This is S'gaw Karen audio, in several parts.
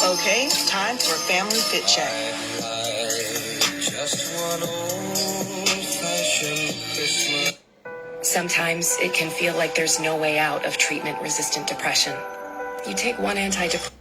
Okay, time for a family fit check. Sometimes it can feel like there's no way out of treatment-resistant depression. You take one antidepressant.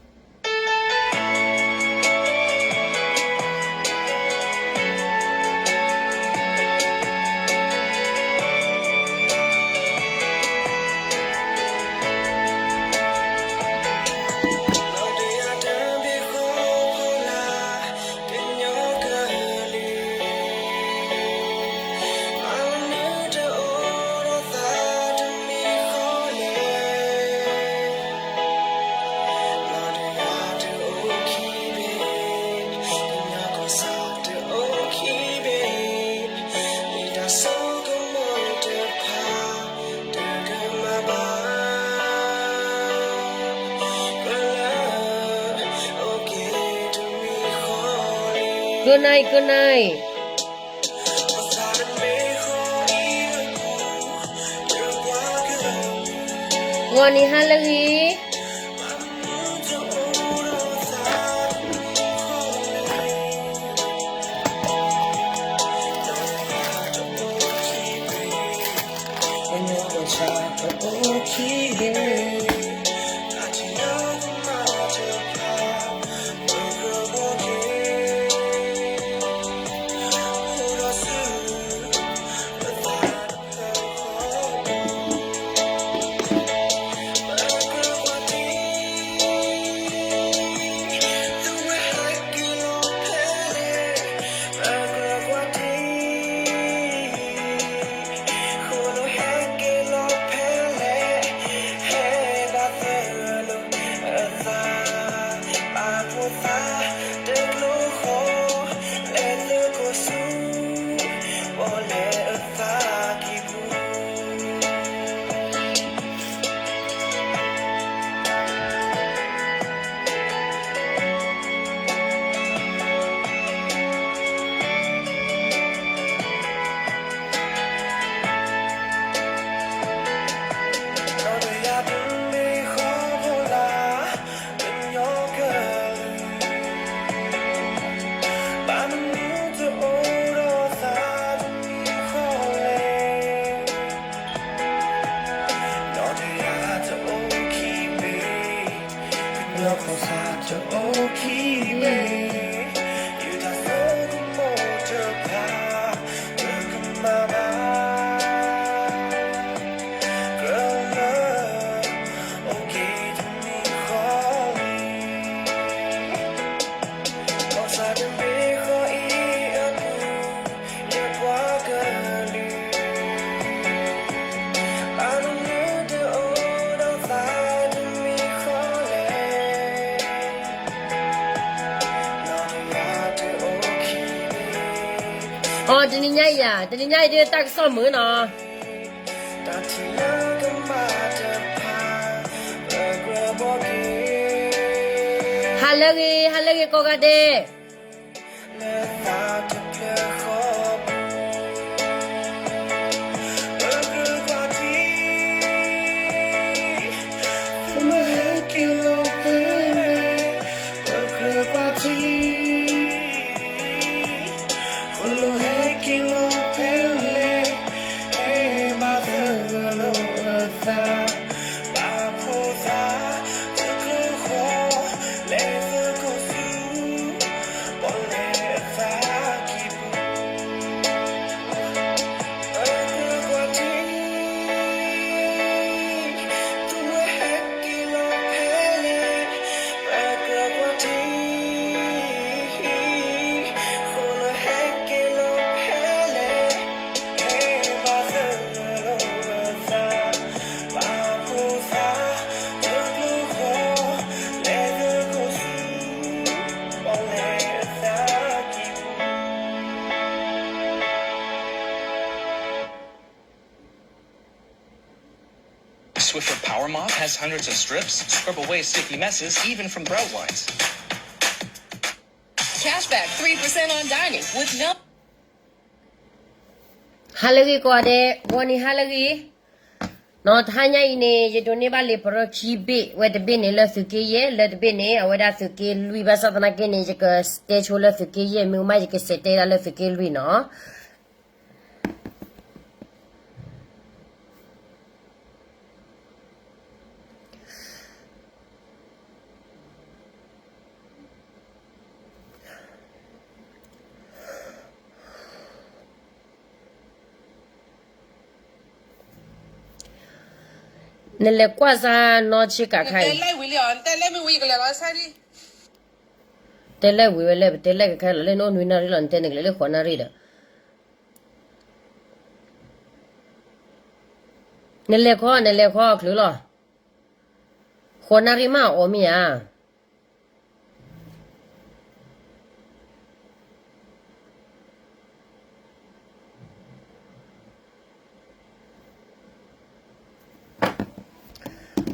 Good night, good night. Gọnì hale gí.အိ တနံၤညါအံၤယၤ တနံၤညါအံၤဒ်တၢ်ကစီၣ်မုာ်နီၤ. ဟါလၢဂ့ၤ ဟါလၢဂ့ၤကိးဂၤဒဲး. Swiffer Power Mop has hundreds of strips. Scrub away sticky messes, even from bright whites. Cashback three percent on dining with no ဟါလၢဂ့ၤကိးဂၤဒဲး ဂီၤနံၤဟါလၢဂ့ၤ. နီၢ် တဟါညါအံၤန့ၣ် ယဒိးန့ၢ်ဘၣ်လံာ်ပရၢခံဘ့ၣ်, ဝဲတဘ့ၣ်န့ၣ်လၢသုးက့ယဲၢ်, လၢတဘ့ၣ်န့ၣ် အဝဲဒၣ်သုးက့လွံၢ်, ဘၣ်ဆၣ်သနာ်က့န့ၣ် ယကတဲဆိလၢသုးက့ယဲၢ်, မ့ၢ်မး ယကစံးတဲဒၣ်လၢသုးက့လွံၢ်နီၢ်. နလဲၤကွၢ်စၢ်နီၢ်ဆ့ကၤခါအံၤ, တဲလဲၣ်ဝံၤဝဲလဲၣ်, ပတဲလဲၣ်ကခဲလီၤ, လၢနအိၣ်နွံနၣ်ရံၣ်လီၤ နတဲန့ၣ်ကလဲၤလၢဃိးနၣ်ရံၣ်ဒီး, နလဲၤခီ, နလဲၤခီချုးလီၤ, ဃိးနၣ်ရံၣ်မးအီၤမ့ၢ်ဧါ.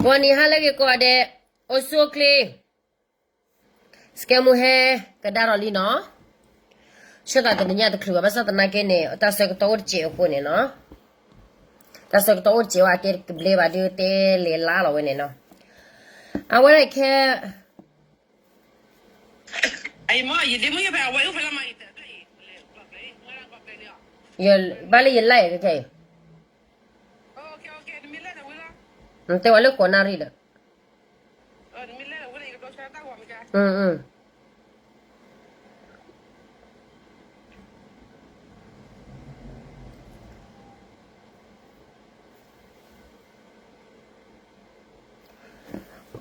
ကိးနံၤဟါလၢအဂ့ၤကိးဂၤဒဲး, အိၣ်ဆူၣ်အိၣ်ချ့, စကဲမူဟဲကဒါထီၣ်လံနီၢ်. ဆၢသးတနံၤညါတချုးဘၣ်, ဘၣ်ဆၣ်သနာ်က့န့ၣ် တၢ်ဆၢကတီၢ်အိၣ်တစဲးအဃိန့ၣ်နီၢ်, တၢ်ဆၢကတီၢ်အိၣ်တစဲးဝဲ တဲတဘျဲဘၣ်ဒီး တဲလဲၤလါလီၤဝဲန့ၣ်နီၢ်. အဝဲဒၣ်ခဲ ဘၣ်လၢယလဲၣ်ခဲအံၤ, တဲဝဲလၢဃိးနၣ်ရံၣ်ဒီး,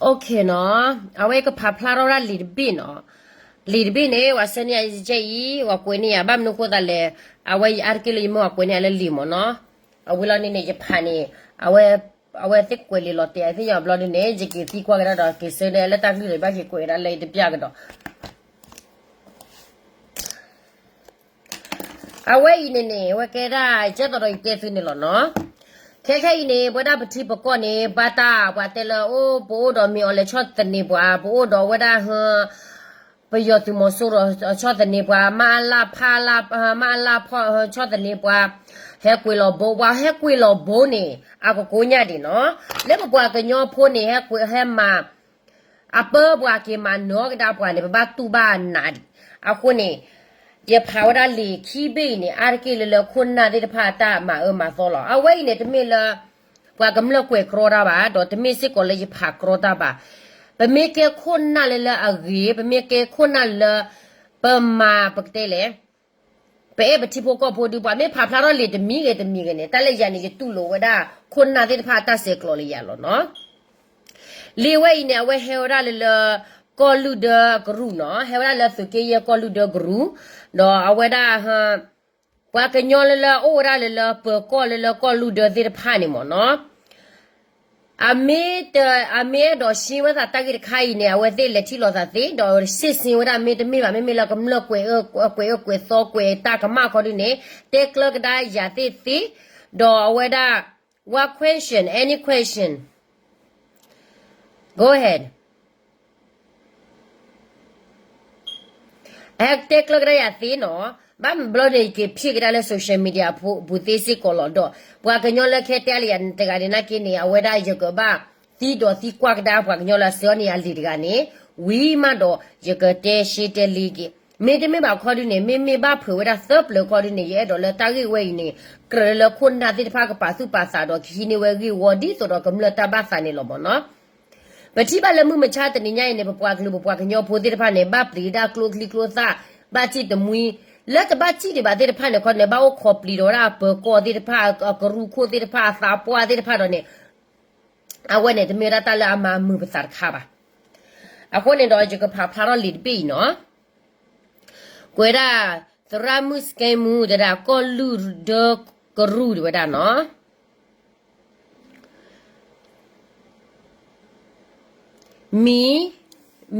OKနီၢ်, အဝဲကဖးဖျါထီၣ်ဝဲဒၣ်လံာ်တဘ့ၣ်နီၢ်. လံာ်တဘ့ၣ်န့ၣ် ပှၤဆှၢန့ၢ်ယၤအံၤ, ပှၤကွဲးန့ၢ်ယၤ, ဘၣ်မနုၤဃိသးလဲၣ်, အဝဲအါတက့ၢ်လၢယမ့ၢ်ပှၤကွဲးန့ၢ်ယၤလၢလံာ်မ့ၢ်နီၢ်. အဝဲလီၤန့ၣ်န့ၣ် ယဖးန့ၣ်, အဝဲသ့ၣ်ကွဲးလံာ်လီၤတဲာ်သ့ၣ်ညါဘျီဒ်န့ၣ် ယက့ၤသံကွၢ်ကဒါဒီး က့ၤဆှၢန့ၢ်လၢတၢ်ကလုၢ်ဒီး ဘၣ်က့ၤကွဲးဒၣ်လၢယတပျၢ်ကဒီး. အဝဲအံၤန့ၣ်န့ၣ် အဝဲကဲဒၣ် ကဲသိးဒီးယတဲသုန့ၣ်လီၤနီၢ်. ခဲခဲအံၤန့ၣ် ပဝဲဒၣ်ပထံပကီၢ်န့ၣ် ဘၣ်တၢ်ပှၤတဲလၢအိၣ်, ပအိၣ်ဒီးမ့ၢ်အီၤလဲၤဆီၣ်သနံးပှၤ, ပအိၣ်ဒီးဝဲဒၣ် ပယီၤသုးမီၤစိရိၤဆီၣ်သနံးပှၤ, မအလဖ, မအလဖဆီၣ်သနံးပှၤ, ဟဲကွံာ်လီၤဘိ, ပှၤဟဲကွံာ်လီၤဘိန့ၣ် အကကိညၣ်ဒံးနီၢ်. လၢပပှၤကညီဖိန့ၣ် ဟဲမၤ အပၢပှၤက့ၤမၤနၢၤကဒါပှၤန့ၣ် ပဘၣ်တူၢ်ဘၣ်နးဒံး. အဃိန့ၣ် ယဖးဝဲဒၣ်လံာ်ခံဘ့ၣ်အံၤန့ၣ် အါတက့ၢ်လၢလၢခိၣ်နၢ်သ့ၣ်တဖၣ်အတၢ်မၤအၢမၤသီလီၤ. အဝဲအံၤန့ၣ် တမ့ၢ်လၢ ပှၤကမျၢၢ်ကွဲးကြီတၢ်ဘၣ်, ဒီးတမ့ၢ်စ့ၢ်ကီးလၢယဖးကြီတၢ်ဘၣ်. ပမ့ၢ်ကဲခိၣ်နၢ်လၢလၢအဂ့ၤ, ပမ့ၢ်ကဲခိၣ်နၢ်လၢ ပမၤပကတဲလဲၣ် ပအဲၣ်ပထံဖိကီၢ်ဖိဒီး ပှၤမ့ၢ်ဖးဖျါထီၣ်လံာ်တမံၤဂ့ၤတမံၤဂ့ၤန့ၣ် တၢ်လၢယၤန့ၣ် ယတူၢ်လိာ်ဝဲဒၣ် ခိၣ်နၢ်သ့ၣ်တဖၣ်အတၢ်ဆဲးကျိးလၢယၤလီၤနီၢ်. လံာ်ဝဲအံၤန့ၣ် အဝဲဟဲဝဲဒၣ်လၢလၢ ကီၢ်လုၢ်ဒၢကရူၢ်နီၢ်, ဟဲဝဲဒၣ်လၢသုးက့ယဲၢ်ကီၢ်လုၢ်ဒၢကရူၢ်, ဒီးအဝဲဒၣ် ပှၤကညီလၢလၢအိၣ်ဝဲဒၣ်လၢလၢပၢၤကီၢ်လၢလၢကီၢ်လုၢ်ဒၢသ့ၣ်တဖၣ်န့ၣ်မ့ၢ်နီၢ် အမ့ၢ်တ, အမ့ၢ်အဲၣ်ဒိးရှင်းဝဲသးတၢ်ဂ့ၢ်တခါအံၤန့ၣ် အဝဲသ့ၣ်လဲၤထံၣ်လိာ်သးသ့, ဒီးရှင်းရှင်းဝဲဒၣ် မ့တမ့ၢ်ဘၣ်, မ့မ့ၢ်လၢကမျၢၢ်ကွဲးအၢကွဲးသီကွဲးတၢ်ကမၣ်ခီဒုန့ၣ် တဲကျၢကဒါယၤသ့ၣ်သ့, ဒီးအဝဲဒၣ် what question, any question, go ahead. အဟဲတဲကျၢကဒါယၤသ့နီၢ်, ဘၣ်မနုၤဘျီန့ၣ် ယက့ၤဖံးကဒါလၢ social media အပူၤသ့စ့ၢ်ကီးလီၤဒီး ပှၤကညီလၢခဲတဲလၢယၤတဂၤန့ၣ်နာ်က့န့ၣ် အဝဲဒၣ်ယကဘၣ်သံဒီးသံကွၢ်ကဒါပှၤကညီလၢအဆှၢန့ၢ်ယၤလံာ်တဂၤန့ၣ် ဝံၤမးဒီး ယကတဲရှဲတဲလံက့ၤ. မ့တမ့ၢ်ဘၣ်ခီဒုန့ၣ် မ့မ့ၢ်ဘၣ်ဖုးဝဲဒၣ်သၢပျၢၤခီဒုန့ၣ် ယအဲၣ်ဒိးလၢတၢ်ဂ့ၢ်ဝဲအံၤန့ၣ် ကြၢးလၢခိၣ်နၢ်သ့ၣ်တဖၣ်ကပာ်သူၣ်ပာ်သးဒီးကဟံးန့ၢ်ဝဲဂ့ၢ်ဝီဒ်သိးဒီးကမျၢၢ်တၢ်ဘၣ်သးန့ၣ်လီၤမ့ၢ်နီၢ်. ပထံၣ်ဘၣ်လၢမုၢ်မဆါတနံၤညါအံၤန့ၣ် ပပှၤကလုာ်ပပှၤကညီဖိသ့ၣ်တဖၣ်န့ၣ် ဘၣ်ပျံၤဒၣ်ကျိချံကျိသၣ်, ဘၣ်စံၣ်တမှံ, လၢတဘၣ်စံၣ်ဒံးဘၣ်သ့ၣ်တဖၣ်န့ၣ်ခီန့ၣ် ဘၣ်အိၣ်ခိးပျံၤဒီးဝဲဒၣ်အပၢၤကီၢ်သ့ၣ်တဖၣ်, အကရူၢ်ခိၣ်သ့ၣ်တဖၣ်, အသးပှၢ်သ့ၣ်တဖၣ်ဒီးန့ၣ် အဝဲန့ၣ် တမ့ၢ်ဝဲဒၣ်တၢ်လၢအမၤမုာ်ပသးတခါဘၣ်. အဃိန့ၣ်ဒီး ယကဖးဖျါထီၣ်လံာ်တဘ့ၣ်အံၤနီၢ်. ကွဲးဒၣ် သရၣ်မုၣ်စကဲမူ တဲဒၣ် ကီၢ်လုၢ်ဒၢကရူၢ်တဝဲဒၣ်နီၢ်. မံၤ,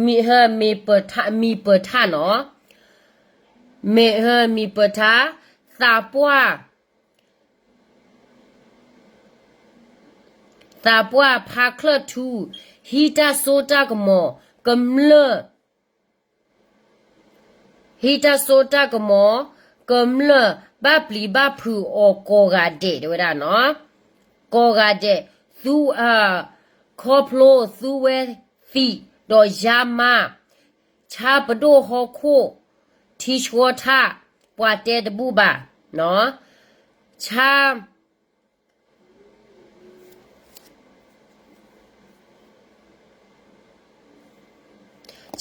မံၤ, မံၤပၢၢ်ထၣ်, မံၤပၢၢ်ထၣ်နီၢ်, မံၤ, မံၤပၢၢ်ထၣ်, သးပှၢ်, သးပှၢ်ဖါချၢၣ်ထူ, ဟံးတၢ်စိတၢ်ကမီၤ, ကမျၢၢ် ဟံးတၢ်စိတၢ်ကမီၤ, ကမျၢၢ်ဘၣ်ပျံၤဘၣ်ဖုးအီၤကိးဂၤဒဲး တဲဝဲဒၣ်နီၤ. ကိးဂၤဒဲး, သူ, ခီဖျိသူဝဲသံးဒီးယါမါ, ဆါပဒိၣ်ဟီၣ်ခိၣ်ထံဆှီထၣ်, ပှၤတဲတဘူၣ်ဘၣ်, ဆါ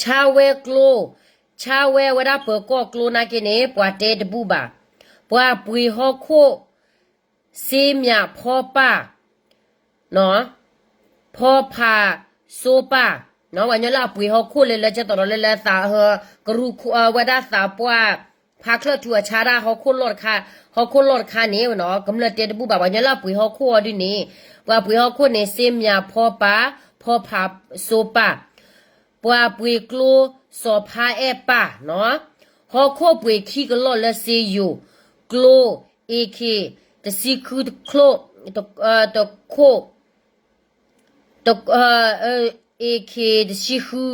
ဆါဝဲကျိ, ဆါဝဲဝဲဒၣ်ပၢၤကီၢ်ကျိနာ်က့န့ၣ် ပှၤတဲတဘူၣ်ဘၣ်. ပှၤပှ့ၤဟီၣ်ခိၣ်စ့မၠးဖီပၢ်, ဖီဖးစိပၢ်, ပှၤကညီလၢအပှ့ၤဟီၣ်ခိၣ်လၢလၢကဲသိးဒီးလၢလၢသး, ကရူၢ်, ဝဲဒၣ်သးပှၢ် ဖါချၢၣ်ထူအဆါဒၣ် ဟီၣ်ခိၣ်လီၢ်တခါ, ဟီၣ်ခိၣ်လီၢ်တခါန့ၣ် ကမျၢၢ်တဲတဘူၣ်ဘၣ်. ပှၤကညီလၢအပှ့ၤဟီၣ်ခိၣ်အီၤဒ်န့ၣ်, ပှၤပှ့ၤဟီၣ်ခိၣ်န့ၣ် စ့မၠးဖီပၢ်, ဖီဖးစိပၢ်, ပှၤပှ့ၤကျိစီၤဖါအဲၣ်ပၢ်, ဟီၣ်ခိၣ်ပှ့ၤခံကလီၢ်လၢစ့ယိၤ, ကျိ, အ့ခ့, တဆံဃုတခိၣ်, တခိၣ် တ, အ့ခ့တဆံဃု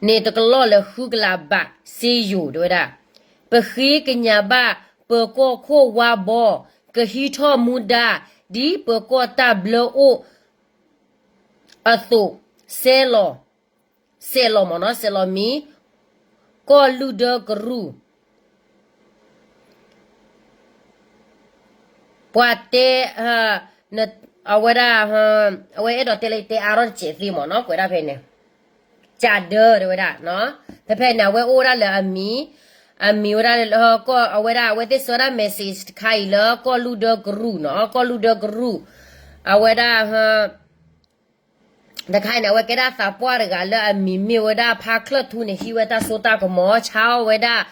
န့ၣ်တကလီၢ်လၢဃုကလးဘး စ့ယိၤ တဲဝဲဒၣ်. ပဃ့ကညးဘၣ် ပၢၤကီၢ်ခိၣ်ဝါဘီ ကဟံးထီၣ်မူဒါ ဒ်ပၢၤကီၢ်တၢ်ဘျၢအိၣ်အသိး, စဲလီၤ, စဲလီၤမ့ၢ်နီၤ, စဲလီၤမံၤ, ကီၢ်လုၢ်ဒၢကရူၢ် ပှၤတဲ, အဝဲဒၣ်, အဝဲအဲၣ်ဒိးတဲလၢတဲအါထီၣ်တစဲးသ့မ့ၢ်နီၤ, ကွဲးဒၣ်ဖဲန့ၣ်, ကၠးဒၢတဲဝဲဒၣ်, ဖဲဖဲန့ၣ် အဝဲအိၣ်ဝဲဒၣ်လၢအမံၤ, အမံၤဝဲဒၣ်လၢ, အဝဲဒၣ် အဝဲသ့ၣ်ဆှၢဒၣ် message တခါအံၤလၢကီၢ်လုၢ်ဒၢကရူၢ်နီၤ, ကီၢ်လုၢ်ဒၢကရူၢ်, အဝဲဒၣ် တခါအံၤန့ၣ် အဝဲကဲဒၣ်သးပှၢ်တဂၤလၢအမံၤမ့ၢ်ဝဲဒၣ် ဖါချၢၣ်ထူန့ၣ် ဟံးဝဲတၢ်စိတၢ်ကမီၤ ဆါအီၣ်ဝဲဒၣ်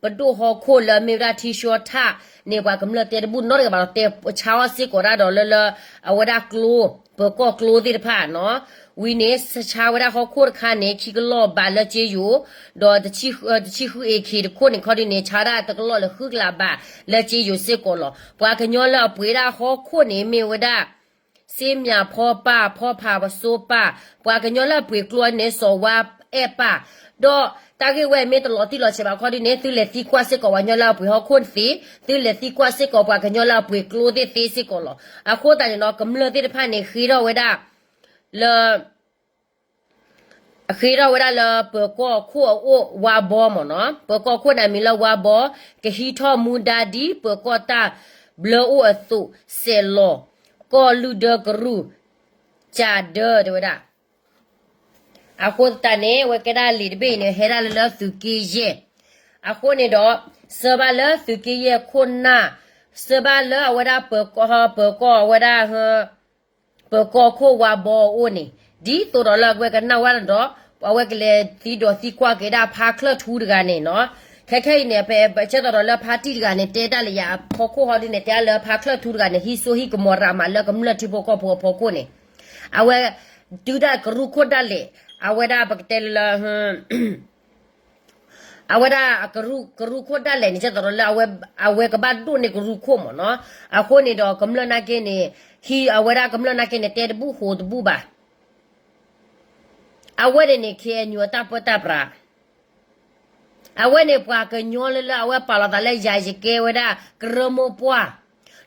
ပဒိၣ်ဟီၣ်ခိၣ်လၢအမ့ၢ်ဝဲဒၣ်ထံဆှီထၣ်န့ၣ် ပှၤကမျၢၢ်တဲတဘူၣ်နီတဂၤဘၣ်ဒီး တဲဆါအီၣ်စ့ၢ်ကီးဒၣ်ဒီးလၢလၢ အဝဲဒၣ်ကျိ, ပၢၤကီၢ်ကျိသ့ၣ်တဖၣ်နီၤ. ဝံၤန့ၣ် ဆါဝဲဒၣ်ဟီၣ်ခိၣ်တခါန့ၣ် ခံကလီၢ်ဘးလၢက့ယိၤ, ဒီးတဆံဃု acre တခိၣ်န့ၣ် ခီဒုန့ၣ် ဆါဒၣ်တကလီၢ်လၢဃုကလးဘးလၢက့ယိၤစ့ၢ်ကီးလီၤ. ပှၤကညီလၢအပှ့ၤဒၣ်ဟီၣ်ခိၣ်န့ၣ် မ့ၢ်ဝဲဒၣ် စ့မၠးဖီပၢ်, ဖီဖးပစိပၢ်, ပှၤကညီလၢအပှ့ၤကျိန့ၣ် စီၤဝါအဲၣ်ပၢ်, ဒီးတၢ်ဂ့ၢ်ဝဲမ့ၢ်တလီၤတံၢ်လီၤဆဲးဘၣ်ခီဒုန့ၣ် သုလဲၤသံကွၢ်စ့ၢ်ကီးပှၤကညီလၢအပှ့ၤဟီၣ်ခိၣ်သ့, သုလဲၤသံကွၢ်စ့ၢ်ကီးပှၤကညီလၢအပှ့ၤကျိသ့ၣ်သ့စ့ၢ်ကီးလီၤ. အဃိသတးန့ၣ်နီၤ ကမျၢၢ်သ့ၣ်တဖၣ်န့ၣ် ဃ့ထီၣ်ဝဲဒၣ် လၢ အဃ့ထီၣ်ဝဲဒၣ်လၢပၢၤကီၢ်ခိၣ်အအိၣ်ဝါဘီမ့ၢ်နီၤ, ပၢၤကီၢ်ခိၣ်န့ၣ်အမံၤလၢဝါဘီ, ကဟံးထီၣ်မူဒါဒ်ပၢၤကီၢ်တၢ်ဘျၢအိၣ်အသိး, စဲးလီၤ, ကီၢ်လုၢ်ဒၢကရူၢ်, ကၠးဒၢတဲဝဲဒၣ်. အဃိသတးန့ၣ် အဝဲကဲဒၣ်လံာ်တဘ့ၣ်အံၤန့ၣ် ဟဲဒၣ်လၢလၢသုးက့ယဲၢ်, အဃိန့ၣ်ဒီး ဆၢဘၣ်လၢသုးက့ယဲၢ်ခိၣ်နၢ်, ဆၢဘၣ်လၢအဝဲဒၣ်ပၢၤကီၢ်, ပၢၤကီၢ်အဝဲဒၣ် ပၢၤကီၢ်ခိၣ်ဝါဘီအအိၣ်န့ၣ်, ဒ်သိးဒီးလၢအဝဲကနၣ်ဝဲဒီး အဝဲကလဲၤသံဒီးသံကွၢ်က့ၤဒၣ်ဖါချၢၣ်ထူတဂၤန့ၣ်နီၤ. ခဲခဲအံၤန့ၣ် ပဆၢထီၣ်ဒီးလၢဖါတံၢ်တဂၤန့ၣ် တဲတၢ်လၢယၤအဖီခိၣ်ဟီဒ်န့ၣ် တဲလၢဖါချၢၣ်ထူတဂၤန့ၣ် ဟံးစိဟံးကမီၤရၤမးလၢကမျၢၢ်ထံဖိကီၢ်ဖိအဖီခိၣ်န့ၣ်, အဝဲ တုၤဒၣ်ကရူၢ်ခိၣ်ဒၣ်လဲာ်, အဝဲဒၣ်ပကတဲလၢ အဝဲဒၣ်ကရူၢ်ခိၣ်ဒၣ်လဲာ်န့ၣ် ကဲသိးဒီးလၢ အဝဲကဘၣ်ဒိၣ်န့ၢ်ကရူၢ်ခိၣ်မ့ၢ်နီၤ. အဃိန့ၣ်ဒီးကမျၢၢ်နာ်က့န့ၣ် ဟံးအဝဲဒၣ်ကမျၢၢ်နာ်က့န့ၣ် တဲတဘူၣ်ဃိးတဘူၣ်ဘၣ်. အဝဲန့ၣ်န့ၣ် ခ့ၣ်အဲၣ်ယူၣ် အတၢ်ပၢတၢ်ပြး, အဝဲန့ၣ်ပှၤကညီလၢလၢအဝဲပာ်လီၤသးလၢယၤယကဲဝဲဒၣ် ကရၢမိၢ်ပှၢ်,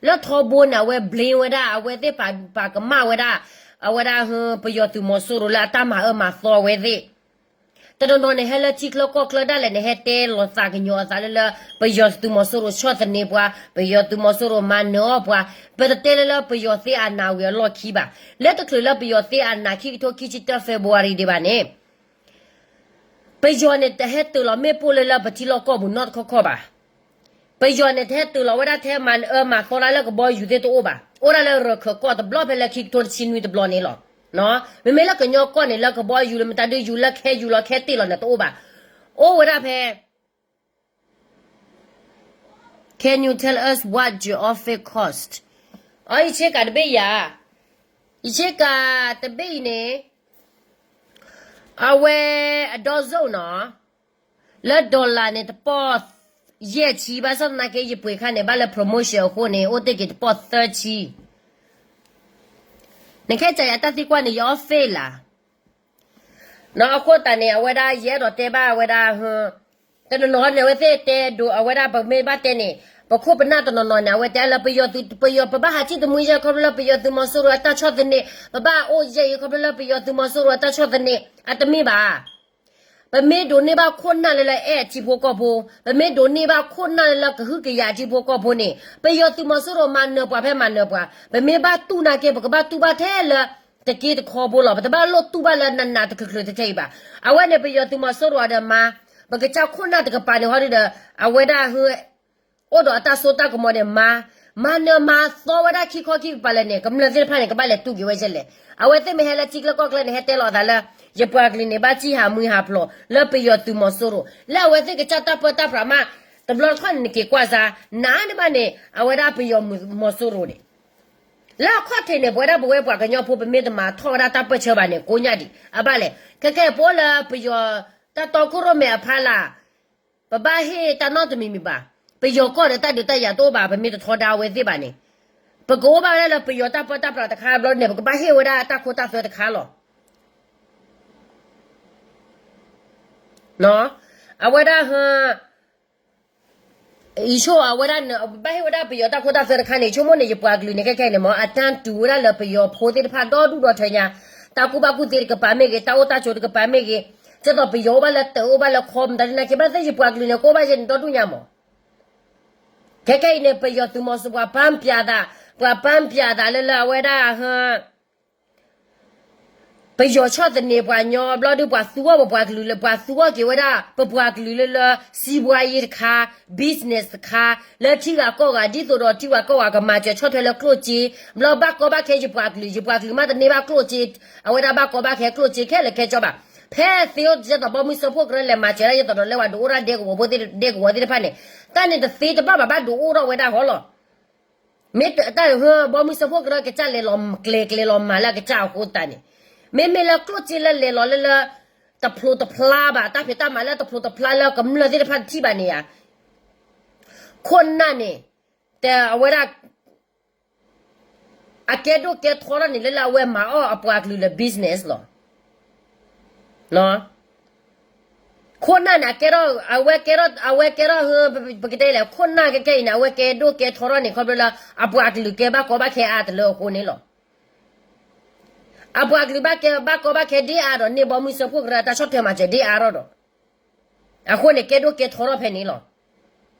လၢထီဘိန့ၣ် အဝဲ blame ဝဲဒၣ် အဝဲသ့ၣ်ပာ်ကမၣ်ဝဲဒၣ်, အဝဲဒၣ် ပယီၤသုးမီၤစိရိၤလၢအတၢ်မၤအၢမၤသီဝဲသ့ၣ် တနီၤနီၤန့ၣ် ဟဲလၢထံချၢကီၢ်ချၢဒၣ်လဲာ်န့ၣ် ဟဲတဲလီၤသးကညီၤအသးလၢလၢ ပယီၤသုးမီၤစိရိၤဆီၣ်သနံးပှၤ, ပယီၤသုးမီၤစိရိၤမၤနၢၤအီၣ်ပှၤ, ပတတဲလၢလၢပယီၤသ့အနးဝံၤအလီၢ်ခံဘၣ်. လၢတချုးလၢပယီၤသ့အနးခံကထိခံဆံတၢ February ဒံးဘၣ်န့ၣ် ပယီၤန့ၣ်တဟဲတ့ၢ်လီၤမ့ၣ်ပိၢ်လၢလၢပထံလီၢ်ကီၢ်ပူၤနီတခီခီဘၣ်. ပယီၤန့ၣ်တဟဲတ့ၢ်လီၤဝဲဒၣ်ထဲမၤအၢမၤသီဒၣ်လၢကဘီယူၤသ့ၣ်တအိၣ်ဘၣ်. အိၣ်ဒၣ်လၢရၢၢ်ခၢၣ်ကီၢ်တဘျီဖဲလၢခံကထိတဆံနွံတဘျီန့ၣ်လီၤ. မ့မ့ၢ်လၢကညီကီၢ်န့ၣ် လၢကဘီယူၤလၢမတၤဒုယူၤလၢခဲယူၤလီၤခဲတ့ၢ်လီၤန့ၣ်တအိၣ်ဘၣ်. အိၣ်ဝဲဒၣ်ဖဲ Can you tell us what your office cost? အီ ယဆ့ကၤတဘ့ၣ်ယၤ, ယဆ့ကၤတဘ့ၣ်အံၤန့ၣ် အဝဲအဒီစိၣ်နီၤ, လၢ dollar န့ၣ် တပီၢ်ယဲၢ်ဆံ, ဘၣ်ဆၣ်သနာ်က့ ယပှ့ၤခါန့ၣ် ဘၣ်လၢ promotion အဃိန့ၣ် အိၣ်တ့ၢ်က့ၤတပီၢ်သၢဆံ. နခဲကၢ်ယၤတၢ်သံကွၢ်န့ၣ် ယ office လၢ အဃိသတးန့ၣ် အဝဲဒၣ်ယအဲၣ်ဒိးတဲဘၣ်ဝဲဒၣ်, တနီၤနီၤန့ၣ် အဝဲသ့ၣ်တဲဒိးအဝဲဒၣ် ပမ့ၢ်ဘၣ်တဲန့ၣ် ပခိၣ်ပနၢ်တနီၤနီၤန့ၣ် အဝဲတဲလၢပယီၤသုး ပယီၤ ပဘၣ်ဟးထံၣ်တမှံယဲၢ်ခီဖျိလၢပယီၤသုးမီၤစိရိၤအတၢ်ဆီၣ်သနံး, ပဘၣ်အိၣ်ယဲၢ်အံၤခီဖျိလၢပယီၤသုးမီၤစိရိၤအတၢ်ဆီၣ်သနံး, အတမ့ၢ်ဘၣ်. ပမ့ၢ်ဒိးန့ၢ်ဘၣ်ခိၣ်နၢ်လၢလၢအဲၣ်ထံဖိကီၢ်ဖိ, ပမ့ၢ်ဒိးန့ၢ်ဘၣ်ခိၣ်နၢ်လၢလၢကဟုကယာ်ထံဖိကီၢ်ဖိန့ၣ် ပယီၤသုးမီၤစိရိၤမၤနၢၤပှၤဖဲမၤနၢၤပှၤ, ပမ့ၢ်ဘၣ်တူၢ်နာ်က့ ပကဘၣ်တူၢ်ဘၣ်ထဲလၢ တက့တခီဖိလီၤ. ပတဘၣ်လိၣ်တူၢ်ဘၣ်လၢနးနးတချုးချုးတထဲအံၤဘၣ်. အဝဲန့ၣ်ပယီၤသုးမီၤစိရိၤဒီးမၤ, ပကစၢ်ခိၣ်နၢ်တကပၤန့ၣ်ဟီဒုဒီး အဝဲဒၣ်ဟ အိၣ်ဒီးအတၢ်စိတၢ်ကမီၤန့ၣ်မၤ, မၤနၢၤမၤသီဝဲဒၣ်ခံခီခံကပၤလၢာ်န့ၣ် ကမျၢၢ်သ့ၣ်တဖၣ်န့ၣ် ကဘၣ်လဲၤတူၢ်က့ၤဝဲဒ်လဲၣ်. အဝဲသ့ၣ်မ့ၢ်ဟဲလၢထံချၢကီၢ်ချၢန့ၣ် ဟဲတဲလီၤအသးလၢ ယပှၤကလုာ်န့ၣ် ဘၣ်စံၣ်ဟးမုၢ်ဟးဖျိး လၢပယီၤသုးမီၤစိရိၤ လၢအဝဲသ့ၣ်ကစၢ်တၢ်ပၢတၢ်ပြးမး, တဘျီတခီၣ်န့ၣ် နက့ၤကွၢ်စါ နးန့ၢ်ဘၣ်န့ၣ် အဝဲဒၣ်ပယီၤမီၤစိရိၤန့ၣ် လၢအခီၣ်ထံးန့ၣ် ပဝဲဒၣ်ပဝဲပှၤကညီဖိ ပမ့ၢ်တမၤထီၣ်ဝဲဒၣ်တၢ်ပၢၢ်ဆၢဘၣ်န့ၣ် ကိးညါဒံး အဘၣ်လဲၣ်. ခဲခဲအံၤ ပအိၣ်လၢပယီၤတၢ်တီခိၣ်ရိၣ်မဲအဖီလာ် ပဘၣ်ဟ့ၣ်တၢ်နီတမံၤမံၤဘၣ်. ပယီၤကီၢ်ဒီးတၢ်ဒုးတၢ်ယၤတအိၣ်ဘၣ်, ပမ့ၢ်တထီဒါအဝဲသ့ၣ်ဘၣ်န့ၣ်, ပကအိၣ်ဘၣ်ဝဲဒၣ်လၢပယီၤတၢ်ပၢတၢ်ပြးတခါဘျီန့ၣ် ပကဘၣ်ဟ့ၣ်ဝဲဒၣ်တၢ်ခိတၢ်သွဲတခါလီၤ. အဝဲဒၣ် ယဆိကမိၣ်အဝဲဒၣ် ဘၣ်ဟ့ၣ်ဝဲဒၣ်ပယီၤတၢ်ခိတၢ်သွဲတခါန့ၣ် ယဆိကမိၣ်န့ၣ် ယပှၤကလုာ်န့ၣ် ခဲခဲအံၤန့ၣ်မ့ၢ် အတၢ်တူၢ်ဝဲဒၣ်လၢပယီၤဖိသ့ၣ်တဖၣ်ဒီဒူၣ်ဒီထၢညါ, တၢ်ကူၣ်ဘၣ်ကူၣ်သ့တကပၤမ့ၢ်ဂ့ၤ, တၢ်အိၣ်တၢ်ဆိးတကပၤမ့ၢ်ဂ့ၤ, ဒ်သိးပယီၤအိၣ်ဘၣ်လၢတၢးအိၣ်ဘၣ်လၢခီ မတၤဒ်န့ၣ်က့ ဘၣ်သ့ၣ်ယပှၤကလုာ်န့ၣ် ကအိၣ်ဘၣ်ယဲန့ၣ်ဒီဒူၣ်ညါမး. ခဲခဲအံၤန့ၣ် ပယီၤသုးမီၤစိရိၤ ပှၤပၢပၠးသး, ပှၤပၢပၠးသးလၢလၢအဝဲဒၣ် ပယီၤဆီၣ်သနံးပှၤကညီဘျီဒုး ပှၤသူအီၤပပှၤကလုာ်လၢ ပှၤသူအီၤက့ၤဝဲဒၣ် ပပှၤကလုာ်လၢလၢ စံးဘှါယ့တခါ, business တခါ, လၢထံဂၤကီၢ်ဂၤ ဒ်သိးဒီးထံဂၤကီၢ်ဂၤကမၤစၢၤဆီၣ်ထွဲလၢကျိၣ်စ့, ဘျီဘၣ်ကီဘၣ်ခဲယပှၤကလုာ်, ယပှၤကလုာ်မ့ၢ်တန့ၢ်ဘၣ်ကျိၣ်စ့, အဝဲဒၣ်ဘၣ်ကီဘၣ်ခဲကျိၣ်စ့ခဲလၢာ်ခဲဆ့ဘၣ်. ဖဲသ့အိၣ်ဒ်သိးဘီမုၢ်စၢဖှိၣ်ကရၢလဲၤမၤစၢၤဒၣ်ဒ်သိးဒီးလၢပှၤဒုးအိၣ်ဒၣ်ဒဲကဝီၤဖိသ့ၣ် ဒဲကဝီၤသ့ၣ်တဖၣ်န့ၣ်, တၢ်န့ၣ်တသ့တဘၣ်ဘၣ် ဘၣ်ဒုးအိၣ်ထီၣ်ဝဲဒၣ်ဟီလီၤ. မ့ၢ်တၢ်ဟၢဘီမုၢ်စၢဖှိၣ်ကရၢကစၢ်လဲၤလီၤကျဲၤကျဲၤလီၤမၤလၢအကစၢ်အဃိသတးန့ၣ်, မ့မ့ၢ်လၢကျိၣ်စ့လၢလဲၤလီၤလၢလၢ တဖျိးတဖျါဘၣ် တၢ်ဖံးတၢ်မၤလၢတဖျိးတဖျါလၢကမျၢၢ်သ့ၣ်တဖၣ်တထံၣ်ဘၣ်န့ၣ်ဧါ, ခိၣ်နၢ်န့ၣ် တဲအဝဲဒၣ် အကဲဒိၣ်ကဲထီထီၣ်န့ၣ် လၢလၢအဝဲမၤအီၣ်အပှၤကလုာ်လၢ business လီၤ. ခိၣ်နၢ်န့ၣ် အကဲထီၣ် အဝဲကဲထီၣ် အဝဲကဲထီၣ် ပကတဲလဲၣ် ခိၣ်နၢ်ခဲခဲအံၤန့ၣ် အဝဲကဲဒိၣ်ကဲထီထီၣ်န့ၣ် ခီဖျိလၢ အပှၤကလုာ်ကဲဘၣ်ကီဘၣ်ခဲအါတလၢအဃိန့ၣ်လီၤ. အပှၤကလုာ်ဘၣ်ကဲဘၣ်ကီဘၣ်ခဲဒ်အါဒီးန့ၢ် ဘီမုၢ်စၢဖှိၣ်ကရၢတၢ်ဆီၣ်ထွဲမၤစၢၤဒ်အါထီၣ်ဒီး အဃိန့ၣ် ကဲဒိၣ်ကဲထီထီၣ်ဖဲန့ၣ်လီၤ.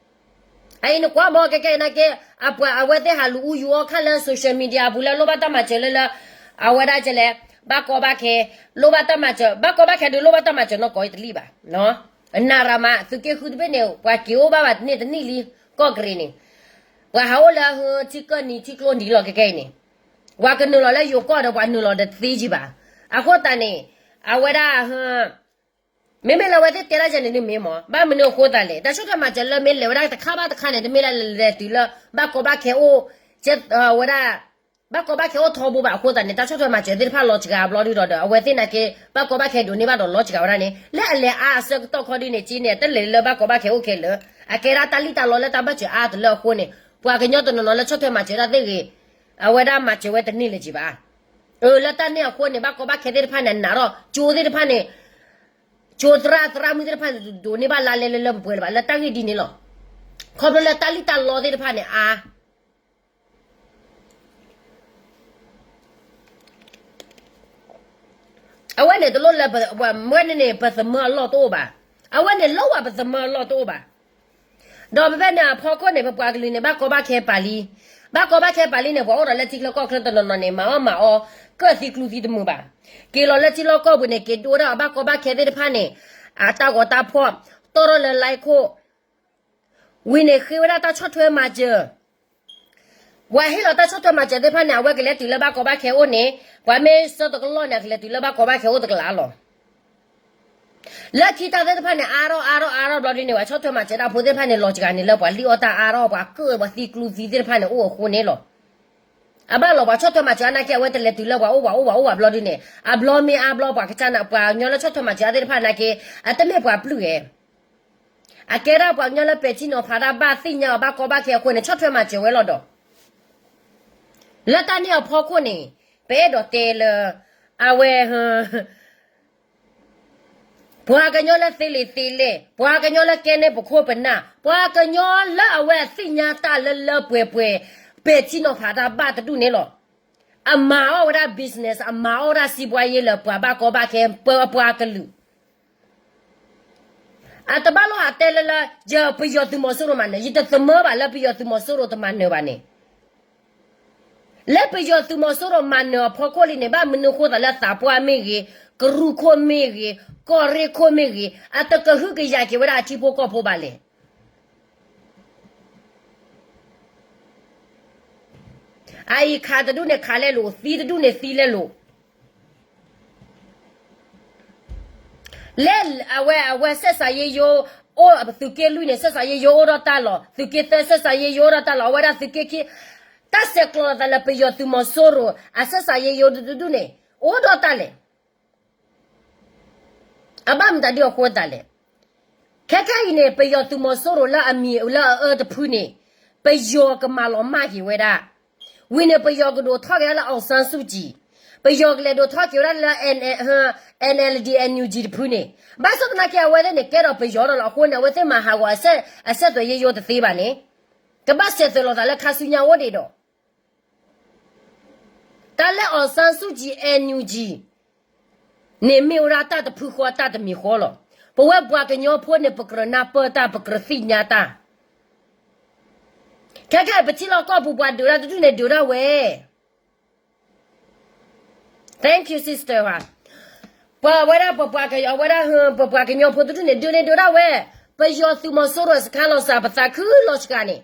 အအံၤန့ၣ်ကွၢ်ဘီ ခဲခဲအံၤနာ်က့ အပှၤအဝဲသ့ၣ်ဟးလူၤအူယူၤအီၣ်ခါလၢ social media အပူၤလၢလိၣ်ဘၣ်တၢ်မၤစၢၤလၢလၢ အဝဲဒၣ်ကလဲၣ် ဘၣ်ကီဘၣ်ခဲ လိၣ်ဘၣ်တၢ်မၤစၢၤ ဘၣ်ကီဘၣ်ခဲဒုးလိၣ်ဘၣ်တၢ်မၤစၢၤနီၢ်ကီၢ်အံၤတလံၣ်ဘၣ်. နရမး သုးက့ဃုတဘ့ၣ်န့ၣ် ပှၤက့ၤအိၣ်ဘၣ်ဘၣ်တန့ၢ်တနံၣ်လံ ကီၢ်ကရ့ၣ်န့ၣ် ပှၤဟးအိၣ်လၢဟ ထံကၢၢ်နံၤထံကျိနံၤလီၤ ခဲခဲအံၤန့ၣ် ပှၤကနုာ်လီၤလၢယိၤကီၢ်ဒီး ပှၤနုာ်လီၤဒီးတသ့ကံဘၣ်. အဃိသတးန့ၣ် အဝဲဒၣ် မ့မ့ၢ်လၢအဝဲသ့ၣ်တဲဒၣ်ယဲန့ၣ်ဒုးမ့ၢ်မး ဘၣ်မနုၤအဃိသတးလဲၣ် တၢ်ဆီၣ်ထွဲမၤစၢၤလၢမ့ၢ်လဲၤဝဲဒၣ်တခါဘၣ်တခါန့ၣ် တမ့ၢ်လၢလဲၤတုၤလၢ ဘၣ်ကီဘၣ်ခဲအိၣ် ဝဲဒၣ် ဘၣ်ကီဘၣ်ခဲအိၣ်ထီဘိဘၣ်အဃိသတးန့ၣ် တၢ်ဆီၣ်ထွဲမၤစၢၤသ့ၣ်တဖၣ်လီၤစှၤဘျီဒုဒီး အဝဲသ့ၣ်နာ်က့ ဘၣ်ကီဘၣ်ခဲဒိးန့ၢ်ဘၣ်ဒီးလီၤစှၤဝဲဒၣ်န့ၣ် လၢအလဲၤအါအဆၢကတီၢ်ခီဒုန့ၣ် က့န့ၣ် တလဲၤလၢဘၣ်ကီဘၣ်ခဲအိၣ်ခဲလၢာ် အကဲဒၣ်တၢ်လံၣ်တၢ်လီလၢတၢ်ဘၣ်စၢၤအါတလၢအဃိန့ၣ် ပှၤကညီတနီၤနီၤလၢဆီၣ်ထွဲမၤစၢၤဒၣ်သ့ၣ်ဂ့ၤ အဝဲဒၣ်မၤစၢၤဝဲတန့ၢ်လၢၤကံဘၣ်. အၢ လၢတၢ်န့ၣ်အဃိန့ၣ် ဘၣ်ကီဘၣ်ခဲသ့ၣ်တဖၣ်န့ၣ် နးထီၣ် ကၠိသ့ၣ်တဖၣ်န့ၣ် ကၠိသရၣ်သရၣ်မုၣ်သ့ၣ်တဖၣ်န့ၣ် ဒိးန့ၢ်ဘၣ်လါလဲလၢလၢပှဲၤပှဲၤလၢၤဘၣ် လၢတၢ်ဂ့ၢ်ဒ်န့ၣ်လီၤ. ခီဖျိလၢတၢ်လံၣ်တၢ်လီသ့ၣ်တဖၣ်န့ၣ် အါ အဝဲန့ၣ်တလိၣ်လၢ ပဝဲန့ၣ်န့ၣ် ပသမၢအလီၢ်တအိၣ်ဘၣ်. အဝဲန့ၣ်လီၤဝဲပသမၢအလီၢ်တအိၣ်ဘၣ်. ဒီးဖဲဖဲန့ၣ်အဖီခိၣ်န့ၣ် ပပှၤကလုာ်န့ၣ် ဘၣ်ကီဘၣ်ခဲပာ်လံ. ဘၣ်ကီဘၣ်ခဲပာ်လံန့ၣ် ပှၤအိၣ်ဒီးလၢထံချၢကီၢ်ချၢတနီၤနီၤန့ၣ် မၤအီၣ်မၤအီ ကၢၢ်သံကျူသံတမုာ်ဘၣ်. က့ၤလီၤလၢထံလီၢ်ကီၢ်ပူၤန့ၣ် က့ၤဒိဝဲဒၣ်ဘၣ်ကီဘၣ်ခဲသ့ၣ်တဖၣ်န့ၣ် အတၢ်ဂီၤတၢ်ဖီၣ် တီၢ်ထီၣ်လၢလါခိၣ် ဝံၤန့ၣ် ဃ့ဝဲဒၣ်တၢ်ဆီၣ်ထွဲမၤစၢၤ ပှၤဟ့ၣ်လီၤတၢ်ဆီၣ်ထွဲမၤစၢၤသ့ၣ်တဖၣ်န့ၣ် အဝဲကလဲၤတုၤလၢဘၣ်ကီဘၣ်ခဲအိၣ်န့ၣ် ပှၤမ့ၢ်ဆၢတကလီၢ်န့ၣ် အကလဲၤတုၤလၢဘၣ်ကီဘၣ်ခဲအိၣ်တကလးလီၤ. လၢခံတၢ်သ့ၣ်တဖၣ်န့ၣ် အါထီၣ်အါထီၣ်အါထီၣ်ဘျီဒ်န့ၣ် ပှၤဆီၣ်ထွဲမၤစၢၤတၢ်ဖိသ့ၣ်တဖၣ်န့ၣ် လီၤစှၤန့ၣ်လၢပှၤလံၣ်အီၣ်တၢ်အါထီၣ် ပှၤကၢၣ်ပှၤသံကျူသံသ့ၣ်တဖၣ်န့ၣ် အိၣ်အဃိန့ၣ်လီၤ. အဘၣ်လီၤ ပှၤဆီၣ်ထွဲမၤစၢၤအါနာ်က့ အဝဲတလဲၤတုၤလၢပှၤအိၣ်ပှၤအိၣ်ပှၤအိၣ်ပှၤဘျီဒ်န့ၣ် အဘျီမ့ၢ်အါဘျီ ပှၤကစၢ်န့ၣ် ပှၤကညီလၢဆီၣ်ထွဲမၤစၢၤအါသ့ၣ်တဖၣ်နာ်က့ အတမ့ၢ်ပှၤပျုၢ်ဂဲၤ အကဲဒၣ်ပှၤကညီလၢပဲာ်ထံနီၤဖးတၢ်ဘၣ်သ့ၣ်ညါအီၤဘၣ်ကီဘၣ်ခဲအဃိန့ၣ် ဆီၣ်ထွဲမၤစၢၤဝဲလီၤဒီး လၢတၢ်န့ၣ်အဖီခိၣ်န့ၣ် ပအဲၣ်ဒိးတဲလၢ အဝဲ ဟ ပှၤကညီလၢသ့လံာ်သ့လဲၢ်, ပှၤကညီလၢကဲန့ၢ်ပခိၣ်ပနၢ်, ပှၤကညီလၢအဝဲအသ့ၣ်ညါတၢ်လၢလၢပှဲၤပှဲၤ, ပဲာ်ထံနီၤဖးတၢ်ဘၣ်တဒူၣ်န့ၣ်လီၤ. အမၤအီၣ်ဝဲဒၣ် business, အမၤအီၣ်ဝဲဒၣ်စံးဘှါယ့လၢပှၤဘၣ်ကီဘၣ်ခဲ ပပှၤကလုာ် အတဘၣ်လိၣ်ဟးတဲလၢလၢ ယပယီၤသုးမီၤစိရိၤမၤနၢၤ, ယတသမၢဘၣ်လၢပယီၤသုးမီၤစိရိၤတမၤနၢၤဘၣ်န့ၣ်. လၢပယီၤသုးမီၤစိရိၤမၤနၢၤအဖီခိၣ်လံန့ၣ် ဘၣ်မနုၤဃိသးလၢသးပှၢ်မ့ၢ်ဂ့ၤ, ကရူၢ်ခိၣ်မ့ၢ်ဂ့ၤ, ကီၢ်ရ့ၣ်ခိၣ်မ့ၢ်ဂ့ၤ, အတကဟုကယာ်က့ၤဝဲဒၣ်အထံဖိကီၢ်ဖိဘၣ်လဲၣ်. အအံၤခးတဒူၣ်န့ၣ်ခးလဲၣ်လိာ်, သံတဒူၣ်န့ၣ်သံလဲၣ်လိာ်. လၢအဝဲအဝဲ ဆက်ဆံရေးရုံး အိၣ်သုးက့လွံၢ်န့ၣ် ဆက်ဆံရေးရုံး အိၣ်ဒီးတၢ်လီၢ်, သုးက့သၢ ဆက်ဆံရေးရုံး အိၣ်ဒီးတၢ်လီၢ်, အဝဲဒၣ်သုးက့ခံ တၢ်ဆဲးကျိးလိာ်သးလၢပယီၤသုးမီၤစိရိၤ အ ဆက်ဆံရေးရုံး တဒူၣ်န့ၣ် အိၣ်ဒီးတၢ်လဲၣ်. အဘၣ်မတၤဒ်အဃိသတးလဲၣ်. ခဲခဲအံၤန့ၣ် ပယီၤသုးမီၤစိရိၤလၢအမံၤလၢအအၢတဖုန့ၣ် ပယီၤကမၤလီၤမၢ်က့ၤဝဲဒၣ်. ဝံၤန့ၣ် ပယီၤကဒိးထီၣ်က့ၤဒၣ်လၢ အောင်ဆန်းစုကြည်, ပယီၤကလဲၤဒိးထီၣ်က့ၤဝဲဒၣ်လၢ NLD NUG တဖုန့ၣ်, ဘၣ်ဆၣ်သနာ်က့ အဝဲသ့ၣ်န့ၣ် ကဲထီၣ်ပယီၤဒီးလီၤ. အဃိန့ၣ် အဝဲသ့ၣ်မၤဟးဂီၤအ ဆက်သွယ်ရေးရုံး တသ့ဘၣ်န့ၣ်, ကဘၣ်ဆဲးသွဲးလိာ်သးလၢခါဆူညါအိၣ်ဒံးဒီး တၢ်လၢ အောင်ဆန်းစုကြည် NUG န့ၣ် မ့ၢ်ဝဲဒၣ်တၢ်တဖုဃီတၢ်တမံၤဃီလီၤ. ပဝဲပှၤကညီဖိန့ၣ် ပကြၢးနၢ်ပၢၢ်တၢ် ပကြၢးသ့ၣ်ညါတၢ်. ခဲခဲအံၤ ပထံလီၢ်ကီၢ်ပူၤ ပှၤဒုးတၢ်တဒူၣ်န့ၣ်ဒုးဒၣ်ဝဲ Thank you, sister. ပှၤဝဲဒၣ်ပပှၤကညီ, ဝဲဒၣ်ပပှၤကညီဖိတဒူၣ်န့ၣ် ဒုးန့ၣ်ဒုးဒၣ်ဝဲ, ပယီၤသုးမီၤစိရိၤစခါလီၤစှၤ ပသးခုလီၤစှၤန့ၣ်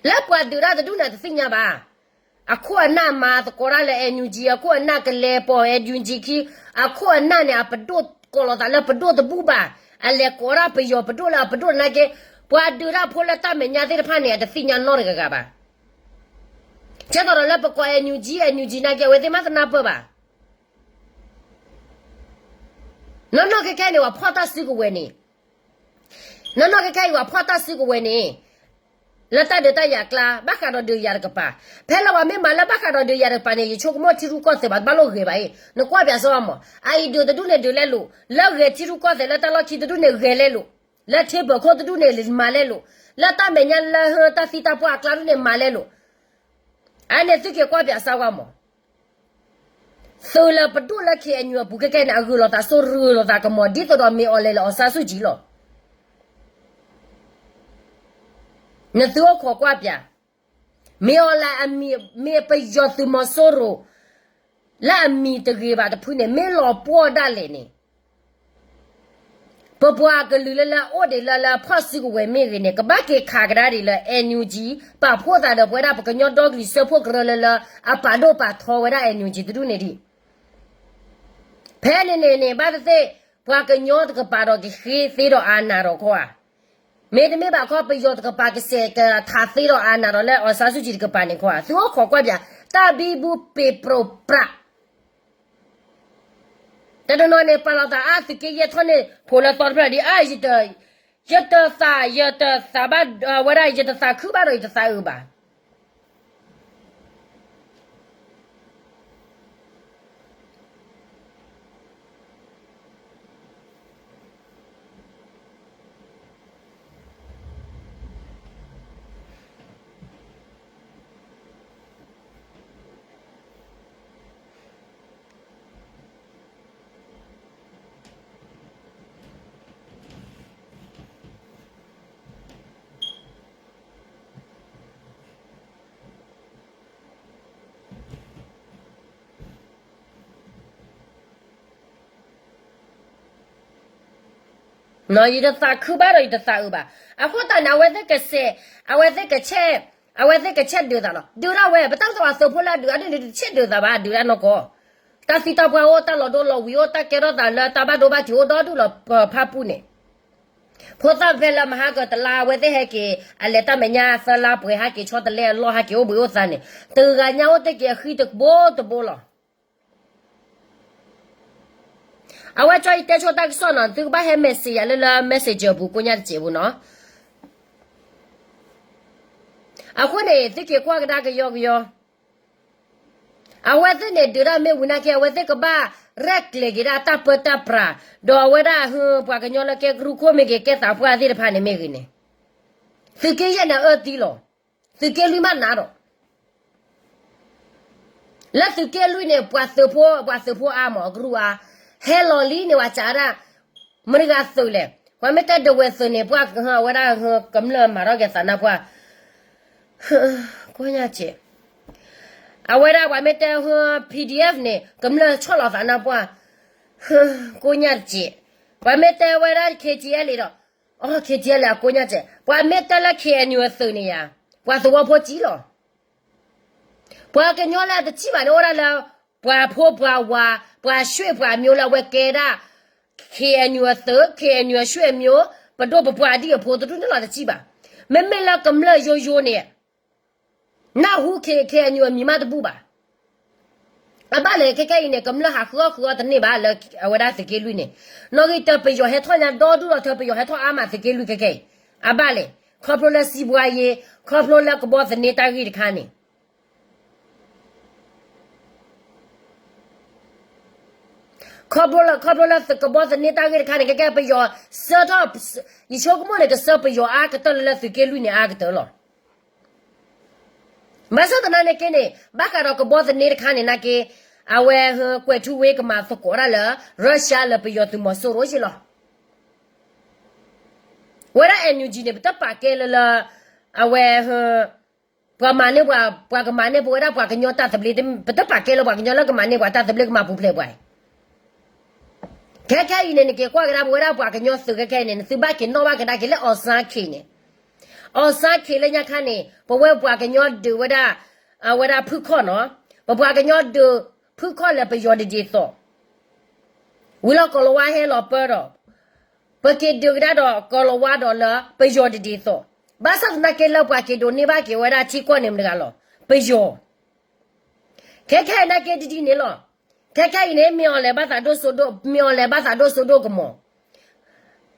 လၢပှၤဒုးတၢ်တဒူၣ်န့ၣ် တသ့ၣ်ညါဘၣ်. အခိၣ်အနၢ်မၤသကိးတၢ်လၢ NUG, အခိၣ်အနၢ်ကလဲၤပိာ် NUG ခံ, အခိၣ်အနၢ်န့ၣ် အပဒိၣ်ကိးလီၤသးလၢပဒိၣ်တဘူၣ်ဘၣ်, အလဲၤကိးတၢ်ပယီၤပဒိၣ်လၢအပဒိၣ်နာ်က့, ပှၤဒုးတၢ်ဖိလၢတၢ်မဲာ်ညါသ့ၣ်တဖၣ်န့ၣ် အတသ့ၣ်ညါနီတဂၤဂၤဘၣ်. ကဲသိးဒီးလၢပကိး NUG, NUG နာ်က့ အဝဲသ့ၣ်မးတနၢ်ပၢၢ်ဘၣ်. နီၢ်နီၢ်ခဲခဲန့ၣ် ပှၤဖီၣ်တၢ်စုကဝဲၤန့ၣ် နီၢ်နီၢ်ခဲခဲအံၤ ပှၤဖီၣ်တၢ်စုကဝဲၤန့ၣ် လၢတၢ်ဒုးတၢ်ယၤအကျါ ဘၣ်ဃးဒီးဒုးယၤတကပၤ, ဖဲလၢပှၤမ့ၢ်မၤလၢဘၣ်ဃးဒီးဒုးယၤတကပၤန့ၣ် ယဆိကမိၣ်ထံရူၢ်ကီၢ်သဲးဘၣ် တဘၣ်လိၣ်ဂဲၤဘၣ်အံၤ, နကွၢ်ပၠးစ့ၢ်ကီးမး, အအံၤဒုးတဒူၣ်န့ၣ်ဒုးလဲလိာ်, လၢဂဲၤထံရူၢ်ကီၢ်သဲးလၢတၢ်လီၢ်ခံတဒူၣ်န့ၣ်ဂဲၤလဲလိာ်, လၢထံပၢၤခိၣ်တဒူၣ်န့ၣ်မၤလဲလိာ်, လၢတၢ်မဲာ်ညါလၢတၢ်သံတၢ်ပှၢ်အကျါတဒူၣ်န့ၣ်မၤလဲလိာ်. အန့ၣ်သုက့ၤကွၢ်ပၠးစ့ၢ်ကီးမး သုးလၢပဒိၣ်လၢ KNU အပူၤခဲကဲန့ၣ် အဂုာ်လိာ်သးစိရိၤလိာ်သးကမီၤ ဒ်သိးဒီးမ့ၢ်အီၤလဲၤလၢ အောင်ဆန်းစုကြည် လီၤ. နသုအိၣ်ခိးကွၢ်ပၠး, မ့ၢ်အီၤလဲၤအမံၤ မ့ၢ်ပယီၤသုးမီၤစိရိၤ လၢအမံၤတဂ့ၤဘၣ်တဖုန့ၣ် မ့ၢ်လီၤပှီၢ်ဒၣ်လဲာ်န့ၣ် ပပှၤကလုာ်လၢလၢအိၣ်ဒံးလၢလၢဖီၣ်စုကဝဲၤမ့ၢ်ဂ့ၤန့ၣ် ကဘၣ်က့ၤခးကဒါဒံးလၢ NUG ပာ်ဖှိၣ်သးဒီးပဝဲဒၣ်ပကညီဒီကလုာ်စၢဖှိၣ်ကရၢလၢလၢ အပာ်ဒိၣ်ပာ်ထီဝဲဒၣ် NUG တဒူၣ်န့ၣ်ဒံး. ဖဲန့ၣ်န့ၣ်န့ၣ် ဘၣ်သ့ၣ်သ့ၣ် ပှၤကညီတကပၤဒီးကဃ့သ့ဒီးအါနးဒီးခီဧါ. မ့တမ့ၢ်ဘၣ်ခီ ပယီၤတကပၤကစဲးကထးသ့ဒီးအါနးဒီးလၢ အောင်ဆန်းစုကြည် တကပၤန့ၣ်ခီဧါ. သုအိၣ်ခိးကွၢ်ပၠး တၢ်ဘံဘူပ့ၤပြိးပြး တနီၤနီၤန့ၣ် ပာ်လီၤသးအါ သုးက့ယဲၢ်ထီၣ်န့ၣ် ဖိလၢသီတဖျၢၣ်ဒ်အါ ယတသး ယတသးဘၣ်ဝဲဒၣ် ယတသးခုဘၣ်ဒီးယတသးအုးဘၣ်. ယတသးခုဘၣ်ဒီးယတသးအုးဘၣ်. အဃိသတးန့ၣ် အဝဲသ့ၣ်ကစဲး အဝဲသ့ၣ်ကဆဲး အဝဲသ့ၣ်ကဆဲးဒုးသးလီၤ. ဒုးဒၣ်ဝဲ ပတၢ်ကစီၣ်ပာ်သုးဖိလၢအဒုးအဒုးန့ၣ် တဆဲးဒုးသးဘၣ် ဒုးဒၣ်နီၢ်ကီၢ်. တၢ်သံတၢ်ပှၢ်အိၣ် တၢ်လီၤဒိလီၤဝံၤအိၣ် တၢ်ကဲထီၣ်သးလၢတၢ်ဘၣ်ဒိဘၣ်ထံးအိၣ်ဒီဒူၣ်လီၤ ဖၣ်ပူၣ်န့ၣ်. ဖိသၣ်ဖဲလၢမဟါကတလါ အဝဲသ့ၣ်ဟဲက့ၤ အလဲၤတၢ်မဲာ်ညါသၢလါပှဲၤ ဟဲက့ၤဆီတလဲအလီၢ် ဟဲက့ၤအိၣ်ဘှံးအိၣ်သါန့ၣ် တဂၤညါအိၣ်တ့ၢ်က့ၤအဃံတဘိတဘိလီၤ. အဝဲကၠီအံၤတဲဆိတၢ်ကစီၣ်နီၤ သုကဘၣ်ဟဲ message ယၤလၢလၢ messenger ပူၤကိးညါတစဲးပူၤနီၤ. အဃိန့ၣ် သုက့ၤကွၢ်ကဒါကယီကယီ. အဝဲသ့ၣ်န့ၣ် ဒုးတၢ်မ့ၢ်ဝံၤနာ်က့ အဝဲသ့ၣ်ကဘၣ်ရဲၣ်ကျဲၤက့ၤဒၣ်တၢ်ပၢတၢ်ပြး, ဒီးအဝဲဒၣ်ဟၢ ပှၤကညီလၢကဲကရူၢ်ခိၣ်မ့ၢ်ဂ့ၤ ကဲသးပှၢ်သ့ၣ်တဖၣ်န့ၣ်မ့ၢ်ဂ့ၤန့ၣ်, သုးက့ယဲၢ်န့ၣ်အအၢသံလီၤ. သုးက့လွံၢ်မးနးဒီး လၢသုးက့လွံၢ်န့ၣ် ပှၤသုးဖိ ပှၤသုးဖိအါမး အကရူၢ်အါ, ဟဲလီၤလံန့ၣ် ပှၤစးဒၣ် မတၤဂၤသုးလဲၣ်, ပှၤမ့ၢ်တဲဒဝဲၢ်သုးန့ၣ် ပှၤအဝဲဒၣ်ကမျၢၢ်မၤထီၣ်က့ၤသးနါပှၢ်, ကိးညါစဲး, အဝဲဒၣ်ပှၤမ့ၢ်တဲဟၢ P D F န့ၣ် ကမျၢၢ်ဆီၣ်လီၤသးနါပှၢ်, ကိးညါတစဲး, ပှၤမ့ၢ်တဲဝဲဒၣ် K T L ဒီး အ K T L အကိးညါစဲး, ပှၤမ့ၢ်တဲလၢ K N U အသုးန့ၣ်ယါ, ပှၤသဝီဖိစံၣ်လီၤ. ပှၤကညီလၢအတစံၣ်ဘၣ်န့ၣ် အိၣ်ဒၣ်လၢ ပှၤဖိပှၤဝၤ ပှၤရွှေ့ပှၤမျိုးလၢအဝဲကဲဒၣ် K N U အသုး K N U အရွှေ့မျိုး ပဒိၣ်ပပှၢ်ဒံၣ်အဖိတဒူၣ်န့ၣ်လီၤတစံၣ်ဘၣ်. မ့မ့ၢ်လၢကမျၢၢ်ယိယိန့ၣ် နၢ်ဟူ K N U အမံၤမးတဘူၣ်ဘၣ်. အဘၣ်လဲၣ် ခဲခဲအံၤန့ၣ် ကမျၢၢ်ဟးဃုအီၣ်ဃုအီတန့ၢ်ဘၣ်လၢအဝဲဒၣ်သုးက့လွံၢ်န့ၣ်, နီၣ်ဂံၢ်တၢပယီၤဟဲထီၣ်ညါဒီဒူၣ်ဒီးထၢပယီၤဟဲထီၣ်အါမးသုးက့လွံၢ်ခဲခဲအံၤ, အဘၣ်လဲၣ် ခီဖျိလၢစံးဘှါယ့, ခီဖျိလၢကဘီသန့တၢ်ဂ့ၢ်တခါန့ၣ် ခီဖျိလၢ ခီဖျိလၢကဘီသန့တၢ်ဂ့ၢ်တခါန့ၣ် ကဲကဲပယီၤ ဆၢထီၣ် ယဆိကမိၣ်န့ၣ် ကဆှၢပယီၤအါကတၢၢ်လၢလၢသုးက့လွံၢ်န့ၣ်အါကတၢၢ်လီၤ. ဘၣ်ဆၣ်သနာ်က့န့ၣ် ဘၣ်ဃးဒီးကဘီသန့တခါန့ၣ်နာ်က့ အဝဲဟၢကွဲးထူဝ့ကမၤသကိးတၢ်လၢ Russia လၢပယီၤသုးမီၤစိရိၤယ့ၢ်လီၤ. ဝဲဒၣ် N U G န့ၣ် ပတပာ်ကဲလၢလၢ အဝဲဟၢ ပှၤမၤန့ၢ်ပှၤ ပှၤကမၤန့ၢ်ပဝဲဒၣ်ပှၤကညီတၢ်သဘျ့ ပတပာ်ကဲလၢပှၤကညီလၢကမၤန့ၢ်ပှၤတၢ်သဘျ့ကမၤပူၤဖျဲးပှၤအံၤ ခဲခဲအံၤန့ၣ် နက့ၤကွၢ်ကဒါပဝဲဒၣ်ပှၤကညီသုးခဲခဲအံၤန့ၣ် နသုဘၣ်က့ၤနီၣ်ဘၣ်ကဒါက့ၤလၢ အောင်ဆန်း ခံးန့ၣ်, အောင်ဆန်း ခံးလၢညါခါန့ၣ် ပဝဲပှၤကညီဒုးဝဲဒၣ် အဝဲဒၣ်ဖုၣ်ခီၣ်နီၤ, ပပှၤကညီဒုးဖုၣ်ခီၣ်လၢပယီၤတဒ်သိး ဝံၤလီၤကီၤလၤဝါဟဲလီၤပၢဒီး ပက့ၤဒုးကဒါဒီးကီၤလၤဝါဒီးလၢပယီၤတဒ်သိး, ဘၣ်ဆၣ်သနာ်က့လၢပှၤက့ၤဒိးန့ၢ်ဘၣ်က့ၤဝဲဒၣ်ထံကီၢ်န့ၣ်မတၤတဂၤလီၤ, ပယီၤ ခဲခဲအံၤနာ်က့ဒ်ဒ်န့ၣ်လီၤ. ခဲခဲအံၤန့ၣ် မ့ၢ်အီၤလဲၤဘၣ်သးဒိၣ်စိဒိၣ် မ့ၢ်အီၤလဲၤဘၣ်သးဒိၣ်စိဒိၣ်ကမီၤ,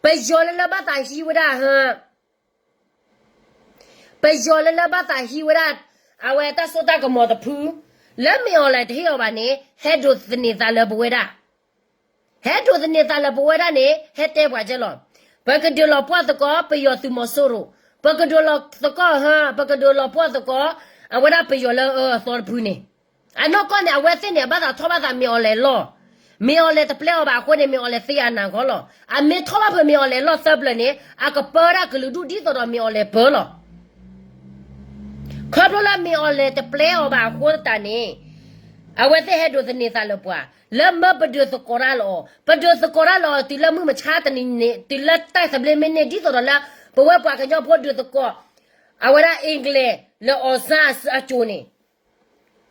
ပယီၤလၢလၢဘၣ်သးဟံးဝဲဒၣ်ဟၢ ပယီၤလၢလၢဘၣ်သးဟံးဝဲဒၣ် အဝဲတၢ်စိတၢ်ကမီၤတဖု လၢမ့ၢ်အီၤလဲၤတဟ့ၣ်အီၤဘၣ်န့ၣ် ဟဲဒိးသန့ၤသးလၢပဝဲဒၣ် ဟဲဒိးသန့ၤသးလၢပဝဲဒၣ်န့ၣ် ဟဲတဲပှၤကဲလီၤ. ပကဒုးလီၤပှီၢ်သကိး ပယီၤသုးမီၤစိရိၤ, ပကဒုးလီၤသကိးဟၢ ပကဒုးလီၤပှီၢ်သကိး အဝဲဒၣ်ပယီၤလၢအအၢအသီတဖုန့ၣ်, အနီၢ်ကီၢ်န့ၣ် အဝဲသ့ၣ်န့ၣ် အဘၣ်သးထီၣ်ဘၣ်သးမ့ၢ်အီၤလဲၤလီၢ်, မ့ၢ်အီၤလဲၤတပျဲအီၤဘၣ်အဃိန့ၣ် မ့ၢ်အီၤလဲၤသ့အနၤဂီၢ်လီၤ. အမ့ၢ်ထီၣ်ဘၣ်ဖဲမ့ၢ်အီၤလဲၤလီၢ်သၢပျၢၤန့ၣ် အကပၢဝဲဒၣ်ကလုာ်ဒူၣ်ဒ်သိးဒီးမ့ၢ်အီၤလဲၤပၢလီၤ. ခီဖျိလၢမ့ၢ်အီၤလဲၤတပျဲအီၤဘၣ်အဃိသတးန့ၣ် အဝဲသ့ၣ်ဟဲဒိးသန့ၤသးလၢပှၤ လၢမၢပဒုးသကိးတၢ်လၢအီၤ, ပဒုးသကိးတၢ်လၢအီၤ တုၤလၢမုၢ်မဆါတနံၤန့ၣ် တုၤလၢတၢ်သဘျ့မ့ၢ်န့ၢ် ဒ်သိးဒီးလၢ ပဝဲပှၤကညီဖိဒုးသကိး အဝဲဒၣ် England လၢ အောင်ဆန်း အစိၤန့ၣ်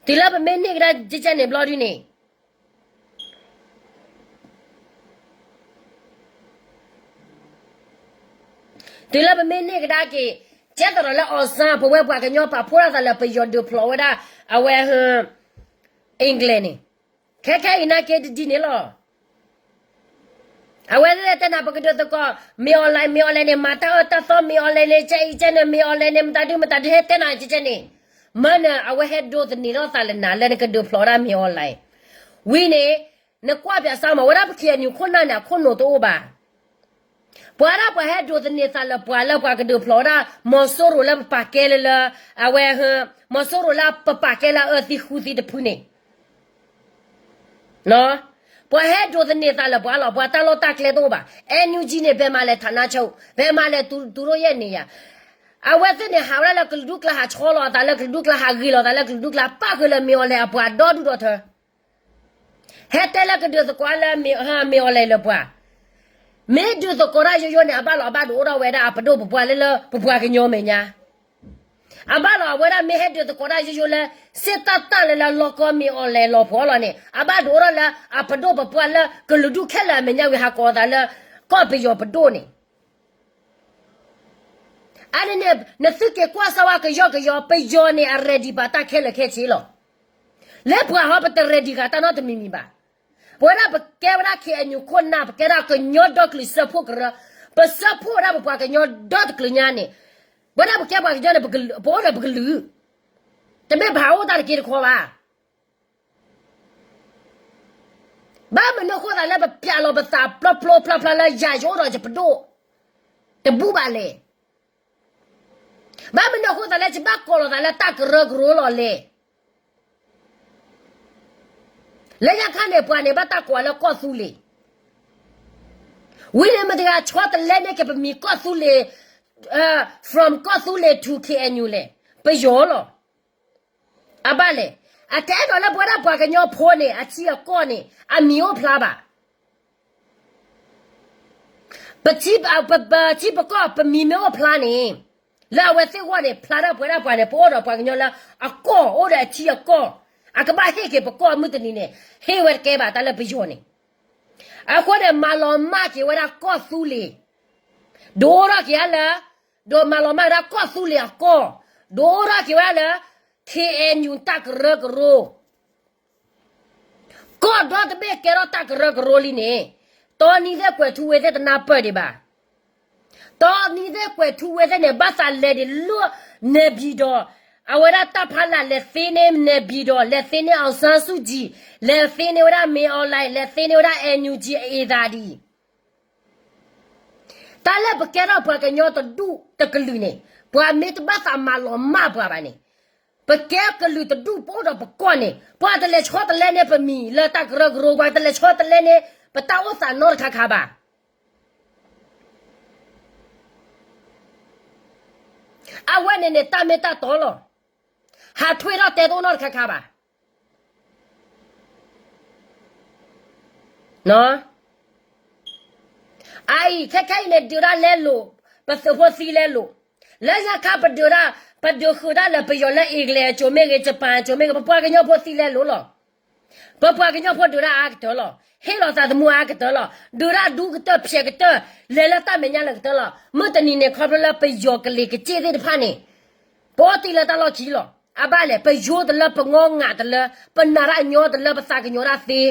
တုၤလၢပမ့ၢ်န့ၢ်ကဒါကဲကဲန့ၣ်ဘျီဒုန့ၣ် တုၤလၢပမ့ၢ်န့ၢ်ကဒါက့ၤ ကဲသိးဒီးလၢ အောင်ဆန်း ပဝဲပှၤကညီပာ်ဖှိၣ်ထီၣ်သးလၢပယီၤဒုးဖျိးဝဲဒၣ် အဝဲ England န့ၣ် ခဲခဲအံၤနာ်က့ဒ်ဒ်န့ၣ်လီၤ. အဝဲသ့ၣ်တဲနၤ ပကဒုးသကိး မ့ၢ်အီၤလဲၤ မ့ၢ်အီၤလဲၤန့ၣ် မၤတၢ်အၢတၢ်သီ မ့ၢ်အီၤလဲၤန့ၣ် ကဲအံၤကဲန့ၣ် မ့ၢ်အီၤလဲၤန့ၣ် မတၤဒု မတၤဒု ဟဲတဲနၤကဲကဲန့ၣ် မၢနၤ အဝဲဟဲဒိးသန့ၤထီၣ်သးလၢနၤ လၢနကဒုးဖျိးဝဲဒၣ်မ့ၢ်အီၤလဲၤ ဝံၤန့ၣ် နကွၢ်ပၠးစၢ်မး ဝဲဒၣ်ပ K N U ခိၣ်နၢ်န့ၣ် အခိၣ်နူာ်တအိၣ်ဘၣ်. ပှၤဒၣ်ပှၤဟဲဒိးသန့ၤသးလၢပှၤလၢပှၤကဒုးဖျိးဝဲဒၣ် မီၤစိရိၤလၢပပာ်ကဲလၢလၢ အဝဲ မီၤစိရိၤလၢပပာ်ကဲလၢအအၢသံဃုသံတဖုန့ၣ် ပှၤဟဲဒိးသန့ၤသးလၢပှၤလီၤ. ပှၤတၢ်လီၢ်တၢ်ကျဲတအိၣ်ဘၣ်. N U G န့ၣ် ဘယ်မှာလဲ ဌာနချုပ် ဘယ်မှာလဲ သူတို့ရဲ့နေရာ အဝဲသ့ၣ်န့ၣ် ဟးဝဲဒၣ်လၢကလုာ်ဒူၣ်ကျါ ဟးဆီလီၤအသးလၢကလုာ်ဒူၣ်ကျါ ဟးဂ့ၤလီၤသးလၢကလုာ်ဒူၣ်ကျါ ပာ်ဃုာ်လၢမ့ၢ်အီၤလဲၤအပှၤဒီဒူၣ်ဒီထၢ ဟဲတဲလၢကဒုးသကိးလၢမ့ၢ်အီၤလဲၤလၢပှၤ မ့ၢ်ဒုးသကိးတၢ်ယိယိန့ၣ် အဘၣ်လီၤအဘၣ်ဒိးအိၣ်ထီၣ်ဝဲဒၣ်အပဒိၣ်ပပှၢ်လၢလၢပပှၤကညီမဲာ်ညါ အဘၣ်လီၤအဝဲဒၣ်မ့ၢ်ဟဲဒုးသကိးတၢ်ယိယိလၢ စ့တၢ်တၢ်လၢလၢလီၢ်ကီမ့ၢ်အီၤလဲၤလီၤဖှီၣ်လီၤန့ၣ် အဘၣ်ဒိးအိၣ်ထီၣ်လၢအပဒိၣ်ပပှၢ်လၢကလုာ်ဒူၣ်ခဲလၢာ်အမဲာ်ညါဝံၤဟးကိးသးလၢ ကီၢ်ပယီၤပဒိၣ်န့ၣ် အန့ၣ်န့ၣ် နသုက့ၤကွၢ်စၢ်ဝဲကယီကယီ ပယီၤန့ၣ် အ ready ဘၣ်တၢ်ခဲလၢာ်ခဲဆ့လီၤ. လၢပှၤဟီပတ ready ဂၤတၢ်နီတမံၤမံၤဘၣ်. ပဝဲဒၣ်ပကဲဝဲဒၣ် K N U ခိၣ်နၢ် ပကဲဒၣ်ကညီဒီကလုာ်စၢဖှိၣ်ကရၢ, ပစၢဖှိၣ်ဝဲဒၣ်ပပှၤကညီဒီတကလုာ်ညါန့ၣ်, ပဝဲဒၣ်ပကဲပှၤကညီန့ၣ် ပအိၣ်ဒီးပကလုာ်, တမ့ၢ်ပဟးအိၣ်တၢ်တက့တခီဘၣ်. ဘၣ်မနုၤအဃိသးလၢပပျးလီၤပသးပျီပျီဖျါဖျါလၢယၤယအိၣ်ဒီးယပဒိၣ် တဘူၣ်ဘၣ်လဲၣ်. ဘၣ်မနုၤအဃိသးလၢယဘၣ်ကိးလီၤသးလၢတၢ်ကရၢကရိလီၤလဲၣ်. လၢညါခါန့ၣ် ပှၤန့ၣ်ဘၣ်တၢ်ကိးလၢကီၢ်သူလ့ၤ ဝံၤန့ၣ်မတၤတဂၤဆီတလဲန့ၣ်ကပမံၤကီၢ်သူလ့ၤ from ကီၢ်သူလ့ၤ to K N U လဲၣ်. ပယီၤလီၤ. အဘၣ်လဲၣ်. အကအဲၣ်ဒိးလၢပဝဲဒၣ်ပှၤကညီဖိန့ၣ် အထံအကီၢ်န့ၣ် အမံၤအိၣ်ဖျါဘၣ်. ပထံပကီၢ်ပမံၤမ့ၢ်အိၣ်ဖျါန့ၣ် လၢအဝဲသ့ၣ်ဂီၢ်န့ၣ် ဖျါဒၣ်ပဝဲဒၣ်ပှၤန့ၣ် ပအိၣ်ဒီးပှၤကညီလၢအကီၢ် အိၣ်ဒီးအထံအကီၢ် အကဘၣ်ဟ့ၣ်က့ၤပကီၢ်အမုၢ်တနံၤန့ၣ် ဟ့ၣ်ဝဲတကဲဘၣ်တၢ်လၢပယီၤန့ၣ်. အဃိန့ၣ် မၤလီၤမၢ်က့ၤဝဲဒၣ်ကီၢ်သူလ့ၤ ဒိၣ်ထီၣ်က့ၤဝဲလၢ ဒိးမၤလီၤမၢ်ဝဲဒၣ်ကီၢ်သူလ့ၤအကီၢ် ဒိၣ်ထီၣ်က့ၤဝဲဒၣ်လၢ K N U တၢ်ကရၢကရိ ကီၢ်ဒီတဘ့ၣ်ကဲထီၣ်တၢ်ကရၢကရိလံန့ၣ် တီနံၤသ့ၣ်ကွဲးထူဝ့သ့ၣ်တနၢ်ပၢၢ်ဒံးဘၣ်. တီနံၤသ့ၣ်ကွဲးထူဝ့သ့ၣ်န့ၣ် ဘၣ်သးလဲၤဒံးလၢ နဲၣ်ဘံၣ်ဒီး အဝဲဒၣ်တၢ်ဖးလၢ် လဲၤသ့န့ၢ်နဲၣ်ဘံၣ်ဒီး လဲၤသ့န့ၢ် အောင်ဆန်းစုကြည် လဲၤသ့န့ၢ်ဝဲဒၣ် မင်းအောင်လှိုင် လဲၤသ့န့ၢ်ဝဲဒၣ် NUG အအံၤသးဒ် တၢ်လၢပကဲထီၣ်ပှၤကညီတဒူၣ်တကလုာ်န့ၣ် ပှၤမ့ၢ်တဘၣ်သးမၤလီၤမၢ်ပှၤဘၣ်န့ၣ် ပကဲကလုာ်တဒူၣ်ပအိၣ်ဒီးပကီၢ်န့ၣ် ပှၤတလဲၤဆီတလဲန့ၢ်ပမံၤလၢတၢ်ကရၢကရိ ပှၤတလဲၤဆီတလဲန့ၢ် ပတၢ်အိၣ်သးနီတခါခါဘၣ်. အဝဲန့ၣ်န့ၣ် တၢ်မ့ၢ်တၢ်တီလီၤ. ဟးထွဲထီၣ်တဲတအိၣ်နီတခါခါဘၣ်. အအံၤ ခဲခဲအံၤန့ၣ် ဒုးဒၣ်လဲလိာ်, ပသုးဖိသံလဲလိာ်. လၢညါခါပဒုးဒၣ်, ပဒုးဃုာ်ဒၣ်လၢပယီၤလၢ England အစိၤမ့ၢ်ဂ့ၤ, Japan အစိၤမ့ၢ်ဂ့ၤ, ပပှၤကညီဖိသံလဲလိာ်လီၤ. ပပှၤကညီဖိဒုးဒၣ်အါကတၢၢ်လီၤ. ဟ့ၣ်လီၤသးသမူအါကတၢၢ်လီၤ. ဒုးဒၣ်ဒူကတၢၢ်ဖျဲးကတၢၢ်, လဲၤလၢတၢ်မဲာ်ညါလၢာ်ကတၢၢ်လီၤ. မုၢ်တနံၤန့ၣ် ခီဖျိလၢပယီၤကလံၤကစ့ၣ်သ့ၣ်တဖၣ်န့ၣ် ပအိၣ်တ့ၢ်လၢတၢ်လီၢ်ခံလီၤ. အဘၣ်လဲၣ်, ပယိတလၢ, ပငီငးတလၢ, ပနာ်တၢ်အညီတလၢ, ပသးကညီၤတၢ်သ့.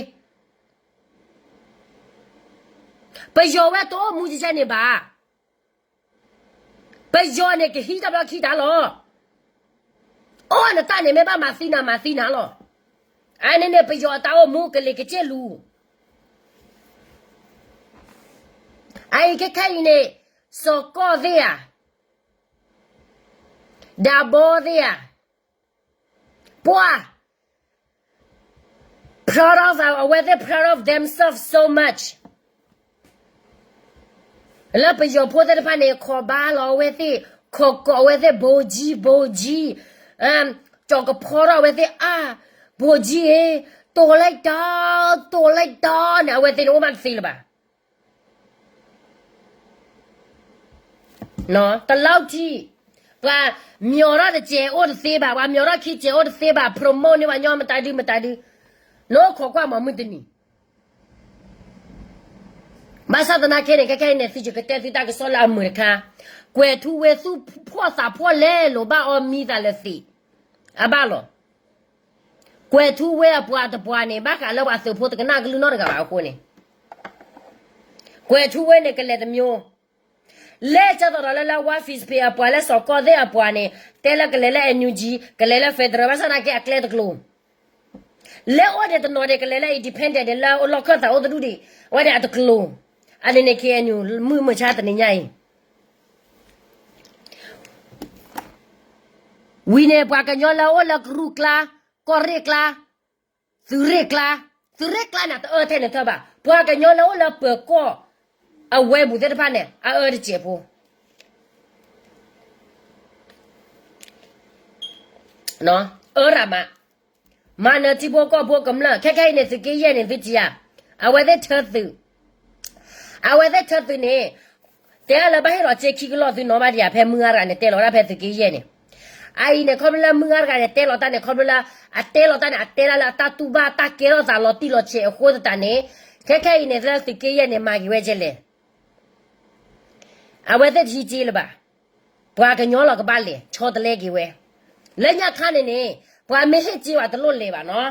ပယီၤဝဲတအိၣ်မူကဲန့ၣ်ဘၣ်. ပယီၤန့ၣ်ကဟံးတၢ်ဘျီခံတၢ်လီၤ. အိၣ်နတၢ်န့ၣ်မ့ၢ်ဘၣ်မၤသံနၤ မၤသံနၤလီၤ. အန့ၣ်န့ၣ် ပယီၤအတၢ်အိၣ်မူကလံၤကစ့ၣ်လူၤ. အအံၤခဲခဲအံၤန့ၣ် စီၤကီၢ်သ့ၣ်ဧါ, ဒးဘီသ့ၣ်ဧါ, ပှၤ proud of အဝဲသ့ၣ် proud of themselves so much လၢပယီၤဖိသ့ၣ်တဖၣ်န့ၣ် ခိးဘါလီၤအဝဲသ့ၣ်, ခိးကိးအဝဲသ့ၣ် ဗိုလ်ကြီး, ဗိုလ်ကြီး, ကၠီၤကဖီထီၣ်အဝဲသ့ၣ်အါ, ဗိုလ်ကြီးဧၢ, တိာ်လိုက်တာ, တိာ်လိုက်တာ န့ၣ် အဝဲသ့ၣ်န့ၣ်အိၣ်ဘၣ်တသ့လၢၤဘၣ်. တလီၤထံ, ပှၤ မျော်ထီၣ်တစဲးအိၣ်တသ့ဘၣ်, ပှၤ မျော်ထီၣ်ခံစဲးအိၣ်တသ့ဘၣ်, promote န့ၢ်ပှၤညီမတၤဒုမတၤဒု, နအိၣ်ခိးကွၢ်မၤမုၢ်တနံၤ ဘၣ်ဆၣ်သနာ်က့န့ၣ် ခဲခဲအံၤန့ၣ် သုကတဲသုတၢ်ကစီၣ်လၢအမုာ်တခါ, ကွဲၤထူဝ့သူၣ်ဖှီၣ်သးဖှီၣ်လဲလိာ်ဘၣ်အီၤမံသးလၢသံး, အဘၣ်လီၤ. ကွဲၤထူဝ့အပှၤတပှၤန့ၣ် ဘၣ်ဃးလၢပှၤသုးဖိတကနၣ်ကလုၢ်နီတဂၤဘၣ်အဃိန့ၣ်, ကွဲၤထူဝ့န့ၣ်ကလဲၤတမျိုး လဲၤကၢ်သိးဒီးလၢ လၢ ဝါ ဖံးစပ့ၤ အပှၤလၢစီၤကီၢ်သ့ၣ်အပှၤန့ၣ် တဲလၢကလဲၤလၢ NUG, ကလဲၤလၢ federal ဘၣ်ဆၣ်သနာ်က့အကျဲတကျိၤ, လဲၤအိၣ်ဒံးတနီၤဒံး ကလဲၤလၢ independent ဒံးလၢလီၢ်ခၢၣ်သးအိၣ်တဒူၣ်ဒံး, အဝဲဒၣ်အတကျိၤ, အန့ၣ်န့ၣ် KNU မုၢ်မုၢ်ဆါတနံၤညါအံၤ ဝံၤန့ၣ် ပှၤကညီလၢအိၣ်လၢကရူၢ်ကျါ, ကီၢ်ရ့ၣ်ကျါ, သုးရ့ၣ်ကျါ, သုးရ့ၣ်ကျါန့ၣ် တအၢထဲန့ၣ်ထၢဘၣ်, ပှၤကညီလၢအိၣ်လၢပၢၤကီၢ်အဝဲပူၤသ့ၣ်တဖၣ်န့ၣ် အအၢတစဲးဖိ အၢရၣ်မး, မၤနၢၤထံဖိကီၢ်ဖိကမျၢၢ်, ခဲခဲအံၤန့ၣ် သုးက့ယဲၢ်န့ၣ် သုထံၣ်ဧါ, အဝဲသ့ၣ်ထၢသုး, အဝဲသ့ၣ်ထၢသုးန့ၣ် တဲလၢဘၣ်ဟ့ၣ်လီၤစ့ခံကလီၢ်သုနီၤဘၣ်ဒံးဧါ, ဖဲမုၢ်ဂၤတဂၤန့ၣ် တဲလီၤဒၣ်ဖဲသုးက့ယဲၢ်န့ၣ်, အအံၤန့ၣ် ခီဖျိလၢမုၢ်ဂၤတဂၤန့ၣ် တဲလီၤတၢ်န့ၣ် ခီဖျိလၢ အတဲလီၤတၢ်န့ၣ် အတဲလီၤလၢအတၢ်တူၢ်ဘၣ်တၢ်ကဲထီၣ်သးလီၤတံၢ်လီၤဆဲးအဃိသတးန့ၣ်, ခဲခဲအံၤန့ၣ် လၢသုးက့ယဲၢ်န့ၣ် မၤက့ၤဝဲကဲလဲၣ် အဝဲသ့ၣ်တဟံးစ့လၢၤဘၣ်, ပှၤကညီလီၤကဘၣ်လဲၤ ဆီတလဲက့ၤဝဲ, လၢညါခါန့ၣ်န့ၣ် ပှၤမ့ၢ်ဟ့ၣ်စ့ဝဲတလိၣ်လဲၤဘၣ်နီၤ,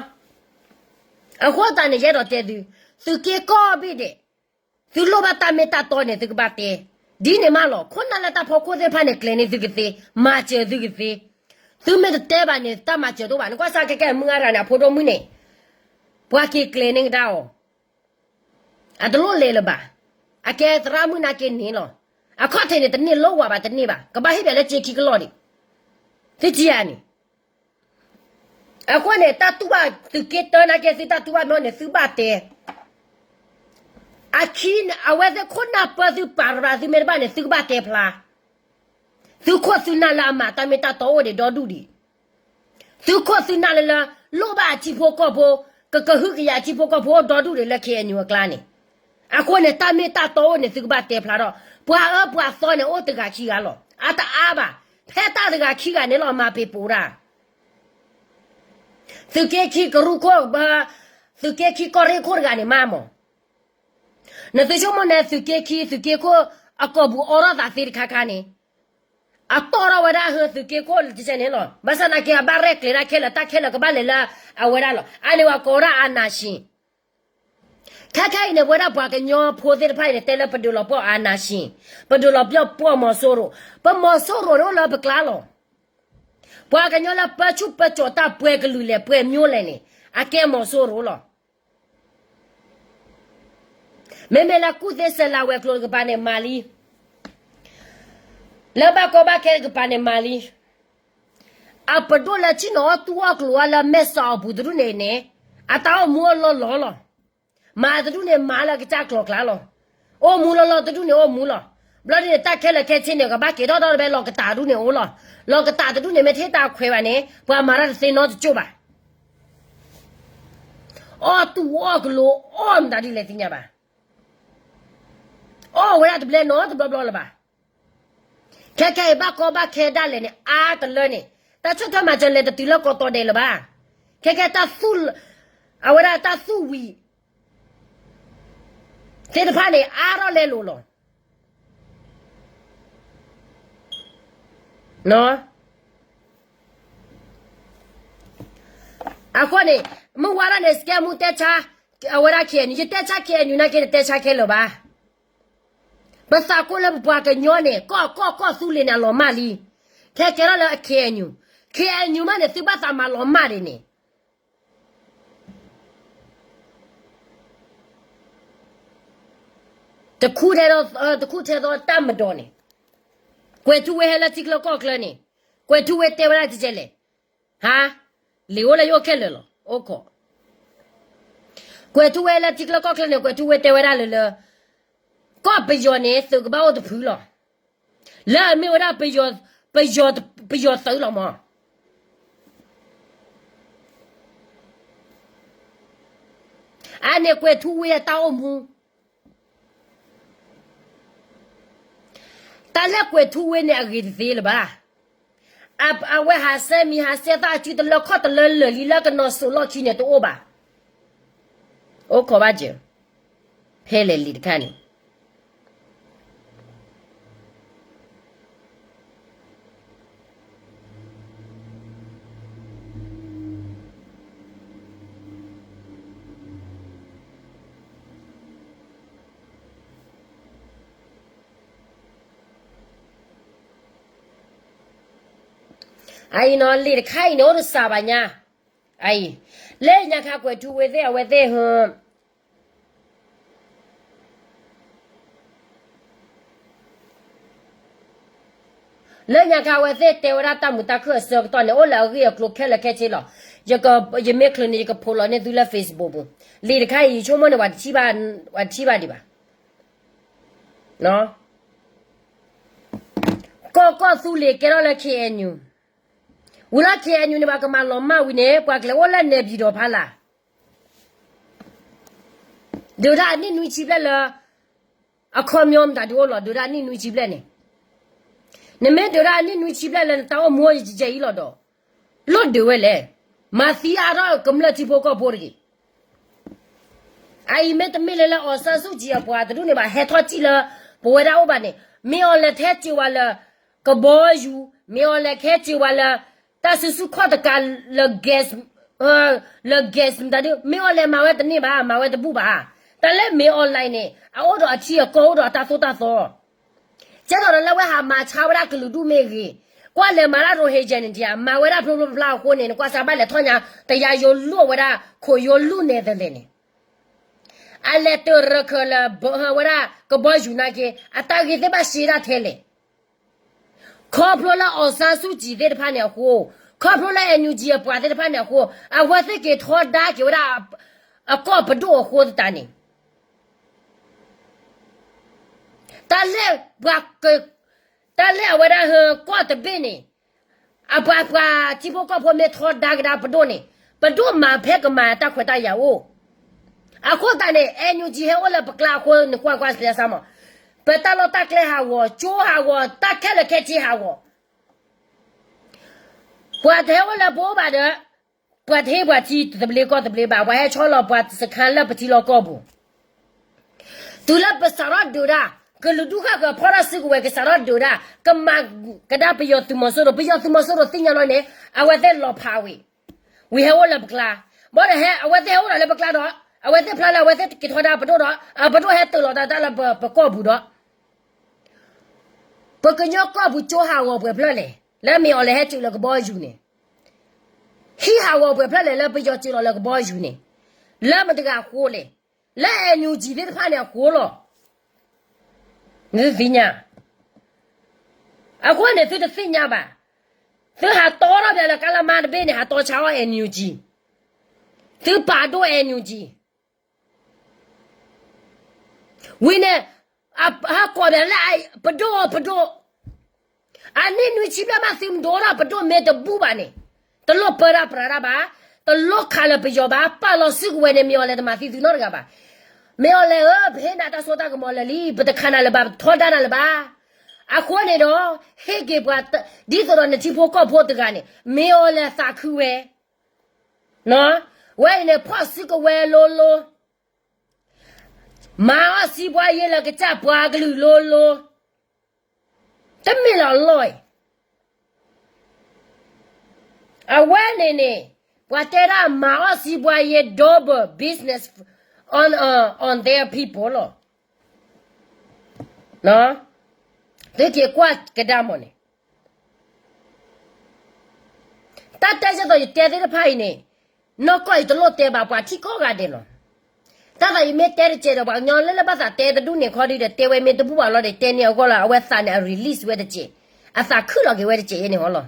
အဃိသတးန့ၣ် ယအဲၣ်ဒိးတဲသု, သုးက့ကိးဘ့ၣ်ဒဲး, သုလိၣ်ဘၣ်တၢ်မ့ၢ်တၢ်တီန့ၣ် သုကဘၣ်တဲ, ဒ်န့ၣ်မးလီၤ, ခိၣ်နၢ်လၢတၢ်ဖီခိၣ်သ့ၣ်တဖၣ်န့ၣ် ကျဲၤန့ၢ်သုကသ့, မၤစၢၤသုကသ့, သုမ့ၢ်တတဲဘၣ်န့ၣ် တၢ်မၤစၢၤတအိၣ်ဘၣ်, နကွၢ်စၢ်ခဲကဲမုၢ်ဂၤတဂၤန့ၣ် အဖိဒိၣ်မုၣ်န့ၣ်, ပှၤက့ၤကျဲၤန့ၢ်ကဒါအီၤ အတလိၣ်လဲၤလၢၤဘၣ်. အကဲသရၣ်မုၣ်နာ်က့န့ၣ်လီၤ. အခီၣ်ထံးန့ၣ် တန့ၢ်လိၣ်ဝဲဘၣ်တန့ၢ်ဘၣ်, ကဘၣ်ဟ့ၣ်ပှၤလၢစ့ခံကလီၢ်ဒံး, သုထံၣ်ဧါန့ၣ်. အဃိန့ၣ် တၢ်တူၢ်ဘၣ်သုးက့တၢနာ်က့ သုတၢ်တူၢ်ဘၣ်မ့ၢ်န့ၣ် သုဘၣ်တဲ အခံန့ၣ် အဝဲသ့ၣ်ခိၣ်နၢ်ပၢသုပာ်ရၤ သုမ့ၢ်တဘၣ်န့ၣ် သုကဘၣ်တဲဖျါ. သုခိၣ်သုနၢ်လၢအမၤတၢ်မ့ၢ်တၢ်တီအိၣ်ဒံးဒီဒူၣ်ဒံး, သုခိၣ်သုနၢ်လၢလၢ လိၣ်ဘၣ်အထံဖိကီၢ်ဖိ, ကကဟုကယာ်အထံဖိကီၢ်ဖိအိၣ်ဒီဒူၣ်ဒံးလၢ KNU အကျါန့ၣ်. အဃိန့ၣ် တၢ်မ့ၢ်တၢ်တီအိၣ်န့ၣ် သုကဘၣ်တဲဖျါထီၣ်. ပှၤအၢပှၤသီန့ၣ် အိၣ်တဂၤခံဂၤလီၤ. အတအါဘၣ်. ဖဲတၢ်တဂၤခံဂၤန့ၣ်လီၤ မၤပ့ၤပိာ်ဒၣ် သုးက့ခံကရူၢ်ခိၣ်, သုးက့ခံကီၢ်ရ့ၣ်ခိၣ်တဂၤန့ၣ်မးမး. နသုဆိကမိၣ်န့ၣ် သုးက့ခံ သုးက့ခိၣ် အကိာ်ပူၤအိးထီၣ်သးသ့တခါခါန့ၣ်, အတီၢ်ထီၣ်ဝဲဒၣ်ဟၢသုးက့ခိၣ်တကဲန့ၣ်လီၤ. ဘၣ်ဆၣ်သနာ်က့ အဘၣ်ရဲၣ်ကျဲၤတၢ်ခဲလၢာ် တၢ်ခဲလၢာ်ကဘၣ်လဲၤလၢအဝဲဒၣ်လီၤ. အန့ၣ်ပှၤကိးဝဲဒၣ် အာဏာရှင်. ခဲခဲအံၤန့ၣ် ပဝဲဒၣ်ပှၤကညီဖိသ့ၣ်တဖၣ်အံၤန့ၣ် တဲလၢပဒုးလီၤပှီၢ် အာဏာရှင်, ပဒုးလီၤပှီၢ် မီၤစိရိၤ, ပမီၤစိရိၤန့ၣ်အိၣ်လၢပကျါလီၤ. ပှၤကညီလၢပၢဆူၣ်ပၢကၠီၤတၢ်ပှဲၤကလုာ်လဲၣ် ပှဲၤမျိုးလဲၣ်န့ၣ် အကဲမီၤစိရိၤလီၤ. မ့မ့ၢ်လၢကူၣ်သ့စဲးလၤဝဲၤကျိၤတကပၤန့ၣ်မၤလံ, လၢဘၣ်ကီဘၣ်ခဲတကပၤန့ၣ်မၤလံ. အပဒိၣ်လၢဆ့ၣ်နီၤအီၣ်တူၢ်အီၣ်ကျိၤအါလၢမဲၢ်စီၤအပူၤတဒူၣ်န့ၣ်န့ၣ်, အတၢ်အိၣ်မူအလီၢ်လီၤလီၤ. မၤတဒူၣ်န့ၣ်မၤလၢကစၢ်ကျိၤကျါလီၤ. အိၣ်မူလီၢ်လီၤတဒူၣ်န့ၣ်အိၣ်မူလီၤ. ဘျီဒ်န့ၣ် တၢ်ခဲလၢာ်ခဲဆ့န့ၣ် ကဘၣ်က့ၤထီၣ်ဒီးဖဲလီၤကတးတဒူၣ်န့ၣ်အိၣ်လီၤ. လီၤကတးတဒူၣ်န့ၣ် မ့ၢ်တဟ့ၣ်တၢ်ခွဲးဘၣ်န့ၣ် ပှၤမၤတၢ်တသ့နီတကၠိၢ်ဘၣ်. အီၣ်တူၢ်အီၣ်ကျိၤအီၣ်မတၤဒ်လဲၣ်သ့ၣ်ညါဘၣ်. အီၣ်ဝဲဒၣ်တဘျဲနီတဘျီဘျီလၢၤဘၣ်. ခဲခဲအံၤဘၣ်ကီဘၣ်ခဲဒၣ်လဲာ်န့ၣ် အါတလၢန့ၣ်, တၢ်ဆၢထၢၣ်မၤစၢၤလဲၤတတုၤလၢကီၢ်တီဒဲးလၢၤဘၣ်. ခဲခဲတၢ်သူၣ်, အဝဲဒၣ်တၢ်သူၣ်ဝံၤ သ့ၣ်တဖၣ်န့ၣ် အါထီၣ်လဲလိာ်လီၤ. အဃိန့ၣ် မုၢ်ဝါဒၣ်န့ၣ် စကဲမူတဲဆါ, အဝဲဒၣ် KNU ယတဲဆါ KNU နာ်က့န့ၣ် တဲဆါခဲလၢာ်ဘၣ်. ပသးကိၢ်လၢပပှၤကညီန့ၣ် ကီၢ်ကီၢ်ကီၢ်သူလ့ၤန့ၣ် အလီၤမၢ်လံ. ခဲကဲထီၣ်လၢအ KNU, KNU မးန့ၣ် သုဘၣ်သးမၤလီၤမၢ်ဒ်န့ၣ် တခူၣ်ထဲ, တခူၣ်ထဲသိးတၢ်မဒီးန့ၣ်, ကွဲၤထူဝ့ဟဲလၢထံချၢကီၢ်ချၢန့ၣ်, ကွဲၤထူဝ့တဲဝဲဒၣ်ကဲလဲၣ်, ဟါ, လံာ်အိၣ်လၢယအိၣ်ခဲလၢာ်လီၤ, အိၣ်ခိး, ကွဲၤထူဝ့လၢထံချၢကီၢ်ချၢန့ၣ် ကွဲၤထူဝ့တဲဝဲဒၣ်လၢလၢ, ကီၢ်ပယီၤန့ၣ် သုးကဘၣ်အိၣ်တဖုလီၤ. လၢအမ့ၢ်ဝဲဒၣ် ပယီၤသုးလီၤမး. အန့ၣ်ကွဲၤထူဝ့အတၢ်အိၣ်မူ, တၢ်လၢကွဲၤထူဝ့န့ၣ်အဂ့ၤတသ့လၢၤဘၣ်. အဝဲဟးဆှဲမံၤဟးဆှဲသၣ်အစုတလၢခီၣ်တလၢလၢာ်လံလၢကနီၤစိးလီၢ်ခံန့ၣ်တအိၣ်ဘၣ်. အိၣ်ခိးဘၣ်စၢၤ, ဖဲလဲၣ်လံာ်တခါန့ၣ် အအံၤနီၤ လံာ်တခါအံၤန့ၣ် အိၣ်တစှၤဘၣ်ညါ, အအံၤ, လၢညါခါကွဲၤထူဝ့သ့ၣ်အဝဲသ့ၣ်ဟ လၢညါခါအဝဲသ့ၣ်တဲဝဲဒၣ်တၢ်မုာ်တၢ်ခုၣ်အဆၢကတီၢ်န့ၣ် အိၣ်လၢအဂ့ၢ်အကျိၤခဲလၢာ်ခဲဆ့လီၤ. ယမ့ၢ်ချုးန့ၣ် ယကဖိးလီၤန့ၢ်သုလၢ Facebook ပူၤ, လံာ်တခါအံၤ ယဆိကမိၣ်န့ၣ် ပှၤတထံၣ်ဘၣ်ဒံးဘၣ်. ကီၢ်ကီၢ်သူလ့ၤကဲထီၣ်လၢ KNU, ဝံၤလီၤ KNU န့ၣ် ပှၤကမၤလီၤမၢ်ဝံၤန့ၣ် ပှၤကလဲၤအိၣ်လၢနဲပၠံၤဒီးဖးလၢ် ဒုးတၢ်အနံၣ်နွံဆံဘျဲၣ်လၢ အခီပညီမတၤဒုးအိၣ်လီၤ ဒုးတၢ်အနံၣ်နွံဆံဘျဲၣ်န့ၣ်, နမ့ၢ်ဒုးတၢ်အနံၣ်နွံဆံဘျဲၣ်လၢနတၢ်အိၣ်မူယဲအံၤလီၤဒီး, လိၣ်ဒုးဝဲလဲၣ်, မၤသံအါထီၣ်ကမျၢၢ်ထံဖိကီၢ်ဖိတဂ့ၤ. အအံၤမ့တမ့ၢ်လၢလၢ အောင်ဆန်းစုကြည် အပှၤတဒူၣ်န့ၣ်ဘၣ် ဟဲထီၣ်စံၣ်လၢ ပဝဲဒၣ်အိၣ်ဘၣ်န့ၣ်, မ့ၢ်အီၤလဲၤထဲစ့ဝါလၢ ကဘီယူၤ, မ့ၢ်အီၤလဲၤခဲစ့ဝါလၢ တၢ်စုဆူၣ်ခီၣ်တကးလၢ gas, လၢ gas မတၤဒုး မ့ၢ်အီၤလဲၤမၤဝဲတန့ၢ်ဘၣ် မၤဝဲတဘူၣ်ဘၣ်. တၢ်လၢမ့ၢ်အီၤလဲၤန့ၣ် အအိၣ်ဒီးအထံအကီၢ်အိၣ်ဒီးအတၢ်သိၣ်တၢ်သီ ကဲထီၣ်ဒီးလၢဝဲဟးမၤဆါဝဲဒၣ်ကလုာ်ဒူၣ်မ့ၢ်ဂ့ၤ, ကွၢ်လဲၤမၤတၢ်ရိဟ့ယဲၢ်န့ၣ်ဒံး မၤဝဲဒၣ်ဖျိဖျိဖျါအဃိန့ၣ် နကွၢ်စးဘၣ်လဲၤထီၣ်ညါ တယါယိၤလူၢ်ဝဲဒၣ် ခိၣ်ယိၤလူၢ်နဲသလဲၣ်န့ၣ်, အလဲၤတရၢၢ်ခၢၣ်လၢ ဝဲဒၣ်ကဘီယူၤနာ်က့ အတၢ်ဂ့ၢ်သ့ၣ်တဖၣ်ရှဲဒၣ်ထဲလဲၣ်. ခီဖျိလၢ အောင်ဆန်းစုကြည် သ့ၣ်တဖၣ်န့ၣ်အဃိ, ခီဖျိလၢ NUG အပှၤသ့ၣ်တဖၣ်န့ၣ်အဃိ, အဝဲသ့ၣ်က့ၤထီဒါက့ၤဝဲဒၣ် အကီၢ်ပဒိၣ်အဃိသတးန့ၣ် တၢ်လၢပှၤ တၢ်လၢအဝဲဒၣ်ဟၢကီၢ်တဘ့ၣ်န့ၣ်, အပှၤပှၤထံဖိကီၢ်ဖိမ့ၢ်ထီဒါကဒါပဒိၣ်န့ၣ်, ပဒိၣ်မၤဖဲကမၤတၢ်ခွဲးတၢ်ယာ်အိၣ်. အဃိသတးန့ၣ် NUG ဟဲအိၣ်လၢပကျါအဃိ နကွၢ်ကွၢ်စဲးစၢ်မး, ပတၢ်လီၢ်တၢ်ကျဲဟးဂီၤ, ကၠိဟးဂီၤ, တၢ်ခဲလၢာ်ခဲဆ့ဟးဂီၤ. ပှၤတဟဲအိၣ်လၢပအိၣ်ဘၣ်ဒီး, ပှၤတဟ့ၣ်ပှၤထံသဘျ့ကီၢ်သဘျ့ဘၣ်, ပှၤဟဲဆီလီၤပှၤစခါလၢပထံလီၢ်ကီၢ်ပူၤ တုၤလၢပစးထီၣ်ဒုးတၢ်, ကလုာ်ဒူၣ်ဃၣ်ဃၢၤဖီၣ်ထီၣ်စုကဝဲၤကစးထီၣ်ဒုးတၢ်, ကမၤကဒါပယီၤသုးမီၤစိရိၤ, ပယီၤသုးမီၤစိရိၤသ့ၣ်ညါလီၤန့ၣ်, အဝဲသ့ၣ်လီၤဖးဝံၤ, ဝံၤဟဲအိၣ်လၢပကျါ, ဘၣ်ဒီးဟဲ အဝဲသ့ၣ်ဟဲအိၣ်ဒီးလၢပကျါဒီး, အဝဲသ့ၣ်ဖျါလၢအဝဲသ့ၣ်က့ၤထီဒါပဒိၣ်ဒီး, အပဒိၣ်ဟဲတၢၤလီၤတၢ်တၢ်လၢပကီၢ်ပူၤဒီး ပကညီကီၢ်ပူၤကၠိဟးဂီၤပှဲၤဖျၢၣ်လဲၣ်, လၢမ့ၢ်အီၤလဲၤဟဲတုၤလၢကဘီယူၤန့ၣ်, ဟံၣ်ဟးဂီၤပှဲၤဖျၢၣ်လဲၣ်လၢပယီၤစၢၤလီၤလၢကဘီယူၤန့ၣ်, လၢမတၤတဂၤအဃိလဲၣ်, လၢ NUG သ့ၣ်တဖၣ်န့ၣ်အဃိလီၤ. နသ့ၣ်ညါ, အဃိန့ၣ်သုတသ့ၣ်ညါဘၣ်, သုဟးတီထီၣ်ပၠးလၢကါလၢမါတဘ့ၣ်န့ၣ် ဟးတီဆါအီၣ် NUG, သုပာ်ဒိၣ် NUG ဝံၤန့ၣ်, ဟးကိးပၠးလၢပဒိၣ်ပဒိၣ်, အနံၣ်နွံဆံဘျဲၣ်မးသုမဒိၣ်ထီၣ်ပဒိၣ်မ့ၢ်တဘူၣ်ဘၣ်န့ၣ်, တလိၣ်ပၢတၢ်ပြးတၢ်ဘၣ်, တလိၣ်ခးလၢပယီၤဘၣ်, ပာ်လီၤစုကဝဲၤန့ၣ် မ့ၢ်အီၤလဲၤတမၤသံသုနီတဂၤဘၣ်. မ့ၢ်အီၤလဲၤဧၢ ပဟ့ၣ်နၤတၢ်စိတၢ်ကမီၤလၢာ်လံ, ပတခးနၤလၢၤဘၣ်, ပထီဒါနၤလၢၤဘၣ်. အဃိန့ၣ်ဒီး, ဟ့ၣ်က့ၤပှၤ, ဒ်သိးဒီးနထံဖိကီၢ်ဖိတဂၤန့ၣ် မ့ၢ်အီၤလဲၤသးခုဝဲ ဝဲအံၤန့ၣ် ဖီၣ်စုကဝဲၤလိၤလိၤ, မၤအီၣ်စံးပှၤယ့လၢကစၢ်ပှၤကလုာ်လိၤလိၤ, တမ့ၢ်လၢအလီၢ်အံၤ, အဝဲန့ၣ်န့ၣ်, ပှၤတဲဒၣ်မၤအီၣ်စံးပှၤယ့ double business on, on their people လီၤ. သုက့ၤကွၢ်ကဒါမီၢ်န့ၣ် တၢ်တဲယဲၢ်သိးယတဲသ့ၣ်တဖၣ်အံၤန့ၣ်, နီၢ်ကီၢ်အံၤတလိၣ်တဲဘၣ်ပှၤထံကီၢ်ဂၤဒဲးလီၤ. တၢ်သးယမ့ၢ်တဲတစဲးဒီး ပှၤကညီလၢလၢဘၣ်သးတဲတဒူၣ်န့ၣ်ခီဒုဒီး တဲဝဲမ့ၢ်တဘူၣ်ဘၣ်လီၤဒီး တဲန့ၢ်အဂီၢ်လီၤ, အဝဲသးန့ၣ် အ release ဝဲတစဲး, အသးခုလီၤက့ၤဝဲတစဲးအံၤန့ၣ်ဟီလီၤ.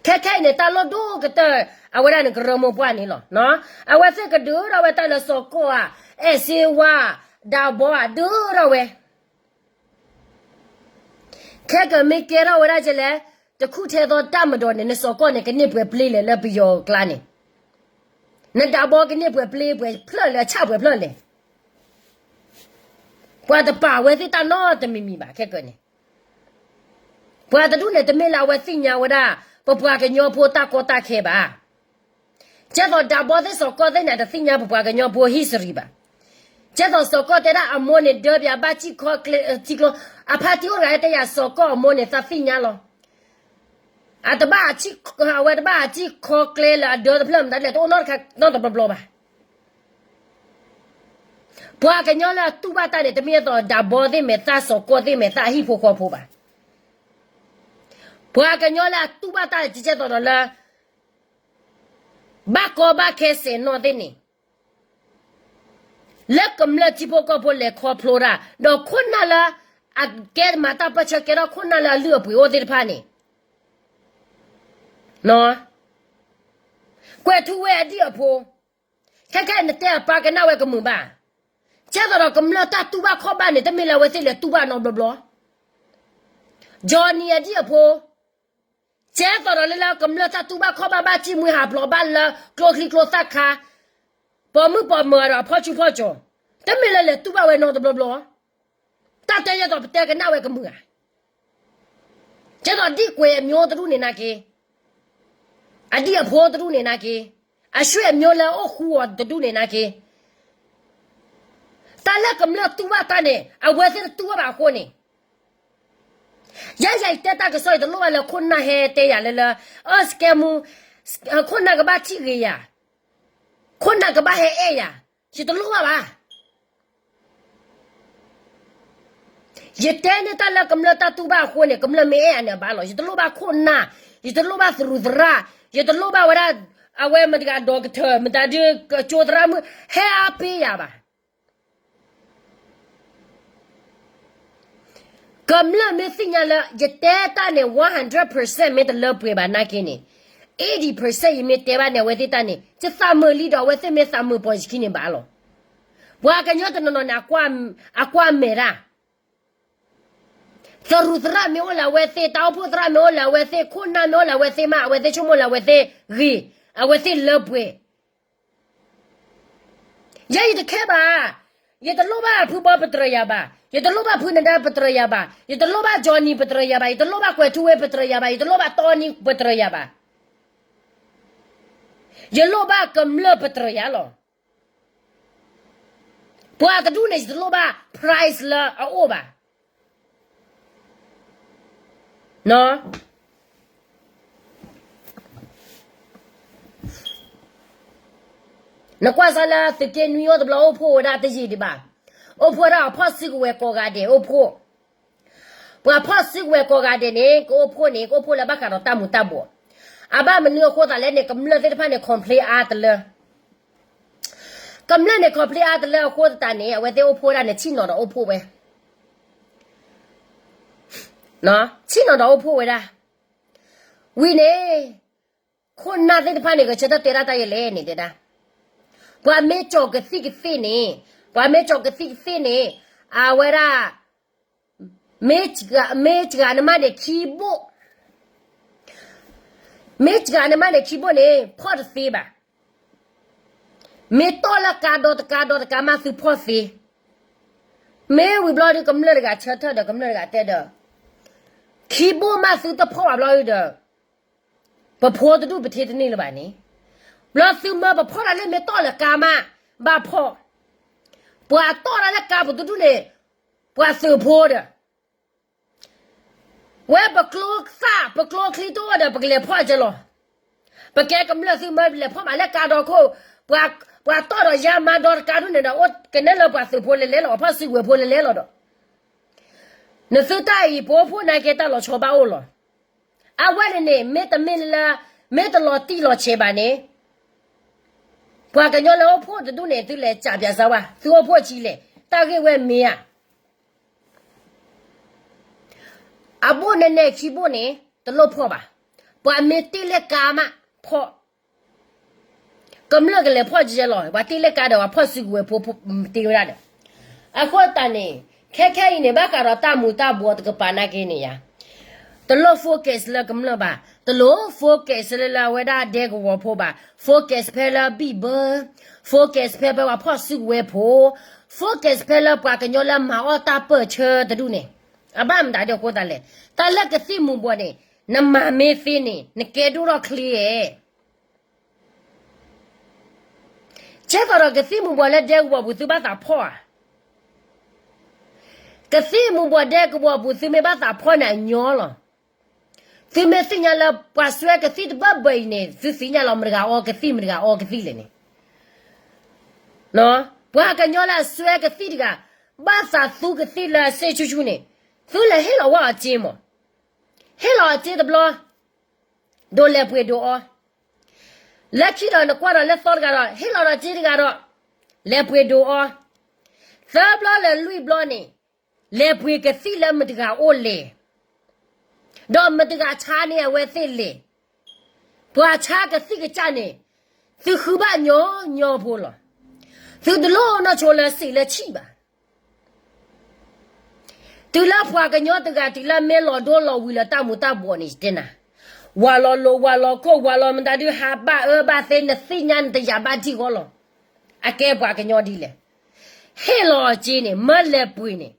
ခဲခဲအံၤန့ၣ် တၢ်လီၢ်ဒိၣ်ကတၢၢ်, အဝဲဒၣ်န့ၣ်ကရၢမိၢ်ပှၢ်န့ၣ်လီၤ. အဝဲသ့ၣ်ကဒုးထီၣ်ဝဲတၢ်လၢစီၤကီၢ်ဧါ, အဲၣ်စ့ဝါ, ဒးဘီဧါ, ဒုးထီၣ်ဝဲ ခဲကမ့ၢ်ကဲထီၣ်ဝဲဒၣ်ကလဲၣ်, တခူၣ်ထဲသိးတၢ်မဒီးန့ၣ် နစီၤကီၢ်န့ၣ် ကန့ၢ်ပှဲၤပျ့လဲၣ်လၢပယီၤကျါန့ၣ်, နဒးဘီကန့ၢ်ပှဲၤပျ့ပှဲၤဖျၢၣ်လဲၣ် အဆၣ်ပှဲၤဖျၢၣ်လဲၣ်. ပှၤတပာ်ဝဲသ့ၣ်တၢ်နီတမံၤမံၤဘၣ်ခဲကၢန့ၣ်, ပှၤတဒူၣ်န့ၣ် တမ့ၢ်လၢအဝဲသ့ၣ်ညါဝဲဒၣ်, ပပှၤကညီဖိတၢ်ကီတၢ်ခဲဘၣ်. ကဲသိးဒးဘီသ့ၣ်စီၤကီၢ်သ့ၣ်န့ၣ် တသ့ၣ်ညါပပှၤကညီဖိ history ဘၣ်. ကဲသိးစီၤကီၢ်တဲဒၣ်အမိၢ်န့ၣ် ဒၢပၠးဘၣ်စံၣ်ခီကျဲ, ထံကျိ, အဖါတံၢ်အိၣ်တဂၤတဲယၤစီၤကီၢ်အမိၢ်န့ၣ် သးသ့ၣ်ညါလီၤ. အတဘၣ်, အဝဲတဘၣ်အစံၣ်ခီကျဲလၢအဒၢတဖျၢၣ်မတၤလဲၣ် တအိၣ်နီတခါနီတဘျီဘျီဘၣ်. ပှၤကညီလၢအတူၢ်ဘၣ်တၢ်န့ၣ် တမ့ၢ်အသိးဒးဘီသ့ၣ်မဲာ်သၣ် စီၤကီၢ်သ့ၣ်မဲာ်သၣ် အဟံၣ်ဖိဃီဖိဘၣ်. ပှၤကညီလၢအတူၢ်ဘၣ်တၢ်န့ၣ် ကကဲသိးဒီးလၢ ဘၣ်ကီဘၣ်ခဲစဲးနီၣ်သ့ၣ်န့ၣ်, လၢကမျၢၢ်ထံဖိကီၢ်ဖိလဲၤခီဖျိတၢ်, ဒီးခိၣ်နၢ်လၢ အကဲမၤတၢ်ပၢၢ်ဆၢကဲထီၣ်ခိၣ်နၢ်လၢအလုၢ်အပှ့ၤအိၣ်သ့ၣ်တဖၣ်န့ၣ်, ကွဲးထူဝဲအဒံၣ်အဖိ, ခဲခဲနတဲအပၢ်ကနၣ်ဝဲကမုာ်ဘၣ်. ကဲသိးဒီးကမျၢၢ်တၢ်တူၢ်ဘၣ်ခီၣ်ဘၣ်န့ၣ် တမ့ၢ်လၢအဝဲသ့ၣ်လဲၤတူၢ်ဘၣ်နီတဘျီဘျီ. Johnny အဒံၣ်အဖိ, ကဲသိးဒီးလၢလၢကမျၢၢ်တၢ်တူၢ်ဘၣ်ခီၣ်ဘၣ် ဘၣ်စံၣ်မှံဟးဖျိးဘၣ်လၢကျိချံကျိသၣ်ခါ, ပိာ်မုၣ်ပိာ်မၢၤဒီးအဖီၣ်ဆူၣ်ဖီၣ်ကၠီၤ, တမ့ၢ်လၢလဲၤတူၢ်ဘၣ်ဝဲနီတဘျီဘျီ. တၢ်တဲယဲၢ်သိးပတဲကနၣ်ဝဲကမုာ်ဧါ. ကဲသိးဒံၣ်ကွဲးအမျိုးတဒူၣ်န့ၣ်နာ်က့, အဒံၣ်အဖိတဒူၣ်န့ၣ်နာ်က့, အဆွေအမျိုးလၢအိၣ်ဃူအီၤတဒူၣ်န့ၣ်နာ်က့, တၢ်လၢကမျၢၢ်တူၢ်ဘၣ်တၢ်န့ၣ် အဝဲသ့ၣ်တတူၢ်ဘၣ်ဘၣ်အဃိန့ၣ်, ယဲယတဲတၢ်ကစီၣ် ယတလိၣ်ဘၣ်လၢခိၣ်နၢ်ဟဲတဲယၤလၢလၢ, အၢ စကဲမူ, ခိၣ်နၢ်ကဘၣ်ထံၣ်ဂ့ၤယၤ, ခိၣ်နၢ်ကဘၣ်ဟဲအဲၣ်ယၤ, ယတလိၣ်ဘၣ်ဘၣ်. ယတဲန့ၢ်တၢ်လၢကမျၢၢ်တၢ်တူၢ်ဘၣ်အဃိန့ၣ် ကမျၢၢ်မ့ၢ်အဲၣ်ယၤန့ၣ်အဘၣ်လီၤ. ယတလိၣ်ဘၣ်ခိၣ်နၢ်, ယတလိၣ်ဘၣ်သရူးသရၣ်, ယတလိၣ်ဘၣ်ဝဲဒၣ် အဝဲမတၤတဂၤဒီးကထၢၣ် မတၤဒုးကၠိသရၣ်မုၣ် ဟဲအါပ့ၤယၤဘၣ်. ကမျၢၢ်မ့ၢ်သ့ၣ်ညါလၢ ယတဲတၢ်န့ၣ် one hundred percent မ့ၢ်တလၢပှဲၤဘၣ်နာ်က့န့ၣ်, eighty percent ယမ့ၢ်တဲဘၣ်န့ၣ် အဝဲသ့ၣ်တၢ်န့ၣ် ယသးမုာ်လံဒီး အဝဲသ့ၣ်မ့ၢ်သးမုာ်ပိာ်ယခံန့ၣ်ဘၣ်လီၤ. ပှၤကညီတနီၤနီၤန့ၣ် အကွၢ်မဲာ်တၢ် သရူးသရၣ်မ့ၢ်အိၣ်လၢအဝဲသ့ၣ်, တၢ်အိၣ်ဖှိၣ်သရၣ်မ့ၢ်အိၣ်လၢအဝဲသ့ၣ်, ခိၣ်နၢ်မ့ၢ်အိၣ်လၢအဝဲသ့ၣ်မး, အဝဲသ့ၣ်ဆိကမိၣ်လၢအဝဲသ့ၣ်ဂ့ၤ, အဝဲသ့ၣ်လၢပှဲၤ. ယဲယတခဲဘၣ်, ယတလိၣ်ဘၣ်ဖုဘီပတြၢၤယၤဘၣ်, ယတလိၣ်ဘၣ်ဖုနဒါပတြၢၤယၤဘၣ်, ယတလိၣ်ဘၣ် Johnny ပတြၢၤယၤဘၣ်, ယတလိၣ်ဘၣ်ကွဲၤထူဝ့ပတြၢၤယၤဘၣ်, ယတလိၣ်ဘၣ်တီနံပတြၢၤယၤဘၣ်. ယလိၣ်ဘၣ်ကမျၢၢ်ပတြၢၤယၤလီၤ. ပှၤတဒူၣ်န့ၣ် ယတလိၣ်ဘၣ် price လၢအအိၣ်ဘၣ်. နကွၢ်စ့ၢ်လၢသုးက့နွံအိၣ်တဘျီ အိၣ်ဖှိၣ်ဝဲဒၣ်တယံာ်ဒံးဘၣ်. အိၣ်ဖှိၣ်ဝဲဒၣ်အဖီၣ်စုကဝဲၤကိးဂၤဒဲးအိၣ်ဖှိၣ်, ပှၤဖီၣ်စုကဝဲၤကိးဂၤဒဲးန့ၣ် ကအိၣ်ဖှိၣ်န့ၣ် ကအိၣ်ဖှိၣ်လၢဘၣ်ဃးဒီးတၢ်မူၤတၢ်ဘှီး. အဘၣ်မနုၤအဃိသးလဲၣ်န့ၣ် ကမျၢၢ်သ့ၣ်တဖၣ်န့ၣ် complain အါတလၢ ကမျၢၢ်န့ၣ် complain အါတလၢအဃိသတးန့ၣ် အဝဲသ့ၣ်အိၣ်ဖှိၣ်ဝဲဒၣ်န့ၣ် ဆ့ၣ်နီၤဒီးအိၣ်ဖှိၣ်ဝဲ, ဆ့ၣ်နီၤဒီးအိၣ်ဖှိၣ်ဝဲဒၣ်. ဝံၤန့ၣ် ခိၣ်နၢ်သ့ၣ်တဖၣ်န့ၣ် ကဆၢထၢၣ်တဲဒၣ်တၢ်ယဲလဲၣ်န့ၣ်တဲဒၣ်, ပှၤမ့ၢ်ကၠီၤကသံၣ်ကသ့ၣ်န့ၣ်, ပှၤမ့ၢ်ကၠီၤကသံၣ်ကသ့ၣ်န့ၣ်, အဝဲဒၣ် မ့ၢ်, မ့ၢ်စှၤနမးန့ၣ်ခံဘိၣ်, မ့ၢ်စှၤနမးန့ၣ်ခံဘိၣ်န့ၣ် ဖီၣ်တသ့ဘၣ်. မ့ၢ်တီၢ်လၢကါဒီတကါဒီတကါမး သုဖီၣ်သ့. မ့ၢ်ဝံၤဘျီဒုး ကမျၢၢ်တဂၤဆၢထၢၣ်ဒီး ကမျၢၢ်တဂၤတဲဒီး, ခံဘိၣ်မးသုတဖီၣ်ဘၣ်ဘျီဒုးဒီး ပဖိတဒူၣ်ပထံတန့ၢ်လၢၤဘၣ်န့ၣ်, ဘျီသုမၢပဖီၣ်တၢ်လၢမ့ၢ်တီၢ်လၢကါမး ဘၣ်ဖီၣ်, ပှၤတီၢ်တၢ်လၢကါပူၤတဒူၣ်န့ၣ် ပှၤသုးဖိဒီး ဝဲပကျိသၣ် ပကျိချံတအိၣ်ဒီး ပကလဲၤဖီၣ်ကဲလီၤ. ပကဲကမျၢၢ်သုမၢလဲၤဖီၣ်မးလၢကါဒီခိၣ်, ပှၤတီၢ်ဒီးယါမါဒီတကါဒူၣ်န့ၣ်ဒီး အိၣ်ကနဲလၢပှၤသုးဖိလဲၤလဲလီၤ, အဖီၣ်စုကဝဲၤဖိလဲၤလဲလီၤဒီး, နသုတၢ်အံၤ ပအိၣ်ဖှိၣ်နာ်က့တၢ်လီၤဆီဘၣ်အိၣ်လီၤ. အဝဲန့ၣ်န့ၣ် မ့တမ့ၢ်လၢ မ့ၢ်တလီၤတံၢ်လီၤဆဲးဘၣ်န့ၣ်, ပှၤကညီလၢအိၣ်ဖှိၣ်တဒူၣ်န့ၣ် သုလဲၤကးပၠးစၢၤဝဲ, သုအိၣ်ဖှိၣ်ဆံးလဲၣ်, တၢ်ဂ့ၢ်ဝဲမ့ၢ်ဧါ. အဘိၣ်နဲနဲခံဘိၣ်န့ၣ် တလိၣ်ဖီၣ်ဘၣ်. ပှၤမ့ၢ်တ့ၢ်လၢကါမး ဖီၣ်, ကမျၢၢ်ကလဲၤဖီၣ်ကဲလီၤ, ပှၤတ့ၢ်လၢကါဒီး ပှၤဖီၣ်စုကဝဲၤဖိ တ့ၢ်ဝဲဒၣ်ဒီး, အဃိသတးန့ၣ် ခဲခဲအံၤန့ၣ် ဘၣ်ဃးဒီးတၢ်မူၤတၢ်ဘှီးတကပၤနာ်က့န့ၣ်ယါ တလိၣ် focus လၢကမျၢၢ်ဘၣ်, တလိၣ် focus လၢလၢအဝဲဒၣ်ဒဲကဝီၤဖိဘၣ်, focus ဖဲလၢဘံၣ်ဘၢ, focus ဖဲဖဲပှၤဖီၣ်စုကဝဲၤဖိ, focus ဖဲလၢပှၤကညီလၢမၤအီၣ်တၢ်ပၢၢ်ဆၢတဒူၣ်န့ၣ်, အဘၣ်မတၤဒ်အဃိသတးလဲၣ်, တၢ်လၢကသံၣ်မူၤဘှီးန့ၣ် နမၤမ့ၢ်သ့န့ၣ် နကဲဒိၣ်ထီၣ်ချ့ဧါ. ဆဲးသီးဒီးကသံၣ်မူၤဘှီးလၢဒဲကဝီၤပူၤ သုဘၣ်သးဖီၣ်ဧါ. ကသံၣ်မူၤဘှီးဒဲကဝီၤပူၤ သုမ့ၢ်ဘၣ်သးဖီၣ်န့ၣ်အညီလီၤ. သုမ့ၢ်သ့ၣ်ညါလၢပှၤစွဲကသံၣ်တဘၣ်ဘၣ်အံၤန့ၣ် သုသ့ၣ်ညါလီၤ မတဂၤအီကသံၣ် မတဂၤအီကသံၣ်လဲၣ်န့ၣ်, ပှၤကညီလၢအစွဲကသံၣ်တဂၤ ဘၣ်သးသူကသံၣ်လၢအစ့ဆူၣ်ဆူၣ်န့ၣ် သုလဲၤဟ့ၣ်လီၤဝဲအီၤစ့မး, ဟ့ၣ်လီၤအီၤစ့တဘျီ ဒိးလဲၤပှ့ၤဒိးအီၤ, လၢခံဒီးနကွၢ်ဒီးလၢသီတဂၤဒီး ဟ့ၣ်လီၤဒီးစ့တဂၤဒီး လဲၤပှ့ၤဒိးအီၤ, သၢဘျီလၢလွံၢ်ဘျီန့ၣ် လဲၤပှ့ၤကသံၣ်လၢမတဂၤအိၣ်လဲၣ်, ဒီးမတဂၤဆါန့ၢ်အဝဲသ့ၣ်လဲၣ်, ပှၤဆါကသံၣ်ကစၢ်န့ၣ် သုဃုဘၣ်ညီညီဖိလီၤ. သုတလိၣ်နီၢ်ဆိလၢစံးလၢဆံးဘၣ်. တုၤလၢပှၤကညီတဂၤ တုၤလၢမ့ၢ်လီၤဒိလီၤဝံၤလၢတၢ်မူၤတၢ်ဘှီးန့ၣ် ယတဲနၤ, ဝၤလီၤလိၤ ဝၤလီၤခိၣ် ဝၤလီၤမတၤဒုး ဟးဘၣ်အၢဘၣ်သီ နသ့ၣ်ညါနတယာ်ဘၣ်ဒံၣ်ဃီလီၤ. အကဲပှၤကညီဒ်လဲၣ်. ဟ့ၣ်လီၤအီၤစ့န့ၣ် မၢလဲၤပှ့ၤန့ၣ်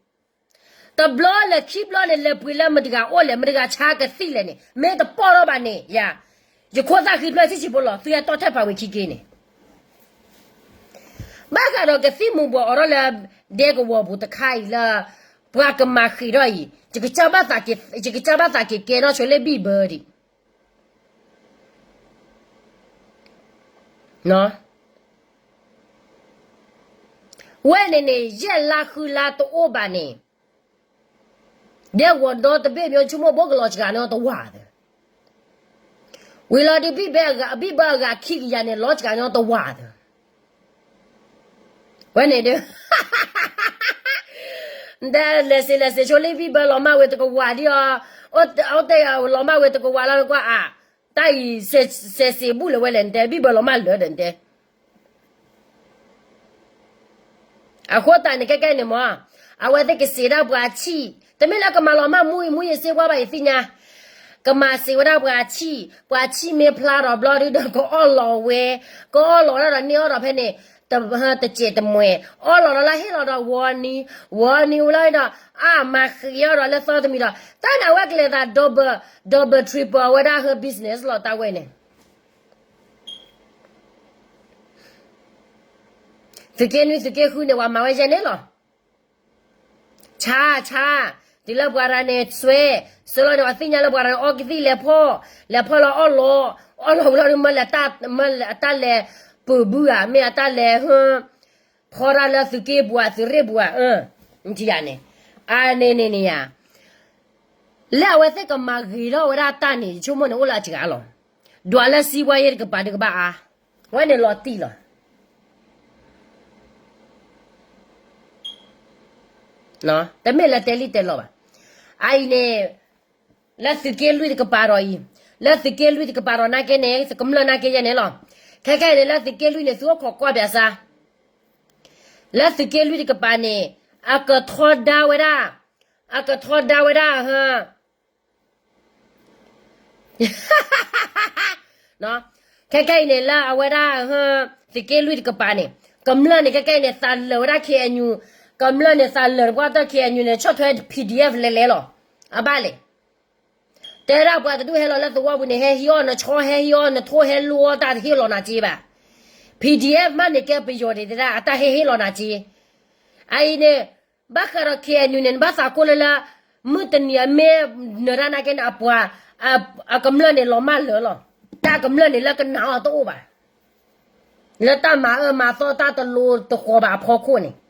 တဘျီလၢခံဘျီန့ၣ် လဲၤပှ့ၤလၢမတဂၤအိၣ်လဲၣ် မတဂၤဆါကသံၣ်လဲၣ်န့ၣ် မ့ၢ်တပီၢ်ထီၣ်ဘၣ်န့ၣ် ယၤ ယခိၣ်သၣ်ဃံဖျၢၣ်ဆံးဆံးဖိလီၤ. သုဟဲတီၢ်ထဲပာ်ဝံၤခံက့ၤန့ၣ် ဘၣ်ဃးဒီးကသံၣ်မူၤဘှီးအိးထီၣ်လၢ ဒဲကဝီၤပူၤတခါအံၤလၢ ပှၤကမၤဃံးထီၣ်အံၤ ယကစၢ်ဘၣ်သးက့ၤကဲထီၣ်ဆိလၢဘံၣ်ဘၢဒံး ဝဲန့ၣ်န့ၣ် ယဲၢ်လါဃုလါတအိၣ်ဘၣ်န့ၣ် ဒဲကဝီၤဒီတဘ့ၣ်မ့ၢ်ဆိကမိၣ်ဘိကလီၤစှၤန့ၣ်တဝၤသၢ ဝံၤလီၤဒုး ဘံၣ်ဘၢအဂၤခံကယၤန့ၣ် လီၤစှၤညီတဝာ်သၢ ဝဲန့ၣ်ဒီး နတဲလဲၤစ့လဲၤစ့ဆိလံ ဘံၣ်ဘၢလီၤမၢ်ဝဲတကဝာ်ဒံးအီၤ, အိၣ်တဲလီၤမၢ်ဝဲတကဝာ်လီၤနကွၢ်အါ, တၢ်အံၤ စဲးစံးဘူၣ်လၢၤဝဲလဲၣ် နတဲဘံၣ်ဘၢလီၤမၢ်လၢာ်ဒီးနတဲ အဃိသတးန့ၣ် ခဲကဲအံၤန့ၣ်မ့ၢ် အဝဲသ့ၣ်ကစံးဒၣ်ပှၤဆံၣ်, တမ့ၢ်လၢကမၤလီၤမၢ်မူအံၤမူအံၤစ့ပှၤဘၣ် ယသ့ၣ်ညါ, ကမၤစံးဝဲဒၣ်ပှၤဆံၣ်, ပှၤဆံၣ်မ့ၢ်ဖျါဒီးဘျီဒုဒီး ကအီၣ်လီၤဝဲ, ကအီၣ်လီၤဝဲဒၣ်ဒီးန့ၢ်အီၣ်ဒီးဖဲန့ၣ် တစဲးတမှဲၤ, အီၣ်လီၤဒီးလၢဟ့ၣ်လီၤဒီးဝီနံၤ, ဝီနံၤဝံၤလီၤဒီး အါမၤဃ့အီၣ်ဒီးလၢသီတမံၤဒီး တၢ်န့ၣ်အဝဲကလဲၤသး double, double triple အဝဲဒၣ်ဟၢ business လီၤ တၢ်ဝဲန့ၣ် သုးက့နွံသုးက့ဃုန့ၣ် ပှၤမၤဝဲယဲၢ်န့ၣ်လီၤ. ဆါ, ဆါ, တုၤလၢပှၤရၤန့ၣ်စွဲ, စွဲလီၤန့ၣ် ပှၤသ့ၣ်ညါလၢပှၤရၤန့ၣ် အီကသံၣ်လဲၤဖီၣ်, လဲၤဖီၣ်လီၤအီၣ်လီၤ, အီၣ်လီၤဝံၤလီၤ မ့ၢ်အတၢ်လဲၤပၢၤဘုဧါ, မ့ၢ်အတၢ်လဲၤဟၢ ဖီတၢ်လၢသုးက့ပူၤဧါ သုးရ့ၣ်ပူၤဧါ, ထံယၤန့ၣ်, အန့ၣ်န့ၣ်န့ၣ်ယၤ လၢအဝဲသ့ၣ်ကမၤဂ့ၤထီၣ်ဝဲဒၣ်တၢ်န့ၣ် ယဆိကမိၣ်န့ၣ် အိၣ်လၢအစှၤလီၤ. ဒွးလၢစံးပှၤယဲၢ်တကပၤတကဘၣ်အါ, ဝဲန့ၣ်လီၤတံၢ်လီၤ. တမ့ၢ်လၢတဲလံတဲလီၤဘၣ်. အအံၤန့ၣ် လၢသုးက့လွံၢ်တကပၤဒီးအံၤ, လၢသုးက့လွံၢ်တကပၤဒီးနာ်က့န့ၣ် ကမျၢၢ်နာ်က့ယဲၢ်န့ၣ်လီၤ. ခဲခဲအံၤန့ၣ် လၢသုးက့လွံၢ်န့ၣ် သုအိၣ်ခိးကွၢ်ပြးစါ လၢသုးက့လွံၢ်တကပၤန့ၣ် အကထီဒါဝဲဒၣ်, အကထီဒါဝဲဒၣ်, ခဲခဲအံၤန့ၣ် လၢအဝဲဒၣ် သုးက့လွံၢ်တကပၤန့ၣ် ကမျၢၢ်န့ၣ် ခဲခဲအံၤန့ၣ် သးလၢာ်ဝဲဒၣ် ခ့ၣ်အဲၣ်ယူၣ်, ကမျၢၢ်န့ၣ် သးလၢာ်တပှၢ်တၢၢ် ခ့ၣ်အဲၣ်ယူၣ်န့ၣ် ဆီၣ်ထွဲ ပီၣ်ဒံၣ်အဲၣ် လဲၤလဲၤလီၤ. အဘၣ်လဲၣ် တဲဒၣ်ပှၤတဒူၣ်ဟဲလီၤလၢသဝီပူၤန့ၣ် ဟဲဟံးအီၣ်နဆီ ဟဲဟံးအီၣ်နထိၣ် ဟဲလိအီၣ်တၢ် တဟ့ၣ်လီၤနၤစ့ဘၣ်. ပီၣ်ဒံၣ်အဲၣ်မးန့ၣ် ကဲပယီၤဒံးတဲဒၣ် အတၢ်ဟ့ၣ်ဟ့ၣ်လီၤနၤစ့. အအံၤန့ၣ် ဘၣ်ဃးဒီး ခ့ၣ်အဲၣ်ယူၣ်န့ၣ် နဘၣ်သးကိၢ်လၢလၢ မုၢ်တနံၤအမ့ၢ်နၢၤတၢ်နာ်က့န့ၣ် အပှၤ အကမျၢၢ်န့ၣ် လီၤမၢ်လၢာ်လီၤ. တၢ်ကမျၢၢ်န့ၣ် လၢကနာ်အီၤတအိၣ်ဘၣ်. လၢတၢ်မၤအၢမၤသီတၢ်တလိၤတဃီၤဘၣ်အဖီခိၣ်န့ၣ်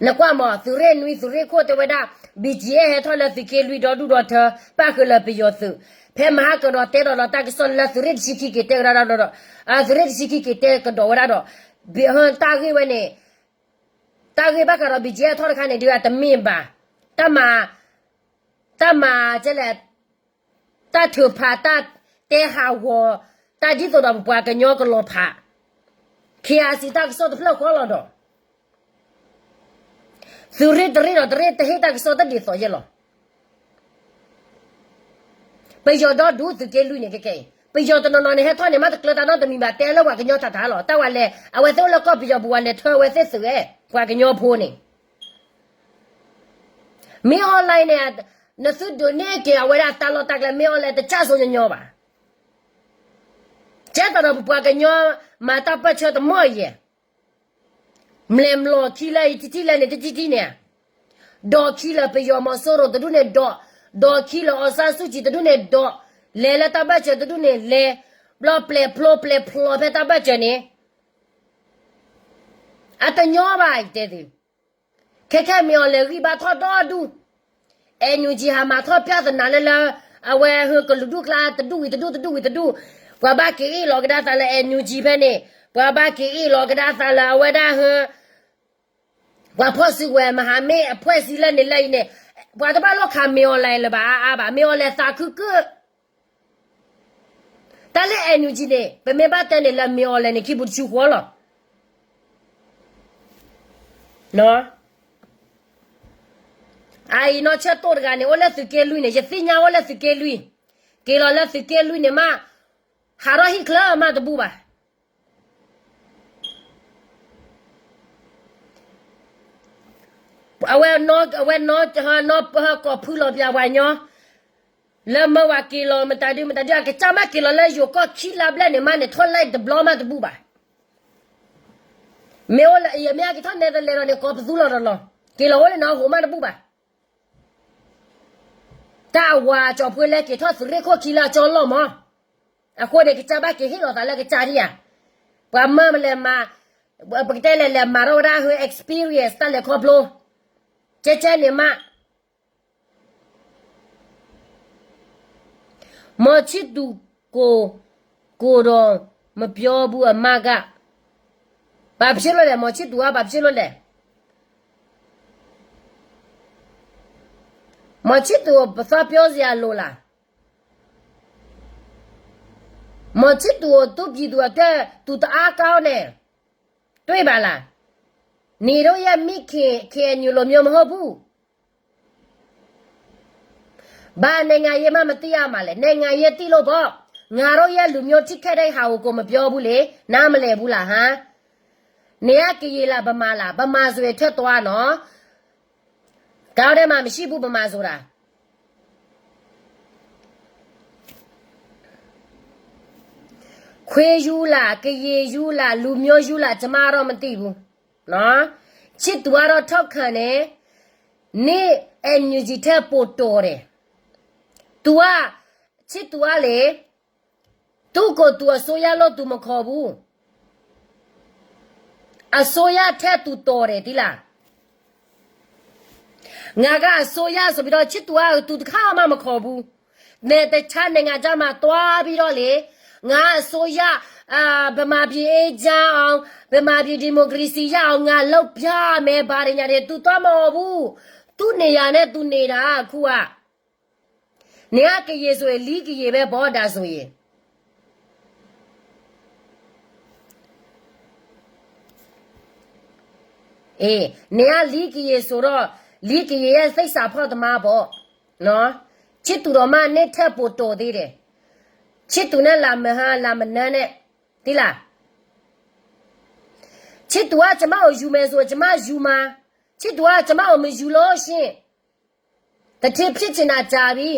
နကွၢ်မး သုးရ့ၣ်နွံသုးရ့ၣ်ခိၣ်တဲဝဲဒၣ် ဘံၣ်ကၠံၣ်အဲၣ် ဟဲထီၣ်လၢသုးက့လွံၢ်ဒီဒူၣ်ဒီထၢ ပၣ်ဃုာ်လၢပယီၤသုး, ဖဲမဟါကဒီးတဲဒီးလီၤတၢ်ကစီၣ်လၢသုးရ့ၣ်တဆံခံက့ၤတဲကဒါဒီး, သုးရ့ၣ်တဆံခံက့ၤတဲကဒီးဝဲဒၣ်ဒီး, တၢ်ဂ့ၢ်ဝဲန့ၣ်, တၢ်ဂ့ၢ်ဘၣ်ဃးဒီး ဘံၣ်ကၠံၣ်အဲၣ် ထီၣ်တခါန့ၣ် ဒုးတမ့ၢ်ဘၣ်, တၢ်မၤ, တၢ်မၤကဲလဲၣ် တၢ်ထုးဖး တၢ်တဲဟးဂီၤ, တၢ်ဒ်သိးဒီးပပှၤကညီကလီၤဖး, ခ့ၣ်အၣ်စံၣ် တၢ်ကစီၣ်တဖျၢၣ်ဃီလီၤဒီး, သုးရ့ၣ်တရ့ၣ်ဒီးတရ့ၣ်တဟ့ၣ်တၢ်ကစီၣ်တဒ်သိးယဲၢ်လီၤ. ပယီၤဒီဒူၣ်သုးက့လွံၢ်န့ၣ် ခဲခဲအံၤ ပယီၤတနီၤနီၤန့ၣ် ဟဲထီၣ်န့ၣ် မ့ၢ်တကျၢၤတၢ်နီတမံၤဘၣ် တဲလၢပှၤကညီထးထးလီၤ. တၢ်ဝဲလဲၤ အဝဲသ့ၣ်အိၣ်လၢကီၢ်ပယီၤပူၤ ဝဲလဲၤထၢဝဲသ့ၣ်သုးဝဲ ပှၤကညီဖိန့ၣ် မ့ၢ် online န့ၣ်, နသုဒုးန့ၢ်က့ၤအဝဲဒၣ်တၢ်လီၢ်တၢ်ကျဲ မ့ၢ် online တစၢ်စိညီညီဘၣ်. ကဲသိးဒီးပပှၤကညီ မၤတၢ်ပၢၢ်ဆၢတမီၢ်ယဲၢ်, မျဲၢ်မျီၢ်ခံလၢအံၤ တထံၣ်လၢန့ၣ် တထံၣ်ထံၣ်န့ၣ်, ဒီးခံလၢပယီၤမီၤစိရိၤတဒူၣ်န့ၣ်ဒီး, ဒီးခံလၢ အောင်ဆန်းစုကြည် တဒူၣ်န့ၣ်ဒီး, လဲၤလၢတၢ်ဘၢၣ်စၢၤတဒူၣ်န့ၣ်လဲၤ, ဘျီပျဲၢ်ဖျိပျဲၢ်ဖျိဖဲတၢ်ဘၢၣ်စၢၤန့ၣ် အတညီဘၣ် ယတဲသု, ခဲခဲမ့ၢ် online ဂံၢ်ဘါထီၣ်ဒီဒူၣ်, NUG ဟးမၤထီၣ် ပြဿနာ လၢလၢ အဝဲဟၢကလုာ်ဒူၣ်ကျါ တဒူၣ်ဝံၤတဒူၣ် တဒူၣ်ဝံၤတဒူၣ်, ပှၤဘၣ်က့ၤအ့ၣ်လီၤကဒါသးလၢ NUG ဖဲန့ၣ်, ပှၤဘၣ်က့ၤအ့ၣ်လီၤကဒါသးလၢအဝဲဒၣ်ဟၢ ပှၤဖီၣ်စုကဝဲၤ မဟာမိတ်အဖွဲ့အစည်း လၢန့ၣ်လၢအံၤန့ၣ်, ပှၤတဘၣ်လိၣ်ခးမ့ၢ် online လၢၤဘၣ်အါအါဘၣ်, မ့ၢ် online သးခုကၢၢ် တၢ်လၢ NUG န့ၣ် ပမ့ၢ်ဘၣ်တဲန့ၣ်လၢမ့ၢ် online န့ၣ် ခံပူတဆူဃီလီၤ. အအံၤနီၢ်ဆၢတိၣ်တဂၤန့ၣ် အိၣ်လၢသုးက့လွံၢ်န့ၣ် ယသ့ၣ်ညါအိၣ်လၢသုးက့လွံၢ်, က့ၤလီၤလၢသုးက့လွံၢ်န့ၣ်မး, ဟးထီၣ်ဟံၣ်ချၢမးတဘူၣ်ဘၣ်. အဝဲ, အဝဲနီၢ်, နီၢ်ကိးဖုလီၤပၠးပှၤညီ, လၢမၢဝဲက့ၤလီၤ မတၤဒု မတၤဒု အကစၢ်မးက့ၤလီၤလၢယိၤကီၢ်ခံလါဘျဲၣ်န့ၣ်မးန့ၣ် ထီၣ်လဲတဘျီမးတဘူၣ်ဘၣ်. မ့ၢ်အိၣ်လၢ ယမ့ၢ်အကထီၣ်နဲတလဲၤဒီးန့ၣ် ကိးပသူလီၤဒီးလီၤ, က့ၤလီၤအိၣ်လၢနဟိမးတဘူၣ်ဘၣ်. တၢ်အဝၤကၠီၤဖှ့လၢက့ၤထီၣ်သုးရ့ၣ်ခိၣ်ခံလၢအကၠီလီၢ်မး, အဃိန့ၣ် ကစၢ်ဘၣ်က့ၤဟ့ၣ်လီၤသးလၢကစၢ်ထံၣ်ဧါ, ပှၤမၢမလဲၤမၤ, ပကတဲလဲၤလဲၤမၤထီၣ်ဝဲဒၣ်ဟၢ experience တၢ်လဲၤခီဖျိ, ကဲကဲန့ၣ်မး မီၤဆံၣ်သူးကိၢ်, ကိၢ်ဒီးမပြောဘူးအမါက, ဘာဖြစ်လို့လဲ, မီၤဆံၣ်သူးက ဘာဖြစ်လို့လဲ, မီၤဆံၣ်သူး ပသီပြောစရာလိုလား, မီၤဆံၣ်သူး သူ့ပြည်သူ့အတွက် သူတအားကောင်းနဲ့, တွေ့ပါလား, နင်တို့ရဲ့မိခင် KNU လိုမျိုးမဟုတ်ဘူး. ဘာနိုင်ငံရေးမှ မသိရမှာလဲ, နိုင်ငံရေးသိလို့ပေါ့, ငါတို့ရဲ့လူမျိုးထိခိုက်တဲ့ဟာကို ကိုမပြောဘူးလေ, နားမလည်ဘူးလားဟမ်, နေကကရင်လား ဗမာလား, ဗမာဆိုရင်ထွက်သွားနော်, ကောင်းထဲမှာ မရှိဘူး ဗမာဆိုတာ. ခွေယူလာ ကရင်ယူလာ လူမျိုးယူလာ ကျမတော့မသိဘူးနော်, ချစ်သူကတော့ထောက်ခံတယ်, နေ NUG ထက်ပိုတော်တယ်, သူက ချစ်သူကလေ, သူ့ကိုယ်သူအစိုးရလို့ သူမခေါ်ဘူး, အစိုးရထက် သူတော်တယ် သိလား. ငါကအစိုးရဆိုပြီးတော့ ချစ်သူက သူတစ်ခါမှမခေါ်ဘူး, နဲ့တခြားနိုင်ငံခြားမှာသွားပြီးတော့လေ, ငါအစိုးရ, အာ, ဗမာပြည်အေးချမ်းအောင်, ဗမာပြည်ဒီမိုကရေစီရအောင် ငါလုပ်ပြမယ် ဘာတွေညာတွေ သူသွားမအော်ဘူး, သူ့နေရာနဲ့ သူနေတာ အခုက နင်ကကရင်ဆိုရင် လီကရင်ပဲပေါ့, ဒါဆိုရင်. အေး, နင်ကလီကရင်ဆိုတော့ လီကရင်ရဲ့သစ္စာဖောက်သမားပေါ့နော်, ချစ်သူတော်မှ နင့်ထက်ပိုတော်သေးတယ်, ချစ်သူနဲ့ လာမဟါ လာမနန်းနဲ့, သိလား. ချစ်သူက ကျမကိုယူမယ်ဆို ကျမယူမှာ, ချစ်သူက ကျမကိုမယူလို့ရှိရင် သူဌေးဖြစ်ချင်တာကြာပြီ.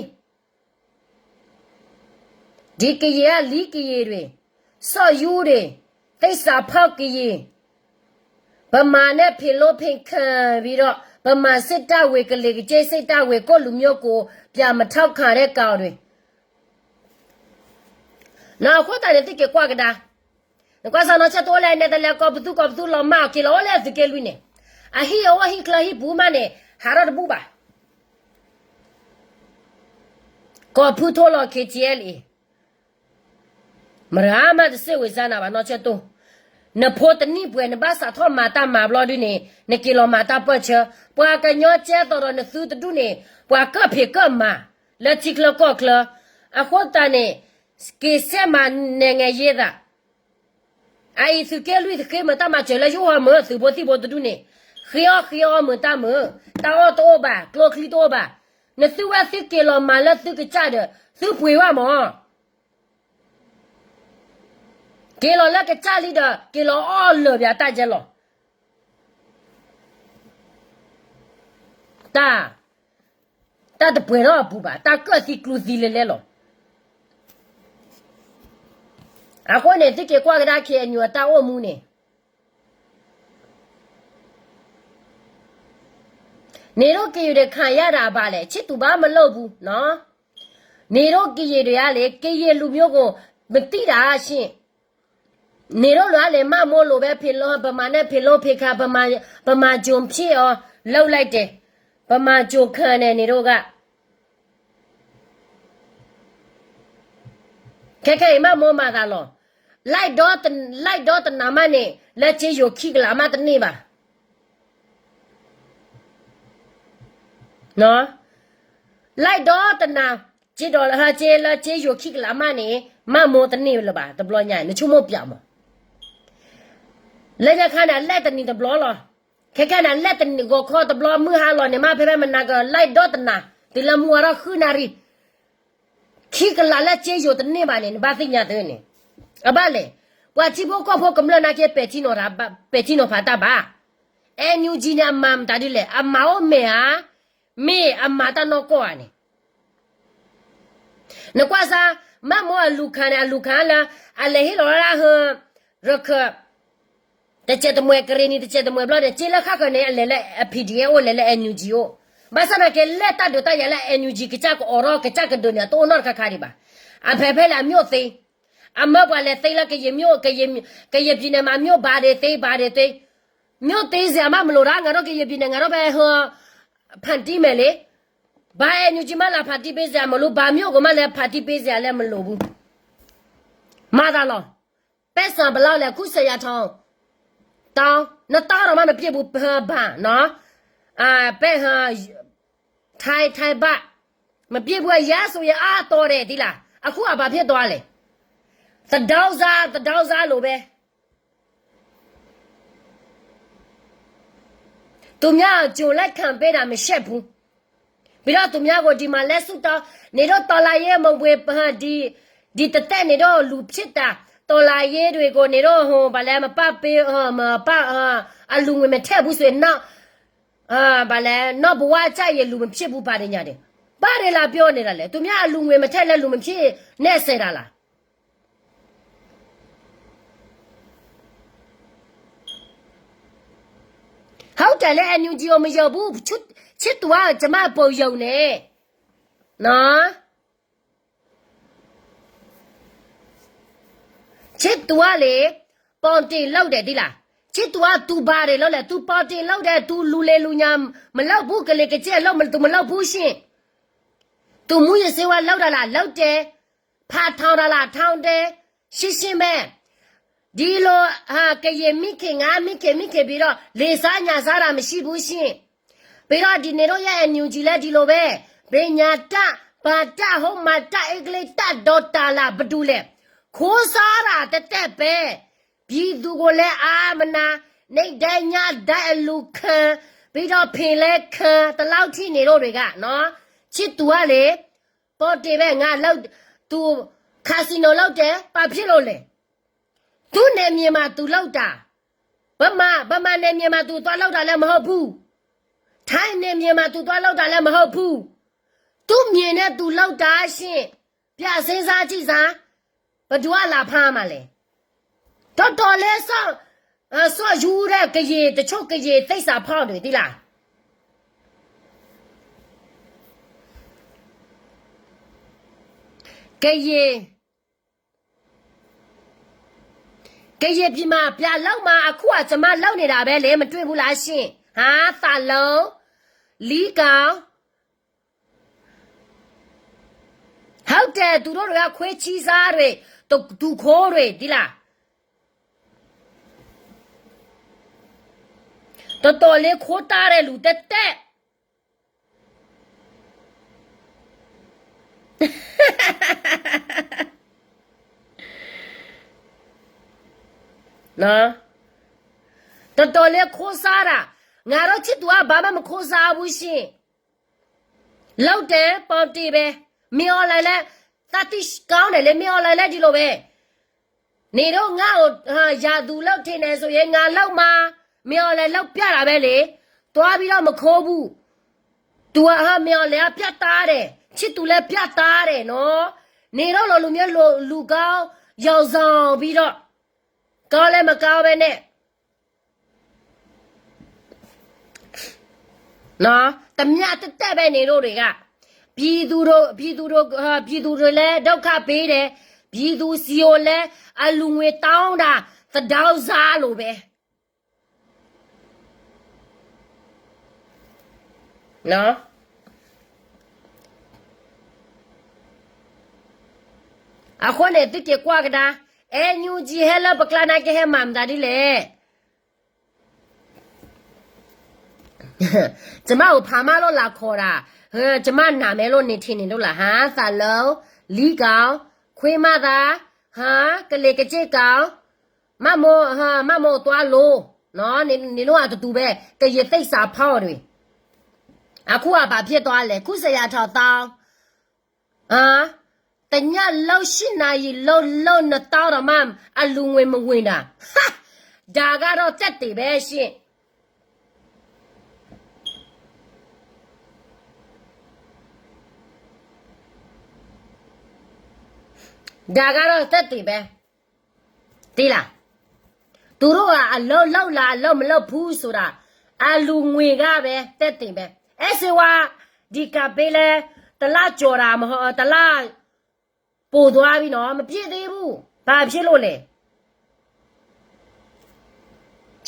ဒီကရင်က လီကရင်တွေ, စော့ယူတွေ, သစ္စာဖောက်ကရင်, ဗမာနဲ့ ဖင်လို့ဖင်ခံပြီးတော့ ဗမာစစ်တပ်ဝင် ကလင်ကကျဲစစ်တပ်ဝင် ကိုယ့်လူမျိုးကို ပြန်မထောက်ခံတဲ့ကောင်တွေ. နော်, အဃိသတးန့ၣ် သုက့ၤကွၢ်ကဒါ, နကွၢ်စၢ်နီၢ်ဆၢတိအိၣ်လၢ နဲတလဲၤကီၢ်ပသူ ကီၢ်ပသူလီၤမၢ်အီၤ က့ၤလီၤအိၣ်လၢသုးက့လွံၢ်န့ၣ်, အဟံၣ်အဝီဟံၣ်ချၢဟံၣ်ပူၤမးန့ၣ် ဟးထီၣ်တဘူၣ်ဘၣ်. ကီၢ်ဖုထိလီၤ KTLA, မတၤမးတစ့ၢ်ဝံၤစၢ်နၤဘၣ် နီၢ်ဆၢတိ, နဖိတနံၣ်ပှဲၤ နဘၣ်စးထီၣ်မၤတၢ်မၤဘျီဒုန့ၣ် နက့ၤလီၤမၤတၢ်ပၢၢ်ဆၢ, ပှၤကညီကဲသိးဒီးနသုတဒူၣ်န့ၣ် ပှၤကၢၣ်ဖံးကၢၣ်မၤ လၢထံချၢကီၢ်ချၢ, အဃိသတးန့ၣ် က့ၤစဲးမၤနဲၤငဲၤယဲၢ်သး အအံၤသုးက့လွံၢ် သုဃ့မၤတၢ်မၤစၢၤလၢယိၣ်ဟီမုၢ် သုးဖိသံၣ်ဖိတဒူၣ်န့ၣ်, ဃ့အီၣ်ဃ့အီမုာ်တၢ်မုာ်, တၢ်အီၣ်တအိၣ်ဘၣ်, ကျိချံတအိၣ်ဘၣ်, နသုဝဲသုက့ၤလီၤမၤလၢသုကစၢ်ဒီး သုပှ့ၤဘၣ်မး, က့ၤလီၤလၢကစၢ်လံဒီး က့ၤလီၤအီၣ်လၢာ်ပၠးတၢ်ယဲလီၤ. တၢ်, တၢ်တပှဲၤထီၣ်အပူၤဘၣ်, တၢ်ကၢၣ်သံကျူသံလဲၤလဲၤလီၤ. အဃိန့ၣ် သုက့ၤကွၢ်ကဒါ KNU အတၢ်အိၣ်မူန့ၣ်, နေတို့ကရင်တွေ ခံရတာဘာလဲ, ချစ်သူဘာမှမလုပ်ဘူးနော်, နေတို့ကရင်တွေကလေ, ကရင်လူမျိုးကို မသိတာရှင့်. နေတို့လူကလေ, မမိုးလိုပဲ ဖင်လို့, ဗမာနဲ့ ဖင်လို့ဖင်ခံ, ဗမာ, ဗမာကျွန်ဖြစ်အောင် လုပ်လိုက်တယ်. ဗမာကျွန်ခံတယ် နေတို့က. ခဲခဲအံၤ မမိုးမၤသးလီၤ. လိုက်ဒီတ, လိုက်ဒီတနၤမးန့ၣ် လၢက့ယိၤခံကလးမးတန့ၢ်ဘၣ်. နော်, လိုက်ဒီတနၤ, က့ဒီးလၢဟဲက့ လၢက့ယိၤခံကလးမးန့ၣ် မမိုးတန့ၢ်လၢၤဘၣ်, တဘျီညါ နဆိကမိၣ်ပျးမး. လၢညါခါန့ၣ် အလဲၣ်တနံၤတဘျီလီၤ. ခဲခဲန့ၣ် အလဲၣ်တနံၤဂီၤခီတဘျီ မုၢ်ဟါလီၤန့ၣ် မ့ၢ်ဖဲဖဲမနၤက လိုက်ဒီတနၤ, တုၤလၢမုၢ်ဝါထီၣ်ဃုနၣ်ရံၣ် ခံကလးလၢက့ယိၤတန့ၢ်ဘၣ်န့ၣ် နဘၣ်သ့ၣ်ညါသုန့ၣ်. အဘၣ်လဲၣ်, ပှၤထံဖိကီၢ်ဖိကမျၢၢ်နာ်က့ ပဲာ်ထံနီၤဖးတၢ်ဘၣ်. NUG န့ၣ် အမၤမတၤဒ်လဲၣ်, အမၤအိၣ်မဲာ်ဧါ, မ့ၢ်အမၤတၢ်နီၢ်ကီၢ်ဧါန့ၣ်. နကွၢ်စၢ်, မမိုးအလူၤခးန့ၣ် အလူၤခးလၢ အလဲၤဟ့ၣ်လီၤဒၣ်ဟၢ ရခၢၣ် တစဲးတမှဲၤ ကရ့ၣ်နံၤ တစဲးတမှဲၤဘျီန့ၣ် က့လၢခါဃၢၤန့ၣ် အလဲၤလၢ PDF အိၣ် လဲၤလၢ NUG အိၣ်. ဘၣ်ဆၣ်သနာ်က့ လဲၣ်တၢ်ဒုးတၢ်ယၤလၢ NUG ကစၢ်ကအိးထီၣ် ကစၢ်ကဒုးန့ၣ် အတအိၣ်နီတခါခါဒံးဘၣ်. အဖဲဖဲလၢအမ့ၢ်သ့, အမၢပှၤလဲၤသ့လၢကယဲၢ်မ့ၢ်, ကယဲၢ်, ကယဲၢ်ပံၤန့ၣ်မး မ့ၢ်ဘၣ်ဒဲးသ့ ဘၣ်ဒဲးသ့, မ့ၢ်သ့စ့ၢ်အမး မလိာ်ဒၣ် ငါထီၣ်ကယဲၢ်ပံၤန့ၣ် ငါထီၣ်ဖဲဟၢ ဖၣ်တံၢ်မဲာ်လံ. ဘၣ်အဲၣ်နယူၣ်ကၠံမးလၢဖးတံၢ်ပ့စ့အမလိၣ် ဘၣ်မ့ၢ်အိၣ်ကမးလၢဖးတံၢ်ပ့စ့အလဲမလိၣ်ဘူး, မၤသးလီၤ, ပဲစံးဘျီလဲၣ် ခူစယၤထီၣ်, တနတီၤဒီးမးမပျ့ၢ်ဘူးဘၣ်နီၤ, ပဲ ไทย ไทย ဘၣ်, မပျ့ၢ်ဘူးအယါစိၤယအါတီၤဒဲးဒ်လၢ်, အဃိအဘၣ်ဖဲတီၤလဲၣ်, သဒီစါ သဒီစါလိၤဘဲ သူများကို ကြိုလက်ခံပေးတာ မရှိဘူး. ပြီးတော့ သူများကို ဒီမှာ လက်စုတောင်း, နင်တို့ တော်လှန်ရေး မဝင် ဒီ ဒီတသက် နင်တို့ လူဖြစ်တာ, တော်လှန်ရေးတွေကို နင်တို့ ဟို ဘာလဲ မပပေး မပ အလူငွေ မထည့်ဘူးဆိုရင် နောက် ဘာလဲ နောက်ဘဝကျရင် လူမဖြစ်ဘူး ပါတယ်ညါတယ်. ဘာတွေလာပြောနေတာလဲ. သူများ အလူငွေ မထည့်လဲ လူမဖြစ်နဲ့ ဆဲတာလား. ဟုတ်တယ်လေ NUG ကို မယုံဘူး, ချစ်သူက ကျွန်မ ပိုယုံတယ်. နော်. ချစ်သူကလေ ပေါင်တင်လုပ်တယ် သိလား. ချစ်သူက သူဘာတွေလုပ်လဲ, သူပေါင်တင်လုပ်တယ်, သူလူလယ်လူညာ မလုပ်ဘူး, ကလေးကကျဲလုပ် သူမလုပ်ဘူးရှင်. သူမူးယစ်ဆေးဝါးလုပ်တာလား, လုပ်တယ်. ဖးထောင်တာလား, ထောင်တယ်, ရှင်းရှင်းပဲ. ဒီလို ဟာ ကရင်မိခင် ငါမိခင် မိခင်ပြီးတော့ လေစားညံစားတာ မရှိဘူးရှင်. ပြီးတော့ ဒီနေ့တို့ရဲ့ NUG လည်း ဒီလိုပဲ, ဘယ်ညာတတ်, ဘာတတ်, ဟိုမှာတတ်, အင်္ဂလိပ်တတ်, ဒေါ်တာလာ ဘယ်သူလဲ. ခိုးစားတာ သက်သက်ပဲ. ပြည်သူကိုလည်း အားမနာ, နေ့တိုင်းညတိုင်း အလူခံ, ပြီးတော့ ဖင်လည်းခံ, ဒီလောက်ထိ နေတို့တွေက နော်. ချစ်သူကလေ ပေါ်တင်ပဲ ငါလုပ်, သူ casino လုပ်တယ်, ဘာဖြစ်လို့လဲ. သူ့နယ်မြေမှာ သူလုပ်တာ, ဗမာ, ဗမာနယ်မြေမှာ သူသွားလုပ်တာလည်း မဟုတ်ဘူး. ထိုင်းနယ်မြေမှာ သူသွားလုပ်တာလည်း မဟုတ်ဘူး. သူ့မြေနဲ့ သူလုပ်တာရှင်. ပြန်စဉ်းစားကြည့်စမ်း, ဘယ်သူက လာဖမ်းမှာလဲ. တော်တော်လေး စော့, စော့ယူတဲ့ ကရင်, တချို့ ကရင် သစ္စာဖောက်တွေ သိလား. ကရင်, ကရင်ပြည်မှာ ပြန်လုပ်မှာ, အခုက ကျွန်မလုပ်နေတာပဲလေ, မတွေ့ဘူးလားရှင်. ဟာ, သးလုံး, လီးကောင်, ဟုတ်တယ်, သူတို့တွေက ခွေးချီးစားတွေ, သူ, သူခိုးတွေ, သိလား. တော်တော်လေး ခိုးတားတဲ့လူ သက်သက်. နော်. တော်တော်လေး ခိုးစားတာ. ငါတို့ ချစ်သူက ဘာမှ မခိုးစားဘူးရှင်. လုပ်တယ်, ပေါ်တင်ပဲ. မင်းအောင်လှိုင်လည်း သတ္တိကောင်းတယ်လေ, မင်းအောင်လှိုင်လည်း ဒီလိုပဲ. နေတို့ ငါ့ကို ဟာ, ရာသူလုပ်ထင်တယ်ဆိုရင် ငါလုပ်မှာ. မင်းအောင်လှိုင် လုပ်ပြတာပဲလေ. သွားပြီးတော့ မခိုးဘူး. သူက ဟာ, မင်းအောင်လှိုင်က ပြတ်သားတယ်, ချစ်သူလည်း ပြတ်သားတယ်နော်. နေတို့လို လူမျိုးလို လူကောင်း ရောင်ဆောင်ပြီးတော့ ကောင်းလည်း မကောင်းပဲနဲ့ နော်, တမျှတတည့်ပဲ နေတို့တွေက. ပြည်သူတို့, ပြည်သူတို့, အာ, ပြည်သူတွေလည်း ဒုက္ခပေးတယ်. ပြည်သူဆီကိုလည်း အလူငွေတောင်းတာ သဒီစါလိုပဲ. နော်. အဃိန့ၣ် သုတကွၢ်ကဒါ, NUG ဟဲလၢပကျါနာ်က့ ဟဲမၤမတၤဒ်လဲၣ်. ကျွန်မကို ဖးမလို့ လာခေါ်တာ, ကျွန်မနာမည်လို့ နင်ထင်နေလို့လား. ဟာ, သးလုံး, လီးကောင်, ခွေးမသား, ဟာ, ကလေးကကျစ်ကောင်, မမို့, ဟာ, မမို့သွားလို့, နော်, နင်တို့က တူတူပဲ, ကရင် သစ္စာဖောက်တွေ. အခုက ဘာဖြစ်သွားလဲ. ခုစရာထောက်သောင်း, အာ, တစ်ညလုပ် ရှစ်နာရီလုပ်, လုပ်နှစ်သောင်းတောင်မှ အလူငွေမဝင်တာ. ဟာ, ဒါကတော့သက်သေပဲရှင့်. ဒါကတော့သက်သေပဲ. သိလား. သူတို့က အလုပ်လုပ်လား အလုပ်မလုပ်ဘူးဆိုတာ အလူငွေကပဲ သက်သေပဲ. အဲၣ်စ့ဝါ ဒီကပ်ပေးလဲ တစ်လကျော်တာမဟုတ်, တစ်လပိုသွားပြီနော်, မပြည့်သေးဘူး. ဘာဖြစ်လို့လဲ.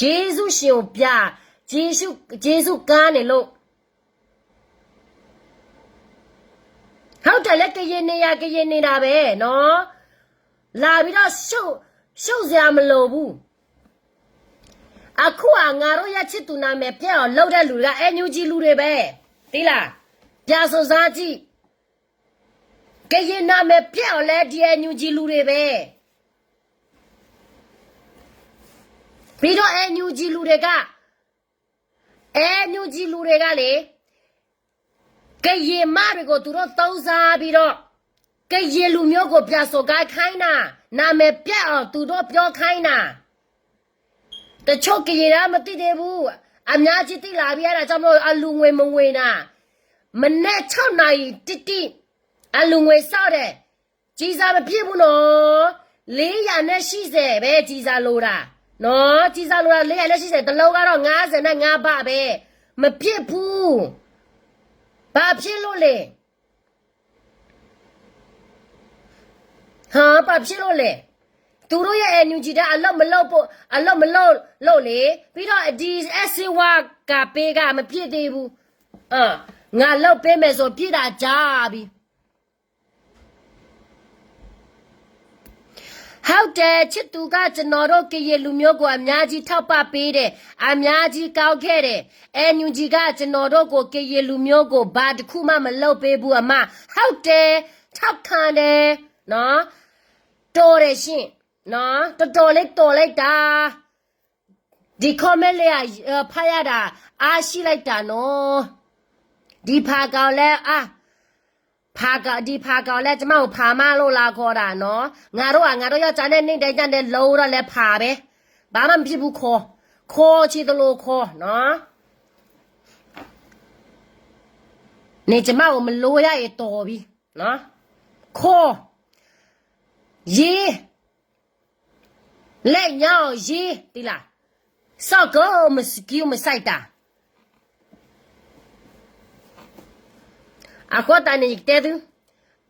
ကျေးဇူးရှင်ကိုပြ, ကျေးဇူး, ကျေးဇူးကန်းနေလို့. ဟုတ်တယ်လေ, ကရင်နေရာ ကရင်နေရာပဲနော်. လာပြီးတော့ ရှုပ်စရာမလိုဘူး. အခုက ငါတို့ရဲ့ချစ်သူ နာမည်ပျက်အောင်လုပ်တဲ့လူတွေက NUG လူတွေပဲ, သိလား? ပြန်စုံစမ်းကြည့်, ကရင်နာမည်ပျက်အောင်လဲ ဒီ NUG လူတွေပဲ. ပြီးတော့ NUG လူတွေက NUG လူတွေကလေ, ကရင်မတွေကို သူတို့သုံးစားပြီးတော့ ကရင်လူမျိုးကို ပြန်စော်ကားခိုင်းတာ, နာမည်ပျက်အောင် သူတို့ပြောခိုင်းတာ. တချို့ကရင်တွေက မသိသေးဘူး, အများကြီးသိလာပြီ, အဲဒါကြောင့်မလို့ အလူငွေမဝင်တာ. မနက်ခြောက်နာရီတိတိ အလူငွေစောင့်တယ်. ကျည်ဆံမပြည့်ဘူးနော်, လေးရာနဲ့ရှစ်ဆယ်ပဲ ကျည်ဆံလိုတာနော်, ကျည်ဆံလိုတာ လေးရာနဲ့ရှစ်ဆယ်, တစ်လုံးကတော့ ငါးဆယ်နဲ့ငါးဘတ်ပဲ, မပြည့်ဘူး. ဘာဖြစ်လို့လဲ? ဟာ, ဘာဖြစ်လို့လဲ? သူတို့ရဲ့ NUG တန်း အလုပ်မလုပ်ဖို့, အလုပ်မလုပ်လို့လေ. ပြီးတော့ ဒီ အဲးစ့ဝါကပေးက မပြည့်သေးဘူး. ငါလုပ်ပေးမယ်ဆို ပြည့်တာကြာပြီ. ဟုတ်တယ်, ချစ်သူက ကျွန်တော်တို့ ကရင်လူမျိုးကို အများကြီး ထောက်ပံ့ပေးတယ်, အများကြီး ကောင်းခဲ့တယ်. NUG က ကျွန်တော်တို့ကို ကရင်လူမျိုးကို ဘာတစ်ခုမှ မလုပ်ပေးဘူး အမ. ဟုတ်တယ်, ထောက်ခံတယ်နော်. တော်တယ်ရှင်နော်, တော်တော်လေး တော်လိုက်တာ. ဒီ comment လေးက ဖတ်ရတာ အားရှိလိုက်တာနော်. ဒီဖာကောင်လည်း အာ, ဖာကောင်, ဒီဖာကောင်လည်း ကျမကို ဖာမလို့ လာခေါ်တာနော်. ငါတို့က ငါတို့ယောက်ျားနဲ့ နေတဲ့ညနေ လုံးတော့လည်း ဖာပဲ, ဘာမှမဖြစ်ဘူး, ခေါ်, ခေါ်ချင်သလို ခေါ်နော်. နေကျမကို မလို့ရရင် တော်ပြီနော်. ခေါ်, ရေး, လက်ညှောင်းရေး, သိလား? စောင့်ကို မစကီး မဆိုင်တာ. အဃိသတးန့ၣ် ယကတဲသု,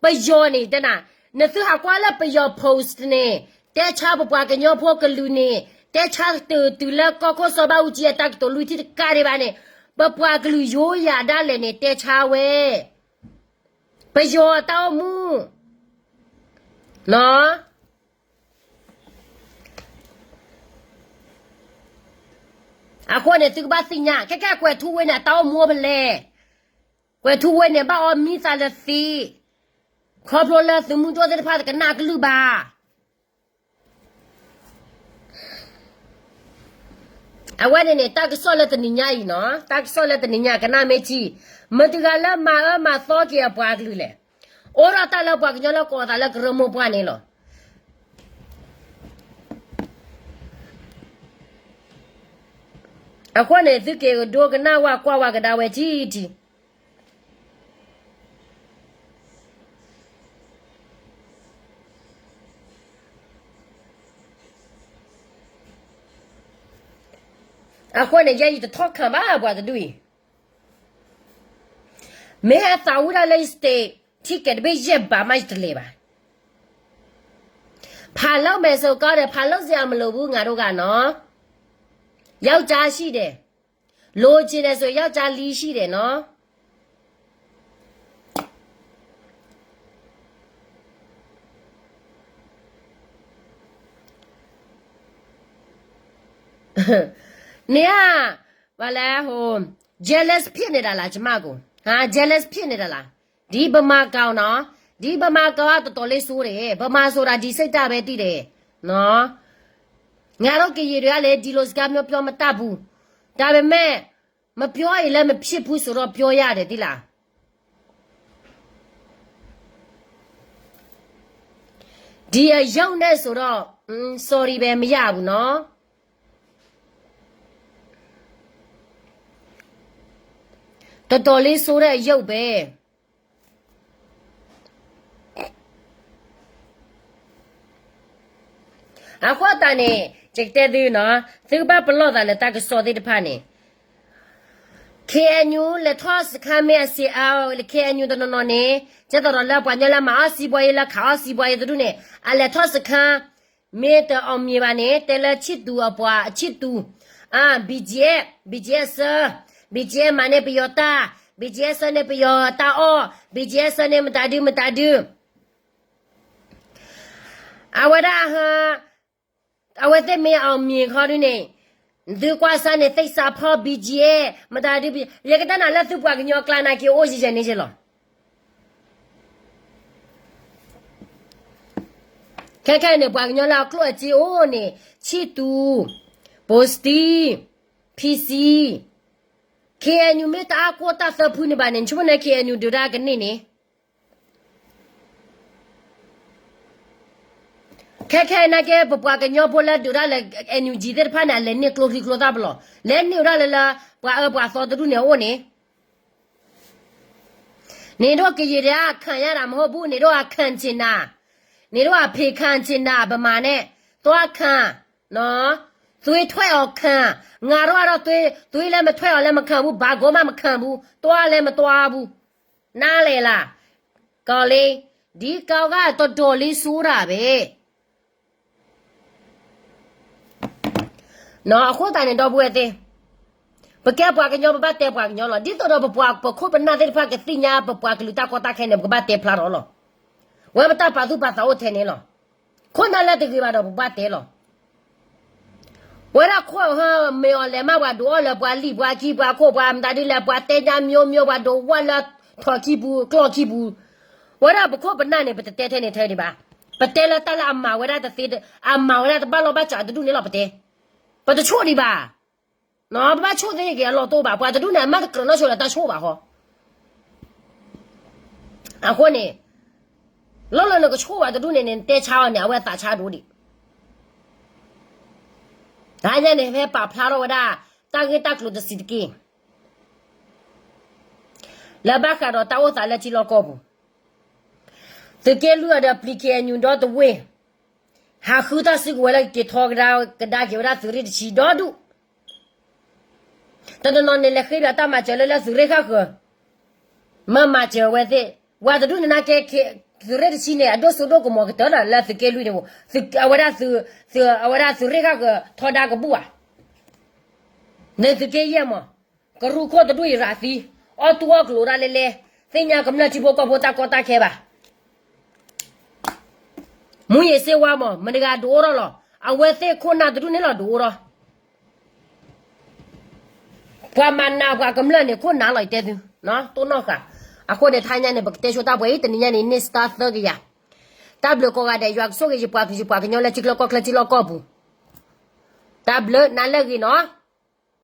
ပယီၤန့ၣ် တဲနၤ, နသုဟးကွၢ်လၢပယီၤ post န့ၣ်, တဲဆါပပှၤကညီဖိကလုာ်န့ၣ်, တဲဆါတုၤတုၤလၢကီၢ်ခိၣ်စီၤဘၣ်အူကၠံအတၢ်ကတိၤလွံၢ်ထံၣ်တကးဒံးဘၣ်န့ၣ်, ပပှၤကလုာ်ယိယၤဒၣ်လဲာ်န့ၣ် တဲဆါဝဲ ပယီၤအတၢ်အိၣ်မူ, နီၢ်. အဃိန့ၣ် သုကဘၣ်သ့ၣ်ညါ, ခဲကဲ ကွဲၤထူဝ့န့ၣ် အတၢ်အိၣ်မူဖဲလဲၣ်. ကွဲၤထူဝ့န့ၣ် ဘၣ်အီၣ်မံသးလၢသံ, ခီဖျိလၢသုးမုၢ်ဒိၣ်သ့ၣ်တဖၣ် တကနၣ်ကလုၢ်ဘၣ်. အဝဲန့ၣ်န့ၣ် တၢ်ကစီၣ်လၢတနံၤညါအံၤနီၢ်, တၢ်ကစီၣ်လၢတနံၤညါ ကနၣ်မ့ၢ်ထံ, မတၤတဂၤလၢမၤအၢမၤသီက့ၤအပှၤကလုာ်လဲၣ်. အိၣ်ဒီးတၢ်လၢပှၤကညီလၢကိးသးလၢကရၢမိၢ်ပှၢ်န့ၣ်လီၤ. အဃိန့ၣ် သုက့ၤကဒိကနၣ်ဝဲကွၢ်ဝဲကဒါဝဲထံထံ အဃိန့ၣ် ယဲယတထီၣ်ခၣ်ဘၣ်ပှၤတဒူၣ်အံၤ, မ့ၢ်ဟဲသးဝံၣ်ဒၣ်လၢယ state ticket တဘ့ၣ်ယဲၢ်ဘးမး ယတလဲၤဘၣ်. ဖးလီၤမဲာ်စိကီးဒီး ဖးလီၤစ့အမလိာ်ဘူး ငါတို့ကနီၤ, ယောက်ျားရှိတယ်, လိုချင်တယ်ဆို ယောက်ျားလေးရှိတယ်နော်. နင်က ဘာလဲ ဟို jealous ဖြစ်နေတာလား ကျမကို, ဟာ jealous ဖြစ်နေတာလား. ဒီဗမာကောင်နော်, ဒီဗမာကောင်က တော်တော်လေးဆိုးတယ်, ဗမာဆိုတာ ဒီစိတ်ဓာတ်ပဲ သိတယ်နော်. ငါတို့ကရင်တွေကလည်း ဒီလိုစကားမျိုး ပြောမတတ်ဘူး, ဒါပေမဲ့ မပြောရင်လည်း မဖြစ်ဘူးဆိုတော့ ပြောရတယ် သိလား. ဒီအယုတ်နဲ့ဆိုတော့ sorry ပဲ မရဘူးနော်. တော်တော်လေးဆိုးတဲ့အယုတ်ပဲ. အဃိသတးန့ၣ် ယကတဲသုနီၤ, သုကဘၣ်ပလီၢ်သးလၢတၢ်ကစီၣ်သ့ၣ်တဖၣ်န့ၣ်, KNU လဲၤထီၣ်စခန်း မ့ၢ်အစ့အါ, KNU တနီၤနီၤန့ၣ် ကဲသိးဒီးလၢပှၤကညီလၢမၤအီၣ်စံးဘှီယ့ လၢခးအီၣ်စံးဘှီယ့သဒူၣ်န့ၣ် အလဲၤထီၣ်စခန်း မ့ၢ်တ အောင်မြင် ဘၣ်န့ၣ် တဲလၢ ချစ်သူ အပှၤ ချစ်သူ BGF, BGF စၢ, BGF မၤန့ၢ်ပယီၤတၢ်, ဘံၣ်ကၠံအဲၣ်ဆၢန့ၣ် ပယီၤတၢ်အီၣ်, ဘံၣ်ကၠံအဲၣ်ဆၢန့ၣ် မတၤဒု မတၤဒု, အဝဲဒၣ် အဝဲသ့ၣ်မ့ၢ် အောင်မြင် ခီဒုန့ၣ်, သုကွၢ်စၢ်န့ၣ် သ့ၣ်စးဖီ ဘံၣ်ကၠံအဲၣ် မတၤဒု, ယကတဲနၤလၢသုပှၤကညီကျါနာ်က့ အိၣ်ယံၤယဲၢ်န့ၣ်ယဲၢ်လီၤ. ခဲခဲအံၤန့ၣ် ပှၤကညီလၢအကျိၣ်အစ့အိၣ်န့ၣ် ချစ်သူ, ဗိုလ်စတီ, PC, KNU မ့ၢ်တအါကိၢ်တၢ်သၢဖုန့ၣ်ဘၣ်န့ၣ် ဆိမိၣ်န့ၣ် KNU ဒုးတၢ်ကန့ၢ်န့ၣ် ခဲခဲအံၤနာ်က့ ပပှၤကညီဖိလၢဒုးတၢ်လၢ NUG သ့ၣ်တဖၣ်န့ၣ် အလဲၤန့ၢ်ကျိချံကျိသၣ်ပလီၢ်, လဲၤန့ၢ်ဝဲဒၣ်လၢလၢ ပှၤအၢပှၤသီတဒူၣ်န့ၣ်အအိၣ်န့ၣ် နင်တို့ကရင်တွေက ခံရတာမဟုတ်ဘူး, နင်တို့ကခံချင်တာ, နင်တို့ကဖံးခံချင်တာ, ဗမာနဲ့, သွားခံ, နော်, သွေးထွက်အောင်ခံ, ငါတို့ကတော့ သွေး, သွေးလည်းမထွက်အောင်လည်းမခံဘူး, ဘာကိုမှမခံဘူး, သွားလည်းမသွားဘူး, နားလည်လား, ကောင်လေး, ဒီကောင်ကတော်တော်လေးဆိုးတာပဲ. အဃိသတးန့ၣ် ဒီပုၢ်ဝဲၢ်သ့ၣ်, ပကဲပှၤကညီ ပဘၣ်တဲပှၤကညီလီၤ. ဒ်သိးဒီးပပှၤပခိၣ်ပနၢ်သ့ၣ်တဖၣ်ကသ့ၣ်ညါပပှၤကလုာ်တၢ်ကီတၢ်ခဲန့ၣ် ပကဘၣ်တဲဖျါထီၣ်လီၤ. ဝဲပတၢ်ပာ်သူၣ်ပာ်သးအိၣ်ထဲန့ၣ်လီၤ. ခိၣ်နၢ်လၢတဂ့ၤဘၣ်ဒီးပဘၣ်တဲလီၤ. ဝဲဒၣ်ခိၣ်ဟၢမ့ၢ်အီၤလဲၤမး ပှၤဒုးအီၣ်လၢပှၤလံၣ်ပှၤခံပှၤခိၣ်ပှၤမတၤဒုလဲၣ် ပှၤတဲညါမျိုးမျိုး ပှၤဒုးဝၣ်လၢထီၣ်ခံပူၤကျီၢ်ခံပူၤ, ဝဲဒၣ်ပခိၣ်ပနၢ်န့ၣ် ပတတဲထဲန့ၣ်ထဲဒံးဘၣ်. ပတဲလၢတၢ်လၢအမၤဝဲဒၣ်တသ့, အမၤဝဲဒၣ်တဘၣ်လီၢ်ဘၣ်စးတဒူၣ်န့ၣ်လီၤ ပတဲ. ပတဆိၣ်ဒံးဘၣ်. ပဘၣ်ဆိၣ်သ့က့ၤအလီၢ်တအိၣ်ဘၣ်. ပှၤတဒူၣ်န့ၣ် အမၤတကြၢးနီၢ်ဆိလၢတၢ်ဆိၣ်ဘၣ်ဃီ. အဃိန့ၣ် လီၢ်လၢနကဆိၣ်ဘၣ်တဒူၣ်န့ၣ်န့ၣ် နတဲဆါအီၤန့ၣ် အဝဲသးဆါဒိၣ်ဒံး. တဟါညါန့ၣ် ဟဲပာ်ဖျါထီၣ်ဝဲဒၣ် တၢ်ဂ့ၢ်တၢ်ကျိၤတဆံးတက့ၢ်. လၢဘၣ်ဃးဒီးတၢ်အိၣ်သးလၢထံလီၢ်ကီၢ်ပူၤ, သုးက့လွံၢ်အီၤဒီးပျံၤ KNU ဒီတဝ့ၢ်, ဟးဃုတၢ်စုကဝဲၤလၢကက့ၤထီကဒါက့ၤဝဲဒၣ်သုးရ့ၣ်တဆံဒီဒူၣ်. တနီၤနီၤန့ၣ် လဲၤဃ့ဘၣ်တၢ်မၤစၢၤလၢလၢသုးရ့ၣ်ဃၣ်ဃၢၤ, မၤမၤစၢၤဝဲသ့ၣ်, ပှၤတဒူၣ်န့ၣ်နာ်က့ သုးရ့ၣ်တဆံန့ၣ် အဒိၣ်စိဒိၣ်ကမီၤကတၢၢ်ဒီးလၢသုးက့လွံၢ်န့ၣ်, အဝဲဒၣ်သုး, အဝဲဒၣ်သုးရ့ၣ်ဃၣ်ဃၢၤထီဒါကဘူၣ်ဧါ. န့ၣ်သုးက့ယဲၢ်မး, ကရူၢ်ခိၣ်တဒူၣ်အံၤရၤသံ, အီၣ်တူၢ်အီၣ်ကျိၤဒၣ်လဲလဲ, သ့ၣ်ညါကမျၢၢ်ထံဖိကီၢ်ဖိတၢ်ကီတၢ်ခဲဘၣ်. မူးယစ်ဆေးဝါးမး မတၤတဂၤဒုးအိၣ်ထီၣ်လီၤ. အဝဲသ့ၣ်ခိၣ်နၢ်တဒူၣ်န့ၣ်လီၤဒုးအိၣ်ထီၣ်. ပှၤမၤနးပှၤကမျၢၢ်န့ၣ် ခိၣ်နၢ်လီၤတဲသု, တိၢ်နီၣ်ဃာ်. အဃိန့ၣ် တဟါညါန့ၣ် ပကတဲဆိတၢ်ပှဲၤအံၤ တနံၤညါန့ၣ် န့ၢ်စတါသၢကယၤ. တၢ်ဘျုးကိးဂၤဒဲး ယွၤကဆိၣ်ဂ့ၤယပှၤကလုာ်ယပှၤကညီလၢထံချၢကီၢ်ချၢထံလီၢ်ကီၢ်ပူၤ. တၢ်ဘျုးနၤလၢအဂ့ၤနီၤ.